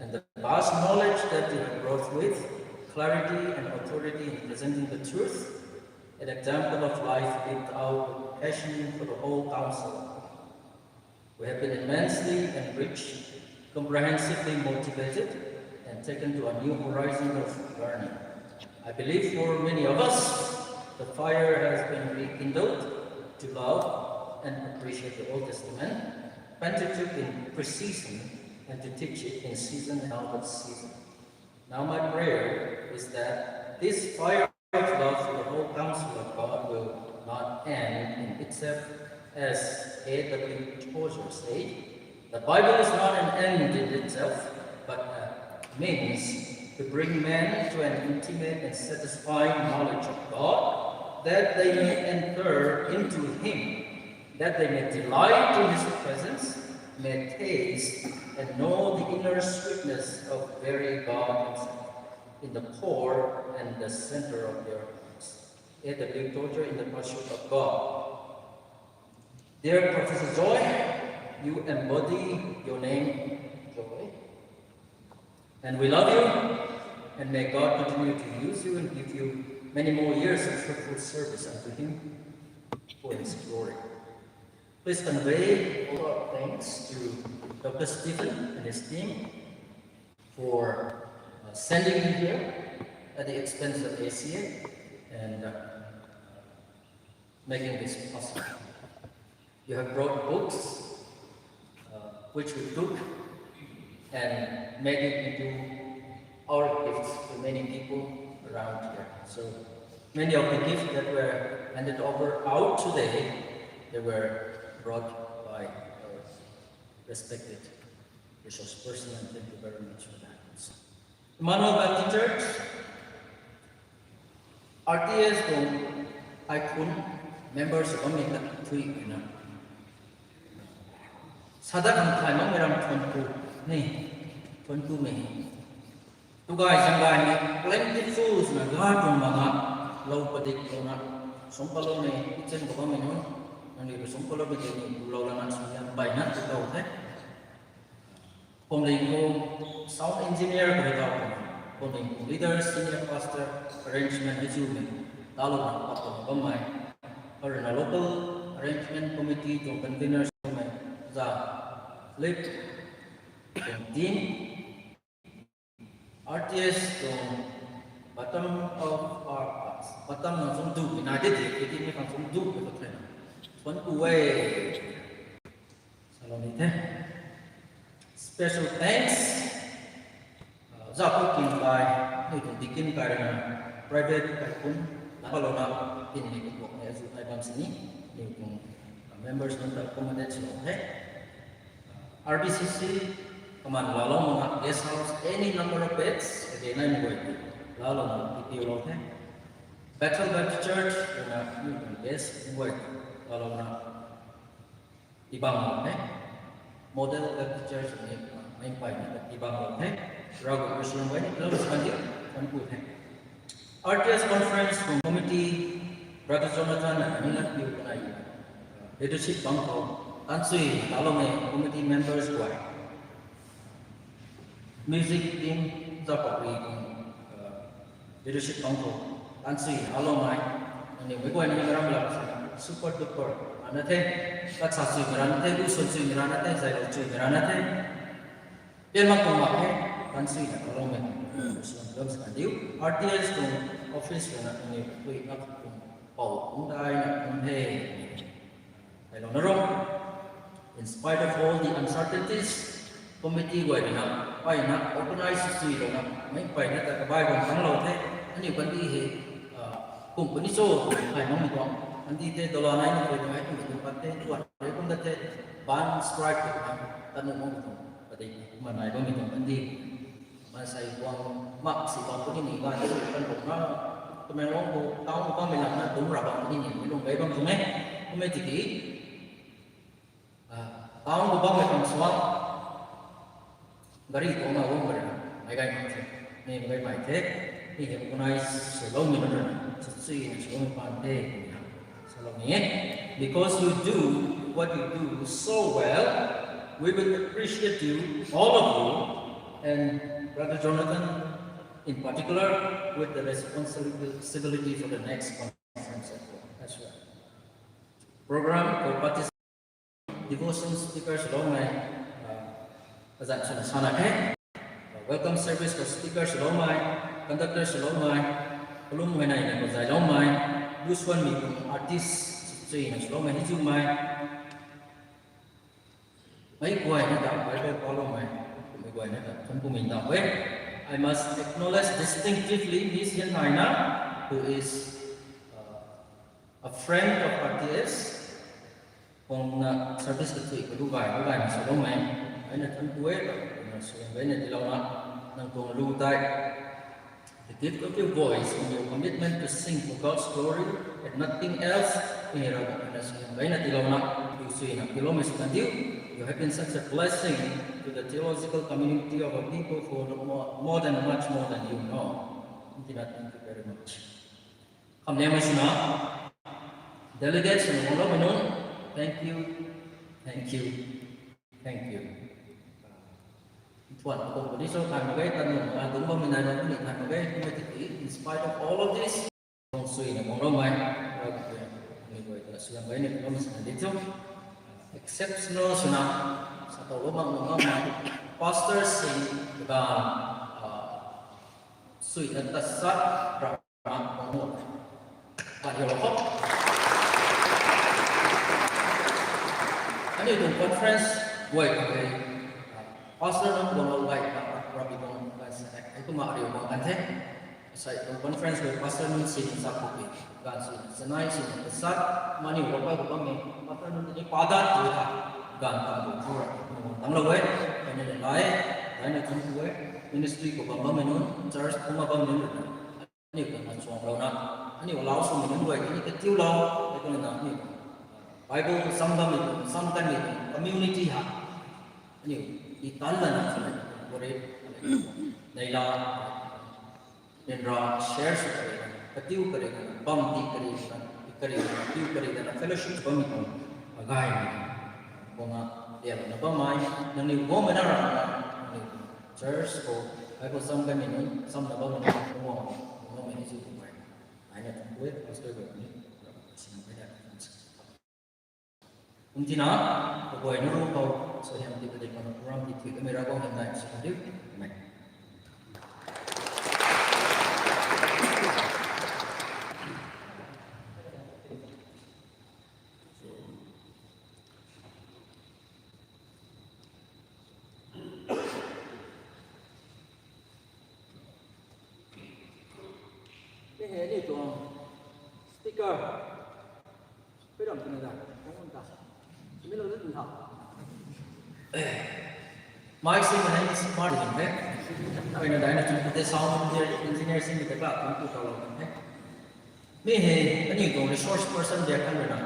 and the vast knowledge that you have brought with clarity and authority in presenting the truth, an example of life lived out with passion for the whole council. We have been immensely enriched, comprehensively motivated, and taken to a new horizon of learning. I believe for many of us, the fire has been rekindled to love and appreciate the Old Testament, Pentateuch in precision, and to teach it in season and out of season. Now my prayer is that this fire of love for the whole counsel of God will not end in itself, as A W Tozer said. The Bible is not an end in itself, but a means to bring men to an intimate and satisfying knowledge of God, that they may enter into Him, that they may delight in His presence, may taste and know the inner sweetness of very God Himself in the core and the center of their hearts. A W Tozer, In the Pursuit of God. Dear Professor Joy, you embody your name, Joy. And we love you, and may God continue to use you and give you many more years of fruitful service unto Him for His glory. Please convey all our thanks to Doctor Stephen and his team for, uh, sending me here at the expense of A C A and, uh, making this possible. You have brought books, uh, which we took and made it into our gifts to many people around here. So many of the gifts that were handed over out today, they were brought by our respected resource person, and thank you very much for that. Emmanuel Baptist Church, R T S tuang kaikhun members bammei ta thui na. Sadak ang thay makmei ram thuanku ni, thuanku mei. Tugay zanggaymei plentiful swna ga tuang manga lou padik louna, sungkaloumei, kitchen khou bammei nunc, nangniw rui sungkaloumei tei ni lou lana sung yan bai na tu lou the. Phuamling khou sound engineer kari tau, Phuamling khou leader, senior pastor, arrangement hei chumei, talou na pat tuang bammei, aruna local arrangement committee tuang convener swmei, Za, Philip, tuang team, R T S tuang bottom of our hearts, bottom na zung du, united di, kiti mi khang zung du, kata thena. Tuan ku e. Salou ni the. Special thanks. Uh, za pu kin kai, ni tuang deacon kai rana, private kai kun, na palouna, tin ni kuak ni azu kai bam sini, ni tuang, uh, members nunc ta accommodate sini the. Uh, R B C C, kaman lalou muna, guest house, any number of beds, again, I am going to lalou na, P P O lou the. Bethel Baptist Church, na, ni tuang guest, ni going to lalou na, tibang lou the. Model Baptist Church ni, uh, main pai ni tibang lou the. Ravguangc Christian bai ni lou sandi, kan ku the. R T S Conference tuang committee, Brother Jonathan na ni na piu kanai, uh, leadership bang khou, tansui, talou mei committee members guay. Music team, za pakri tuang, uh, leadership bang khou, tansui, talou mei, ani mei guay ni ram lak sa, super duper, ana the, kat sa sui mei rana the, lu sun sui mei rana the, zai lou sui mei rana the. Pian mak tuang mak the, tansui na talou mei, uh, sun ram sa diu, R T S tuang office na ani pui nak tuang, pau kung dai na kung the. Hei lou na ro. In spite of all the uncertainties, committee guay rui na, pai na, organize sui lou na, mei pai na ta kabai bam tang lou the, aniu kandi hei, ah, kum puni cho, hai mong mi tuang, kandi the, dollar nai na koi tuang, ai kum tuang pat the, tuan rei kum da the, ban strike tuang, tanu mong mi tuang, pati, ma nai bam mi tuang, kandi. Mansei guang mak si bam puni ni, gan si kan bam na, Tamenglong bu, town bu bam mi lam na, dum ra bam puni ni, mi lung gai bam tuang e, kum e tiki, ah, town bu bam mi tuang suang, gari tuang na wang gari na, mai gai mak the, ni mai gai mai the, ni hei organize sw lou mi na, sw sui na sw lou mi pan the, salou ni e. Because you do what you do so well, we will appreciate you, all of you, and Brother Jonathan in particular, with the responsibility for the next conference as well. Program for participants, devotion speakers lou mei, uh, azan swna sana the. Welcome service khou speaker swlou mei, conductor swlou mei, kalum mei nai na khou zaylou mei, lu suan mi tuang artist suina swlou mei, hei zu mei, mei guay na ta Bible palou mei, mei guay na ta thun pumei ta e. I must acknowledge distinctively Miss Hian Nai Na, who is, uh, a friend of R T S. Kong na service ka thui ka lu gay, lu gay na swlou mei, ai na thun pui e, na swlou mei na tilouna, nang tuang lu tei. The gift of your voice and your commitment to sing for God's glory and nothing else, ni Ravguangc na swlou mei na tilouna, tu swna tilou mei sw kan diu. You have been such a blessing to the theological community of our people for more, more than, much more than you know. Thank you very much. Kham liang mei swna, delegates na guanglou mei nunc, thank you, thank you, thank you. Tuan kung puni cho thay mak ge, tan nunc na dungc bammei nai bam puni thay mak ge, kumna tiki, in spite of all of this, tuang swna guanglou mei, Ravguangc rui, mei guay ta swna mei ni guanglou mei swna di cho. Exceptional swna, sa tow lou mak nunc na, pastor sing, ga, ah, swna ta sa, Aniu tuang conference guay khou hei, pastor nunc guanglou gay ta, Rabi tuang gay sa e, hei kumna ariu bam kan the. Asei tuang conference guay pastor nunc sin sa khou pi, gan sin, sanai sin, sa, mani guanglou khou bammei, pastor nunc ni padat tu tha, gan tam tu thu ra, kumna guang tanglou e, kaniw ni lai, daina thun tu e, ministry khou bam bammei nunc, church kumna bammei nunc, aniu ta na chuanglouna, aniu lau swmei nunc guay ni katiulou, hei kumna aniu Bible sam bammei tuang, sam kanmei tuang community ha, aniu i tan lana swmei tuang kore, neila, nra share sw kare, katiu kare, bam di kare, kare, katiu kare, fellowship bammei tuang, agay mei, kumna, lialna bammei, nangniw guangmei na rana, nangniw church khou, Bible sam kanmei nunc, samna bammei nunc, guang, guangmei ni sw tuang e. Ai na tuang e, pastor guay ni, sin mei na, Kum tina, kaguayna ru khou, suaihiam ti padik mana program ti thui kamei Ravguangc hymdaih sw kan diu. Amen. Hei hei ni tuang speaker. Pui ram twna da, kang un ta. Simi lou zat tha. Mic si mana ni smart din the. Ai na dai na chun te sound engineer, engineer si mi ta ka kan tu ta lou kan the. Mi hei, aniu tuang resource person dia kan rui na.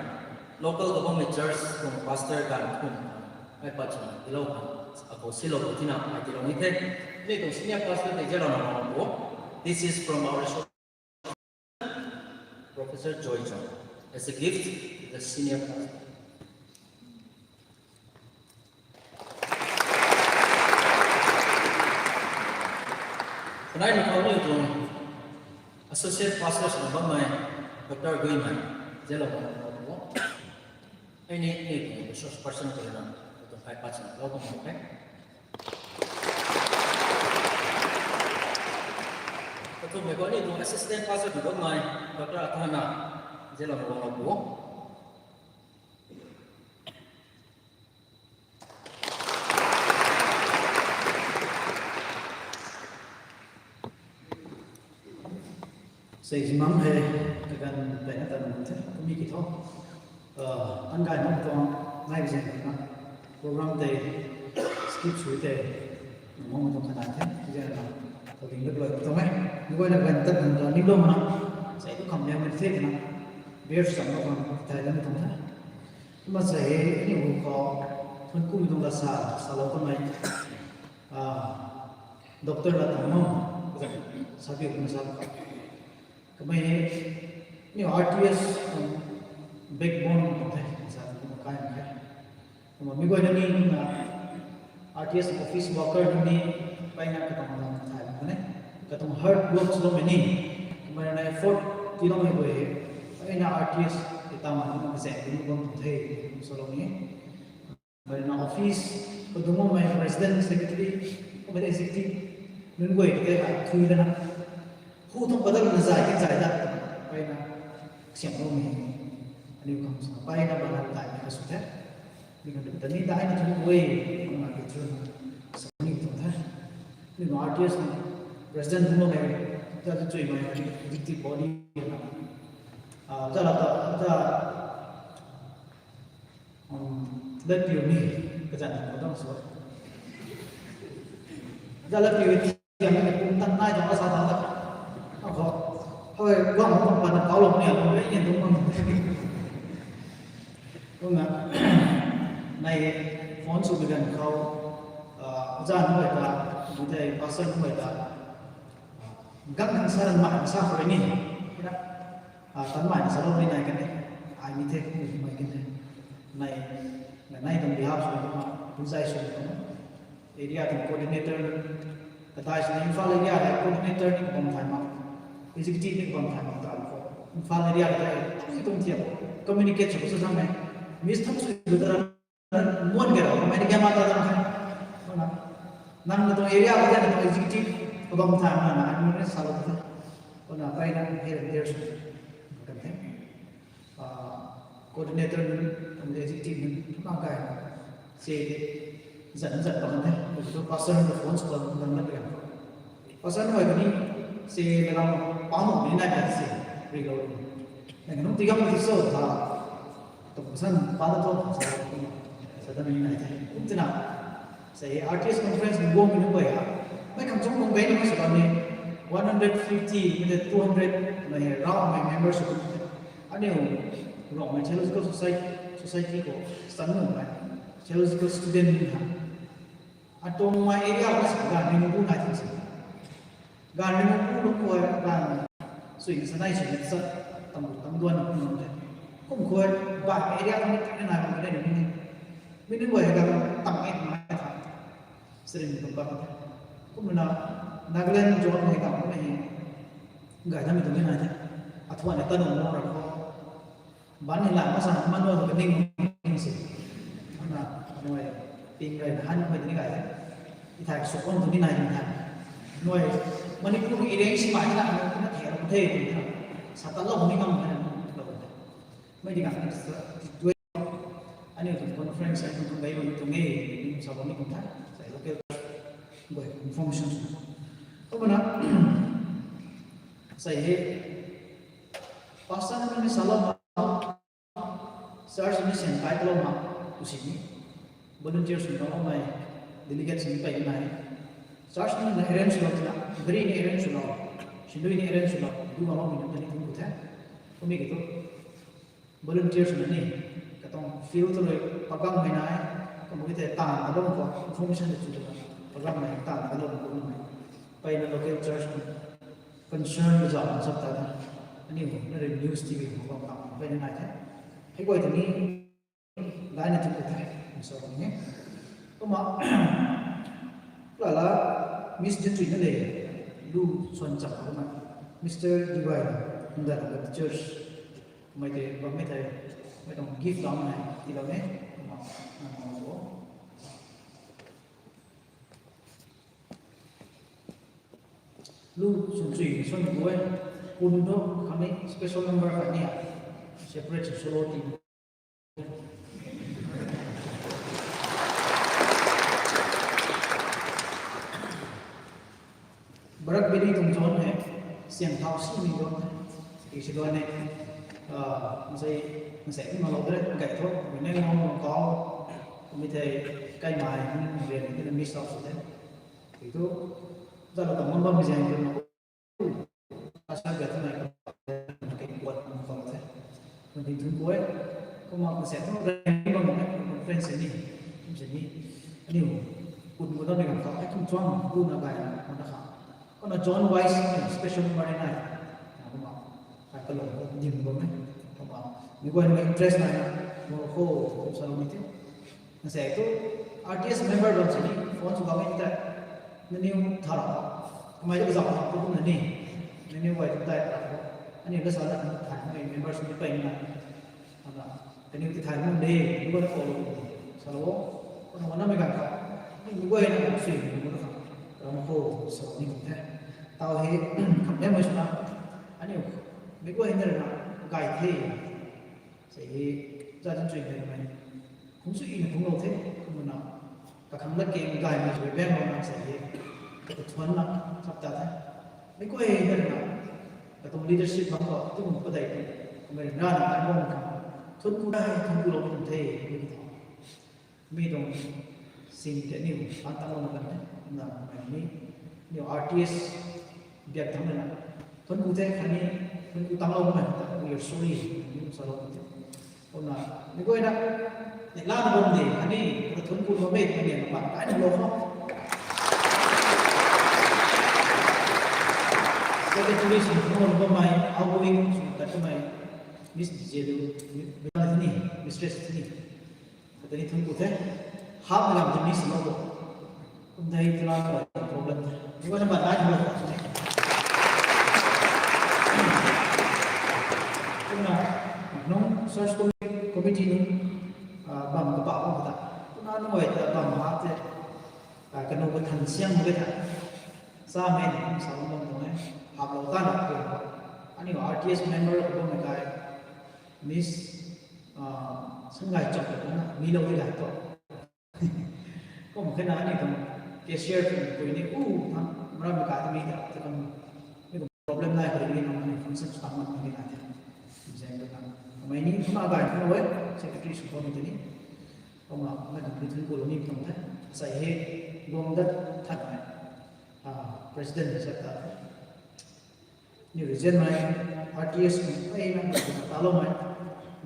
Local kabangmei church tuang pastor kan kum. Ai pat chuna, tilou kan. Akou silou kan tina, ai tilou ni the. Mi tuang senior pastor te jalo na ko. This is from our resource Professor Joy Chong, as a gift to the senior pastor. Kanai ni khou ni tuang associate pastor sw bammei Doctor Guimei, zelo ko. Hei ni, ni tuang resource person ko na, tuang kai pat sw lou tuang mak e. Kathumhmei khou ni tuang assistant pastor sw bammei Doctor Athana, zelo ko. Sei zimang hei, kaganv tei na tan the, kumi ki tho. An gay mak tuang, nai zeng na, program tei, skip sw tei, nang mong tuang khanai the, zeng na, kaling lak loi tuang e. Ni guayna ganv tat nang tuang ning lou mana, sei tu kham liang mei the na, beer sw cham lou khang, thai lam tuang the. Kumna sa hei, aniu hu khou, thuan kum tuang la sa, salou kamei, doctor la tang mo, sa biu kumna sa khou. Kamei, aniu R T S, backbone tuang the, sa kumna kai mak khe. Kumna mi guayna ni kumna, R T S office worker nunc ni, mpeyna katuang lam thay mak khe. Katuang hard work swloumei ni, kumna na effort tiiloumei guay hei, mpeyna R T S, ti tama kumna kazaeng ni bam tuang the, swlou ni. Mpeyna office, kadungc bammei president, secretary, kumna executive, nunc guay tei ai thui lana. Hu tuang padal na zay, kin zay dat, mpeyna, siamloumei, aniu khang swna, mpeyna bana tai ni kasw the. Mi kan ta ni dai na thun e, kumna ki thun, sa ni tuang the. Ni ma R T S na, president thun e, ta tu chui mai, executive body na. Za la ta, za, lat piu ni, kazanc khou dang sw. Za lat piu ni, kum tan nai tuang sa tuang ta. Khou, hei, guang tuang pan kauclou ni, kum rei ni tuang mang. Kumna, nai phone sw bi ganv khou, oja nunc guay ta, mi tei pastor nunc guay ta, gang nang sa ranmei sa khou rui ni, na, tanmei na salou ni nai kan e, ai mi the, mi mei kan e, nai, nai tuang behalf sw kumna, puzai sw kumna, area tuang coordinator, katai swna Imphal area hei coordinator ni kabam thay mak, executive ni kabam thay mak ta khou. Imphal area hei, tui tuang thiam, communicate sw sa sa mei, miss tham sw ta ra, muan ke ra, mei ni kama ta ta mei. Kumna, nang na tuang area khou na tuang executive kabam thay mak na, nang ni salou ta. Kumna, mpeyna here and there sw kan the. Coordinator nunc, executive nunc, ma gay, se, zan zan bam the, tu pastor nunc phone sw bam bam bam. Pastor nunc ni, se, lam, pam ni nai kan se, rilou. Nang nunc tigam ti so tha, tu pastor pa ta tu, sa, sa ta ni nai the. Kum tina, sei R T S conference ni guangmei nunc guay ha, mei khang chung bam gay na mei sw bam ni, one hundred fifty, mei te two hundred, mei hei raumei members sw bam the. Aniu Rongmei Theological Society, Society khou, stand nuhmei, theological student ni ha. Atuang mei area khou sa ganv ringbu nai thang se. Ganv ringbu lung khou ganv sui sa nai sui sa tam tam duan nai the. Kum khou ba area khou ni nai bam the ni. Mi nunc guay ganv tam e nai tha. Sering tuang bam the. Kumna Nagaland zone hei ganv kumna hei gay thamei tuang ni nai the. Athuan ni ta nung nung ra khou. Ban ni la masa manual kaning ning se. Nai, ting rei na han hoi ni gay the. I thai sukon tu ni nai ni thai. Nai, Manipur ki ireng si mai na, na thei ram the, na. Sa ta lo ni ngam na, lo. Mai di kan, sa, tu, ani tu conference, ani tu bai, ani tu ngai, ni sa ni kum thai. Sa local, bai, information. Ko mana, sa he, pastor ni sa lo, church ni sen kai lo ma, tu si ni. Volunteers ni lo mai, delegates ni pai nai. Church ni na arrange lo tina, gari ni arrange lo, sindui ni arrange lo, du ma lo ni tu ni kum the. Kumi ki tu, volunteers na ni, katong field tu rui pagam mai nai, kumi ki te tan ka lo ko, information de chu tu, pagam mai tan ka lo ko mai. Pai na local church ni, concern ni zam sap ta na, ani na rui news T V ko kam kam pai nai the. Hei guay tu ni, gay na tu ku the, so ni. Kuma, la la, Miss Jintui na le, lu son chak ko na, Mister D Y, nda la church, mai te, ba mai te, mai tong gift dam hai, ti la ne, kuma, na ko. Lu sun chui sun bue, kun do kami special number kani a, separate solo team. Barak bini tung zon he, siang thau si ni zon he, isi zon he, ah, masai, masai ni malo dre, gai tho, mene ngong ngong kau, kami thei, kai mai, ni rian ni miss out sw the. Itu, zalo tang bam bam mi zang tu na, asa ga tu na, kai kuat na kau the. Kun tin thun kuai, kuma ka se tu, rai bam na, conference ni, kum se ni, ani, kun ko na ni kam kau, ai kum chuang, kun na gai na, kun na kha. Ko na John Wise, special number ni nai. Kuma, kai ka lo, dim ko na, kuma, mi guay na interest nai na, mo ko, kum sa lo ni the. Nase tu R T S member bam sini phone sw bam ta, naniw thara, kamei tu zau tu kum nani, naniw guay tu tai ta, ani ka sa na thai mai member sini pai na, ana, kaniw ti thai na de, ni ko na ko lo, sa lo, ko na wana mai gan ka, ni guay na sui ni ko na ka, ram ko sa ni ko the, tau he, kam ne mai suna, ani, mi guay na na, gai the. Sei hi, za din chui hei mai. Khum sui na khum lo the, khum na. Kakhang lat ke gaymei sui bang lo na sei hi. Kathuan na, sap ta the. Mei guay na na. Katuang leadership bang ko, tu mung padai tu. Kamei na na ai bang ka. Thuanc ku dai, thuanc ku lo khum the, mi ta. Mi tuang sing te niw, an tang lo na kan the, na, ni, niw R T S biak thang na, thuanc ku the khatni, thuanc ku tang lo na, we are sorry, ni sa lo the. Kumna, mi guay na, ni la na bam de, khatni, thuanc ku lo me, khatni, na pat, kai na lo kho. Secretary sing, mo na bam mai, outgoing, sing, kat mai, Miss Jedu, ni, Mistress ni. Kata ni thuanc ku the. Hap na lam tini silo bo. Kum dei tuna ko problem the. Ni ko na ban nai thuanc ku the. Kumna nung search committee nung, ah, bam ka ba ko ta. Kumna nung oi ta bam hap the. Ah, kanu ko than siang mo ta. Sa me ni sa bam bam tuang e. Hap lo ta na ko. Ani R T S member ko bam kai. Miss, ah, Sangai Chok na, mi lo di lai to. Kum khe na ni kum cashier kum pui ni, u, tham, mara mi ka mi da, te kum, mi kum problem nai ko ni na, ni function stam na ni na te. Zeng ka na. Mai ni, ma gai na we, secretary sw ko ni te ni. Kum ma, ma kum ni thuanc ku lo ni kum the. Sai he, gom dat that mai. Ah, president sa ta. Ni reason mai, R T S ni, ai na, ta lo mai,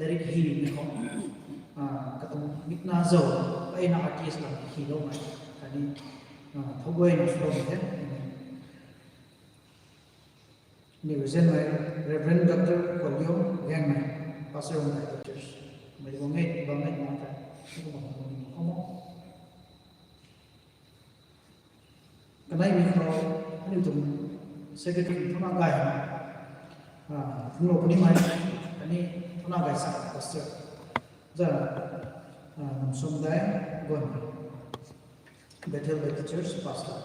lairik hi ni khou, ah, katuang mikna zau, ai na R T S lam hi lo mai, kani, ah, thau guay na sw lo mai the. Ni reason mai, Reverend Doctor Kolio Gangmei, Pastor of the Church. Mai bang ngai, bang ngai, bang ngai, ni ko bang ngai, ni ko mo. Kanei mi khou, aniu tuang secretary thuna gay, ah, thunglo puni mai, kani thuna gay sa pastor. Za, Namsum dai, guan Bethel Baptist Church pastor,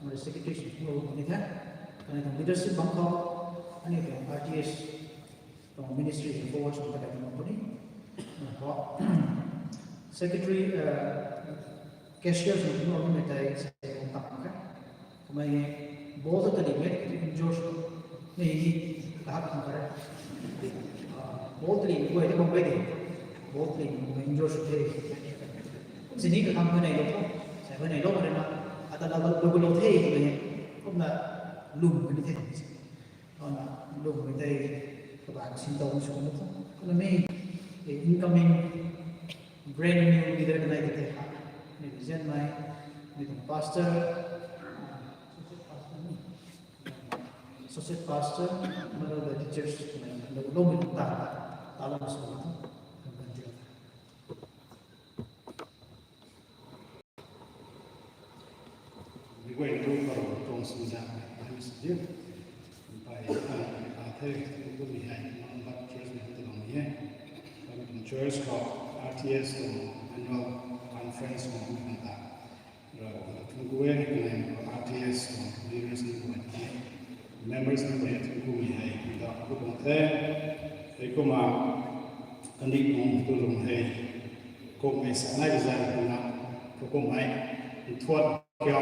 mari secretary sw kum ni the. Kani tuang leadership bang khou, ani tuang R T S tuang ministry forward sw ta tuang puni. Secretary, cashier sw kum ni tei se kum tak kha. Kamei ball ta tali mei injure sw ni ni kahak khang kare. Ball tali guay ni bam bai de. Ball tali mei injure sw the. Sini kakhang kanei lou tho. Sai kanei lou kare na. Ata la lou lou the kamei. Kumna lum kani the. Ana lum kani the. Kaban sin tau sw kum tho. Kumna mei incoming brand new leader kanei the ha. Mei vision mei, mei tuang pastor, associate pastor, mei tuang teachers, mei tuang lou mei tuang ta, ta lou sw kum tho. Kan kan jia. Mei guay tu karo tuang sumzak, ai mi sw diu. Pai, a, a the, tu mi hei, Baptist Church mei tu lou ni e. Pai mi tuang church khou, R T S tuang annual conference khou mi kan ta. Rav, thun ku e, R T S tuang leaders ni guay ni, members ni guay thun ku mi hei, mi ta ku tuang the. Hei kumna, kandih tuang tu lung hei, kum hei sa nai zan kumna, tu kum hei, thuat kiu,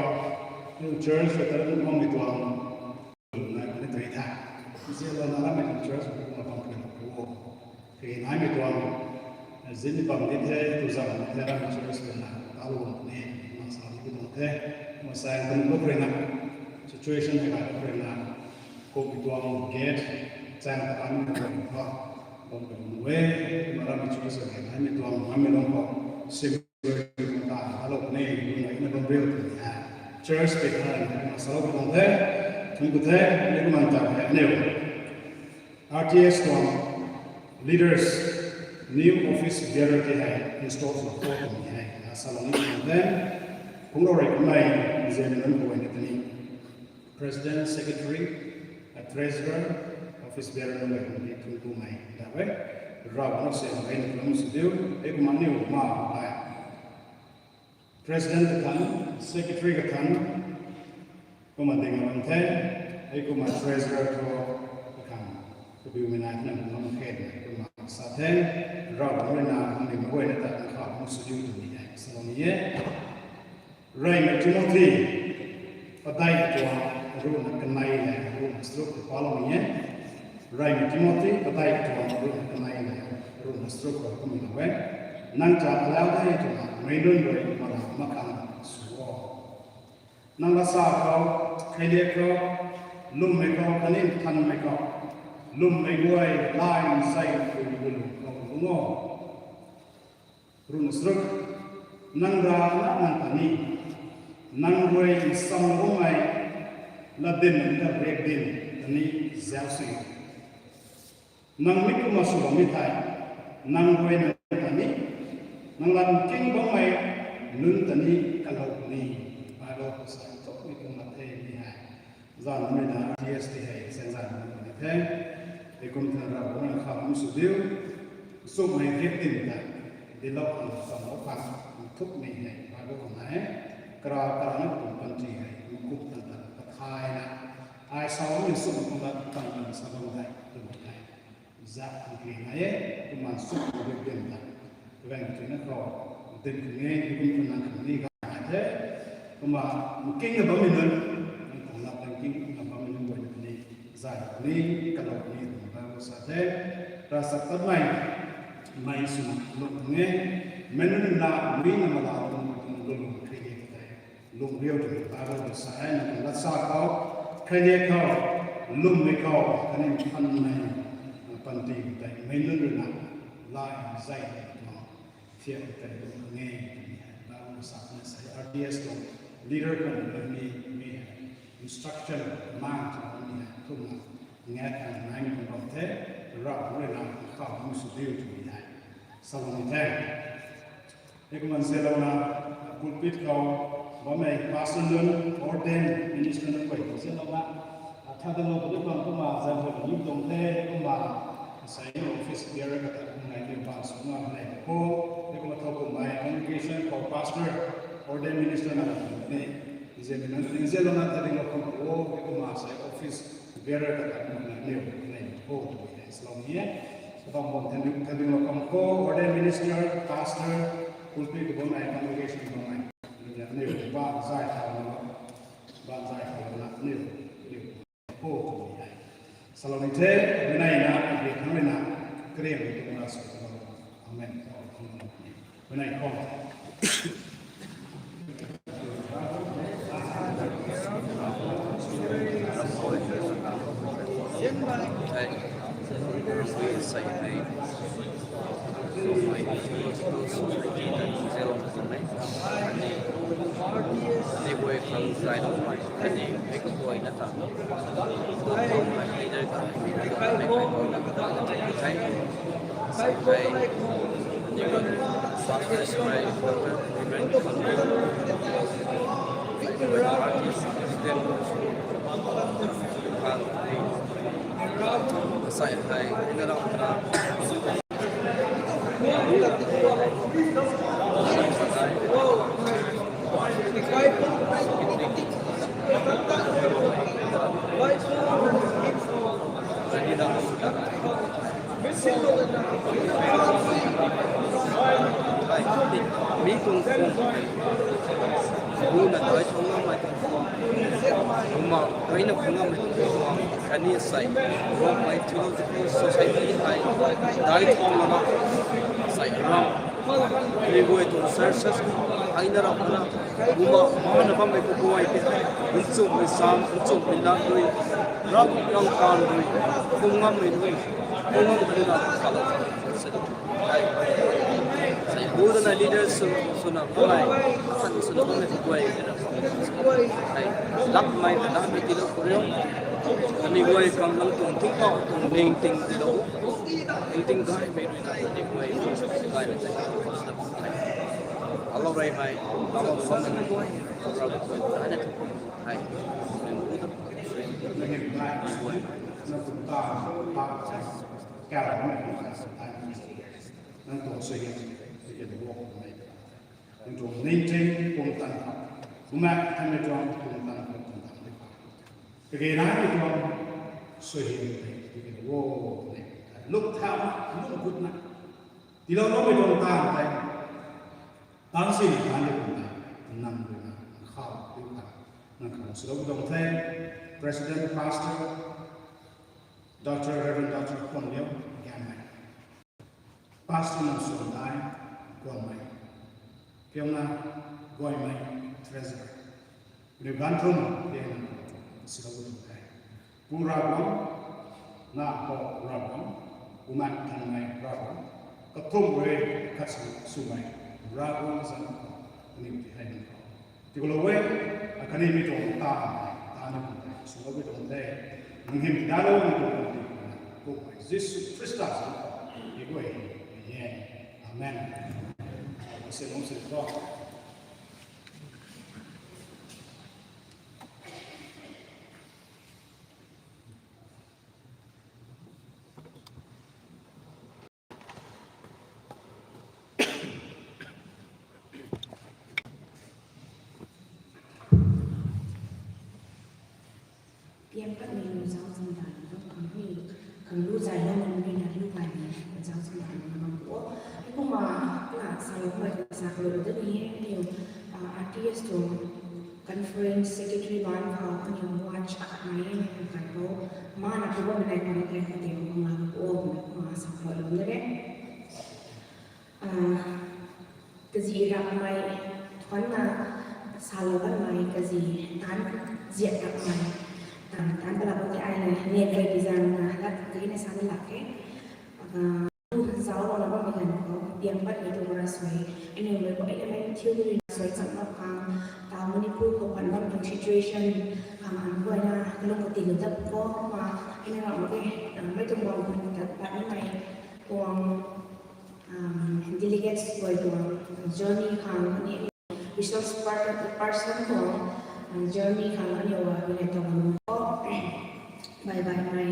tu church ka ta lung mi tuang, na kani tei tha. Zia lou na ramei tuang church kumna bam kani ku o. Kei naimei tuang, zin bam di the, tu zam di the, ramei church kumna, ta lou bam ni, kumna sa ni ku tuang the, kumna sa kan ku rui na, situation hei kan ku rui na, kum mi tuang gate, chang ta ni ku tuang tha, bam kani mu e, kumna ramei church kei naimei tuang, naimei lung khou, sim ta, hello, ni, ni, ni, ni, bam riu tu ni hai. Church ke thai, ni, salou ku tuang the, thun ku the, ni, kumna ta the, ni. R T S tuang leaders, new office bearer ke hai, install sw khou tu ni hai. Salou ni ku tuang the, kung rou rei kumei, zia ni nunc ku ni tu ni. President, Secretary, a Treasurer, Office Bearer nunc guay ni thun ku mei da e. Rav na se mei ni kum sw diu, e kumna niw ma ai. President kathan, Secretary kathan, kumna ding bam the, e kumna Treasurer thu kathan, kabiu mei nai na kumna khen, kumna sa the, Rav rui na, mei mei guay na ta kha kum sw diu tu ni e, salou ni e. Reymei Timothy, padeih tuang ruhna kanei le ruhna charuk khou palou ni e. Reymei Timothy, padeih tuang ruhna kanei le ruhna charuk khou kumna lou e. Nang ta alau de twna meic nunc rui malau mak khang sw o. Nang lat sa khou, kheiliak khou, lwmmei khou, khatni nthanmei khou, lwmmei guay, lai, nzei, pui, lwlung khou lung o. Ruhna charuk, nang rana nang ta ni, nang rui nsam bammei, latdyn nunc ta riakdyn ta ni zauc sw. Nang mi kumna sw bammei thei, nang rui nang ta ni, nang lat nking bammei nunc ta ni kalou ni, Bible khou sa thukmei kumna the ni hei. Zanc nunc rui na R T S ti hei, seng zanc nunc rui na the. Hei kum twna Ravguangc rui na khou kum sw diu. Nchumhmei riakdyn ta, dilou khang, chamlou khang, nthukmei hei, Bible khou nai e. Kara kara na tuang panty hei, nkup tan tan, kathay na. Ai sa bammei nchumh kumna tan tan sa bam hei, twmei hei. Zak khang kri nai e, kumna nchumhmei riakdyn ta. Kaganv tuna khou, dyn khang e, kum twna khang ni ga nai the. Kumna, nking na bammei nunc, nang tuang lat nking na bammei nunc guay ni, zay ni, kalou ni, twna Bible sa the. Ravchaptatmei, mei swna lung khang e, meic nunc na, mi na mala lung, lung, lung, lung, kri ni the. Lung riu twna Bible sa e, nang tuang lat sa khou, kheiliak khou, lwmmei khou, khatni nthanmei, panty tei, meic nunc rui na, lai, zay, twna, thiak tei lung khang e, twmei hei, Bible sa na sa e, R T S tuang leader khang ni, mi hei, instruction, command, twmei hei, kumna, ngat khang naimei tuang bam the, Ravguangc rui na, khou kum sw diu twmei hei, salou ni the. Hei kumna nzianlouna, pulpit khou, bammei pastor nunc, ordained minister nunc guay khou nzianlouna, a, thadalou puni bam kumna, zan khou ni tuang the, kumna, sei office bearer kata kum nai ni bam sw nga nai khou, Kumna thow kummei congregation khou pastor, ordained minister na ni, nzianmei nunc nzianlou na tadinglou khang o, kumna sei office bearer ta ta kumna niw nei khou twmei hei salou ni e. Kabam bam tadinglou khang o, ordained minister, pastor, pulpit kabam mei, congregation kabam mei, niw ba zay thau na, ba zay thau na niw, niw khou twmei hei salou ni the. Mei nei na, mei thang mei na, kariang mei tuang na sw tuang. Amen. Mei nei khou. Sai hai, na rau na. Mi tuang tuang. Buna dai thong ngam mei tuang tuang. Buma kaina khong ngam mei tuang tuang. Kani sai. Rongmei Theological Society hai. Dai thong ngam sai ram. Ni guay tuang churches hai na ram na. Buma mana bam mei tuang guay te. Nchuk mei sam, nchuk mei na dui. Ram ram kan dui. Khong ngam mei dui. Khong ngam mei na. Sai bu dana leaders sw, swna kumei, akan swna kumei guay. Sai, lak mei na dami tilo kureo. Kani guay kang nang tuang tingkauh tuang ning ting tilo. Ning ting gay mei rui na kani guay, gay na sai. Alou rey mei, alou rey mei guay. Alou rey mei guay. Ana, hai. Ning bu da. Ning bu da. Nang tuang suaihiam, tiki na wo nei. Nang tuang ningting pumtan khou, bumaengh thanmei tuang pumtan khou pumtan di khou, tiki naimei tuang suaihiam tei tiki na wo nei. Luk thau na, luk gut na, tiilou loumei tuang taanv tei, taanv sini taanv di pumtan, nang rui na, khou di khou, nang khou swlou tuang the, President, Pastor, Doctor, Reverend Doctor Khwanliu Gammei. Pastor Namsuandai Guangmei, Piangna Guangmei, Treasurer. Kaniw ganv thum piangna swlou tuang the. Pu Ravguangc, Na Khou Ravguangc, Bumaengh Nthanmei Ravguangc, kathumh rui khat sw swmei Ravguangc zanc khou kaniw ti hei nang khou tikulou e, akhatni mi tuang ta, ta ni tuang tei, swlou mi tuang tei, nang hym dalou mi tuang tei, Poubauhmei Jisu Khrista zanc khou, i guay, amen. Amen. Amen. Piang pat ni lu zau zam dan lu khang ni, khang lu zai lou ni na lu kai ni zau zam dan lu bam o. Kumna na sa lou mai sa ko lu de ni ni, ah, R T S tuang conference secretary lan khou aniu watch akhat nai e na kan kai bo. Ma na pu bo na nai ko na kai ko de ko na ko na kumna sa ko lu de. Ah, kazi rapmei, thuanna salou kanmei, kazi taanc ziat rapmei, ah, taanc palak bam tei ai na, net kai pi zang na, lat kai na sa na lak e. Ah, zauclou na bammei ganv khou, piang patmei tuang ravsuai, aniu mei khou ai na mei thiu rui suai cham na khang, ta Manipur khou pan bam tuang situation, khang an guay na, kalung khou tin dap khou, ma, ai na ram mak e, ah, mei tuang bam khou tat pat na mei, tuang, um, delegates guay tuang journey khang ni, resource per-, person tuang, uh, journey khang ni wa, we let tuang, bye bye mei,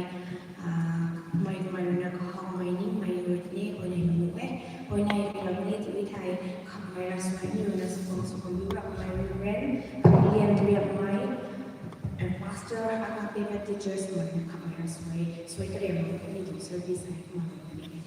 uh, mei, mei rui na kahawmei ni, mei rui ni, huayney nunc e, huayney rui na ni, tiki tha, Ni rui na sukong sukong yu rap mai Reverend Lian Lian mai, and Pastor Agape Baptist Church mai na kap mai ra suai suai kare mai ni tu service hai mai ni.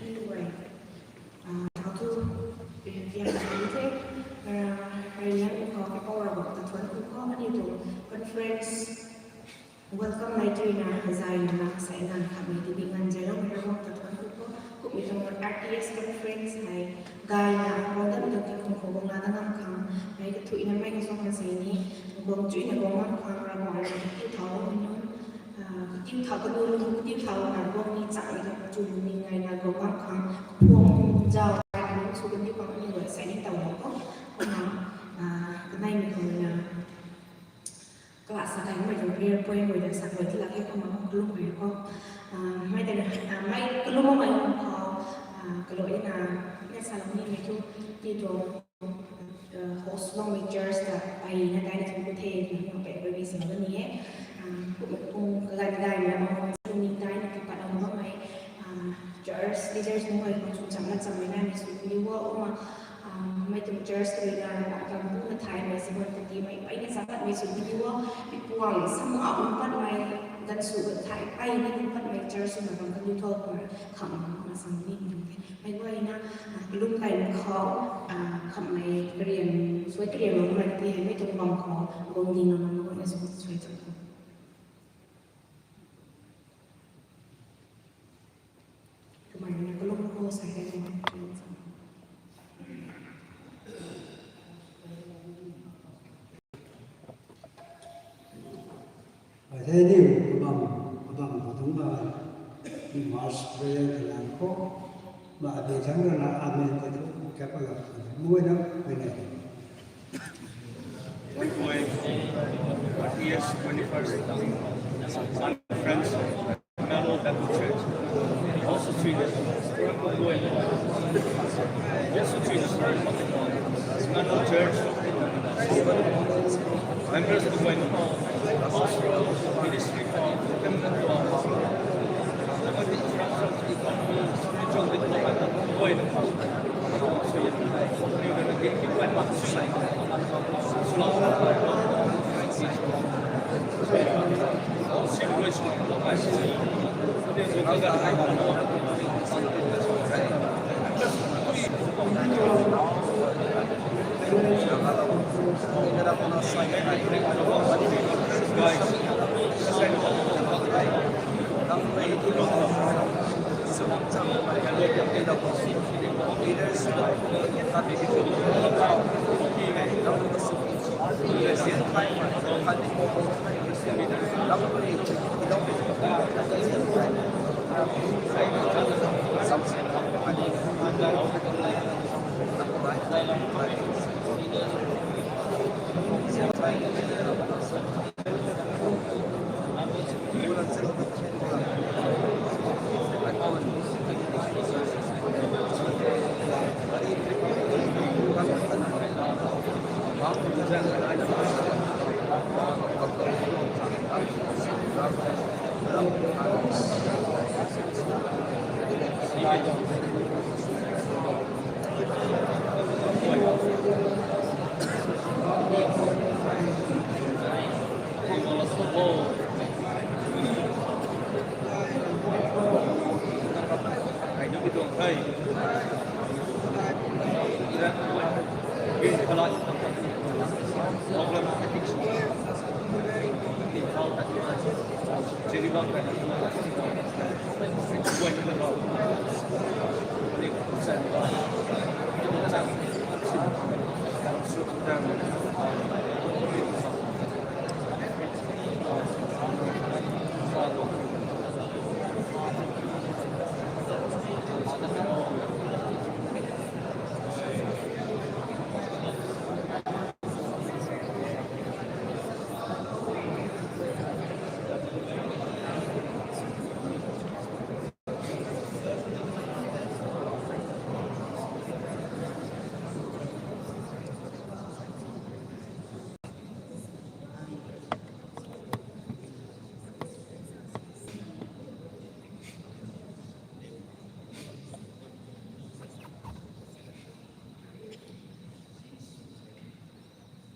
Anyway, uh, how to, uh, yeah, how to take, uh, Ryan, uh, Apple or what, that one, who call me to conference. Welcome, my dear, na, zai na, sai na, kami di di ngan zai na, mera mo, that one, who call, who me to R T S conference, hai, guy na, mo dam dam ka kung ko bong na da ngam khang, hai, ka thui na mai ka song ka sai ni, bong chui na bong ngam khang, ra bong na, ki thau, no, Ah, katiu thau, kanu lu katiu thau na guang ni chak ni ka chu lu ni ngai na guang bam khang, phuang zau ai lu su kan di bam ni guay sai ni tau lo ko. Kumna, ah, kanei mi khou na class sa kai mai lu prayer point guay da sa guay ti lak he kumna kalum mai ko. Ah, mai da na, ah, mai kalum mai ko. Ah, kalo e na, ne sa lo ni mai tu ti tu. Uh, host long mi church ta ai na dai na thun ku the, na pe pe bi sa ni e. Um, kum kum kagan dai na ma kum ni dai na kapat na ma mai. Uh, church leaders nunc ai kum cham na cham na ni su ni wo ma. Mei tuang church rui na ram kang tu na thay mei sibon tati mei pei na sa pat mei sw di o, mi puang sam a um pat mei, gan sw gan thay pei na um pat mei church na ram kang tu thol pur kham na sam ni ni the. Mei guay na lum kai na khou kham mei karian, suai karian lung mei ti hei mei tuang bam khou bam di na na mei guay na sw suai cham. Kamei na kalum ko sai de. Ai the niu kabam, kabam khou tuang ba, ni March prayer kalam khou, ma abi thang na amen ka tu, kapa la, mui na, mui na. One point, forty years, twenty-first, one friends. Emmanuel Baptist Church. Also three years. Also three years. Emmanuel Church. Members of the Pastoral Ministry.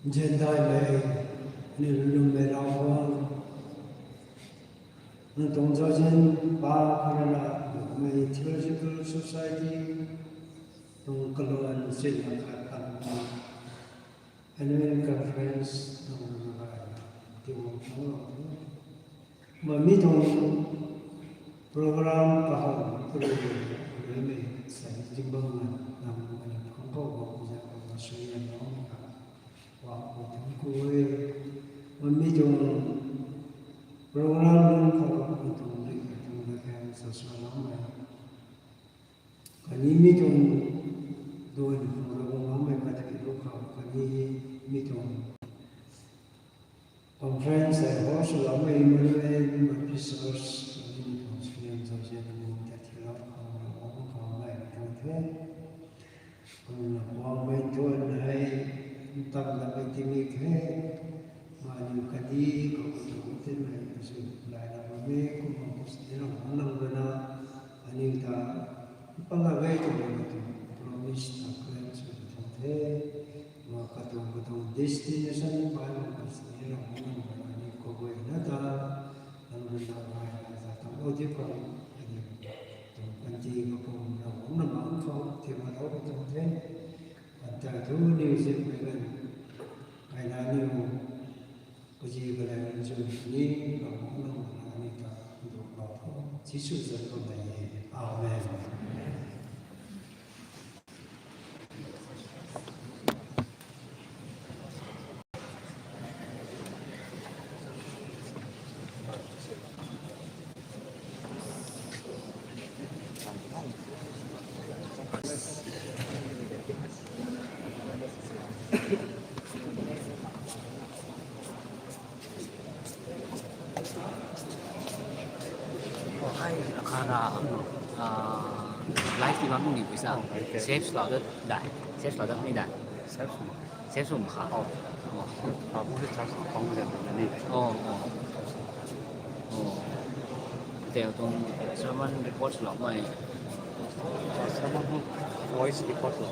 Nziandaimei, ni lungmei Ravguangc, nang tuang zauzian pa khou rui na mei Theological Society tuang kaluan sinna khat kan annual conference nang na gay na tiwang thang lou the. Kumna mi tuang program kahowmei tu rui, rui mei sa zingbangna nang na khang khou bam za kumna suaihiam lou mei kha, wa khou thang ku e. Kumna mi tuang program lung khou mi tuang ri tuang na kan sa sa lou mei. Khatni mi tuang duan khou Ravguangc bammei khat ki lu khou, khatni mi tuang conference hei host swloumei Emmanuel Baptist Church, khatni mi tuang Suaihiam Zauzian Pu ta thilou khou Ravguangc khou mei tuang the. Kumna Ravguangc mei tuang hei ntam lamei tingmik the. Maniw kadi khou tu tinmei sw lai na bammei kumna kum sini Ravguangc nang rui na aniu ta panga gay tuang na tuang promise ta claim sw the. destination bai mak ka sini Ravguangc nang rui aniu khou guayna ta, nang rui nang rai na za tam o di khou, aniu tuang panty kapum Ravguangc nang khou thiam ma lou ka tuang the. Anta thu niw zip mei ganv, ai na niw, kazi kalang nchun ni, Ravguangc nang rui aniu ta nduk lou tho. Jisu zanc khou nai e. Amen. Ai, akha na, ah, live ti bam ni pui sa. Oh, okay. Save swlou dat dai. Save swlou dat ni dai. Save swlou. Save swlou ma kha. Oh. Oh. Ah, bu de charge pang de ni. Oh, oh. Oh. Tei tuang sermon record swlou mei. Sermon voice record swlou.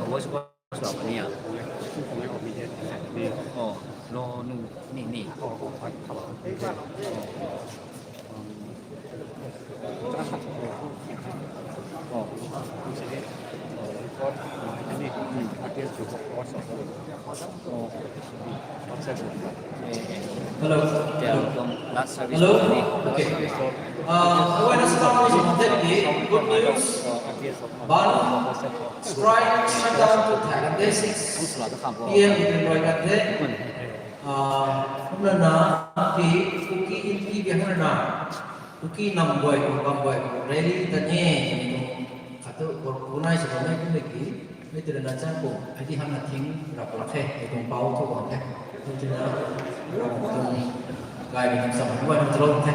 Oh, voice record. Swlou ni a? Oh, lo nu ni ni. Oh, oh, oh. Oh. Oh. Hello. Hello. Okay. Uh, awareness talk is on that day. Good news. Ban strike shutdown to Thailand day six P M in Roy Kante. Ah, kumna na, ki, Kuki Inpi bi hana na, Kuki nam guay, bam guay, rally ta ni, khat tu, organize sa bam ni kumna ki, mei tu na chang ko, ai di hana thing rap lak he, ai tuang pau thu bam the. Mei tu na, rap tuang, gay ni sam, bam ni tuang the.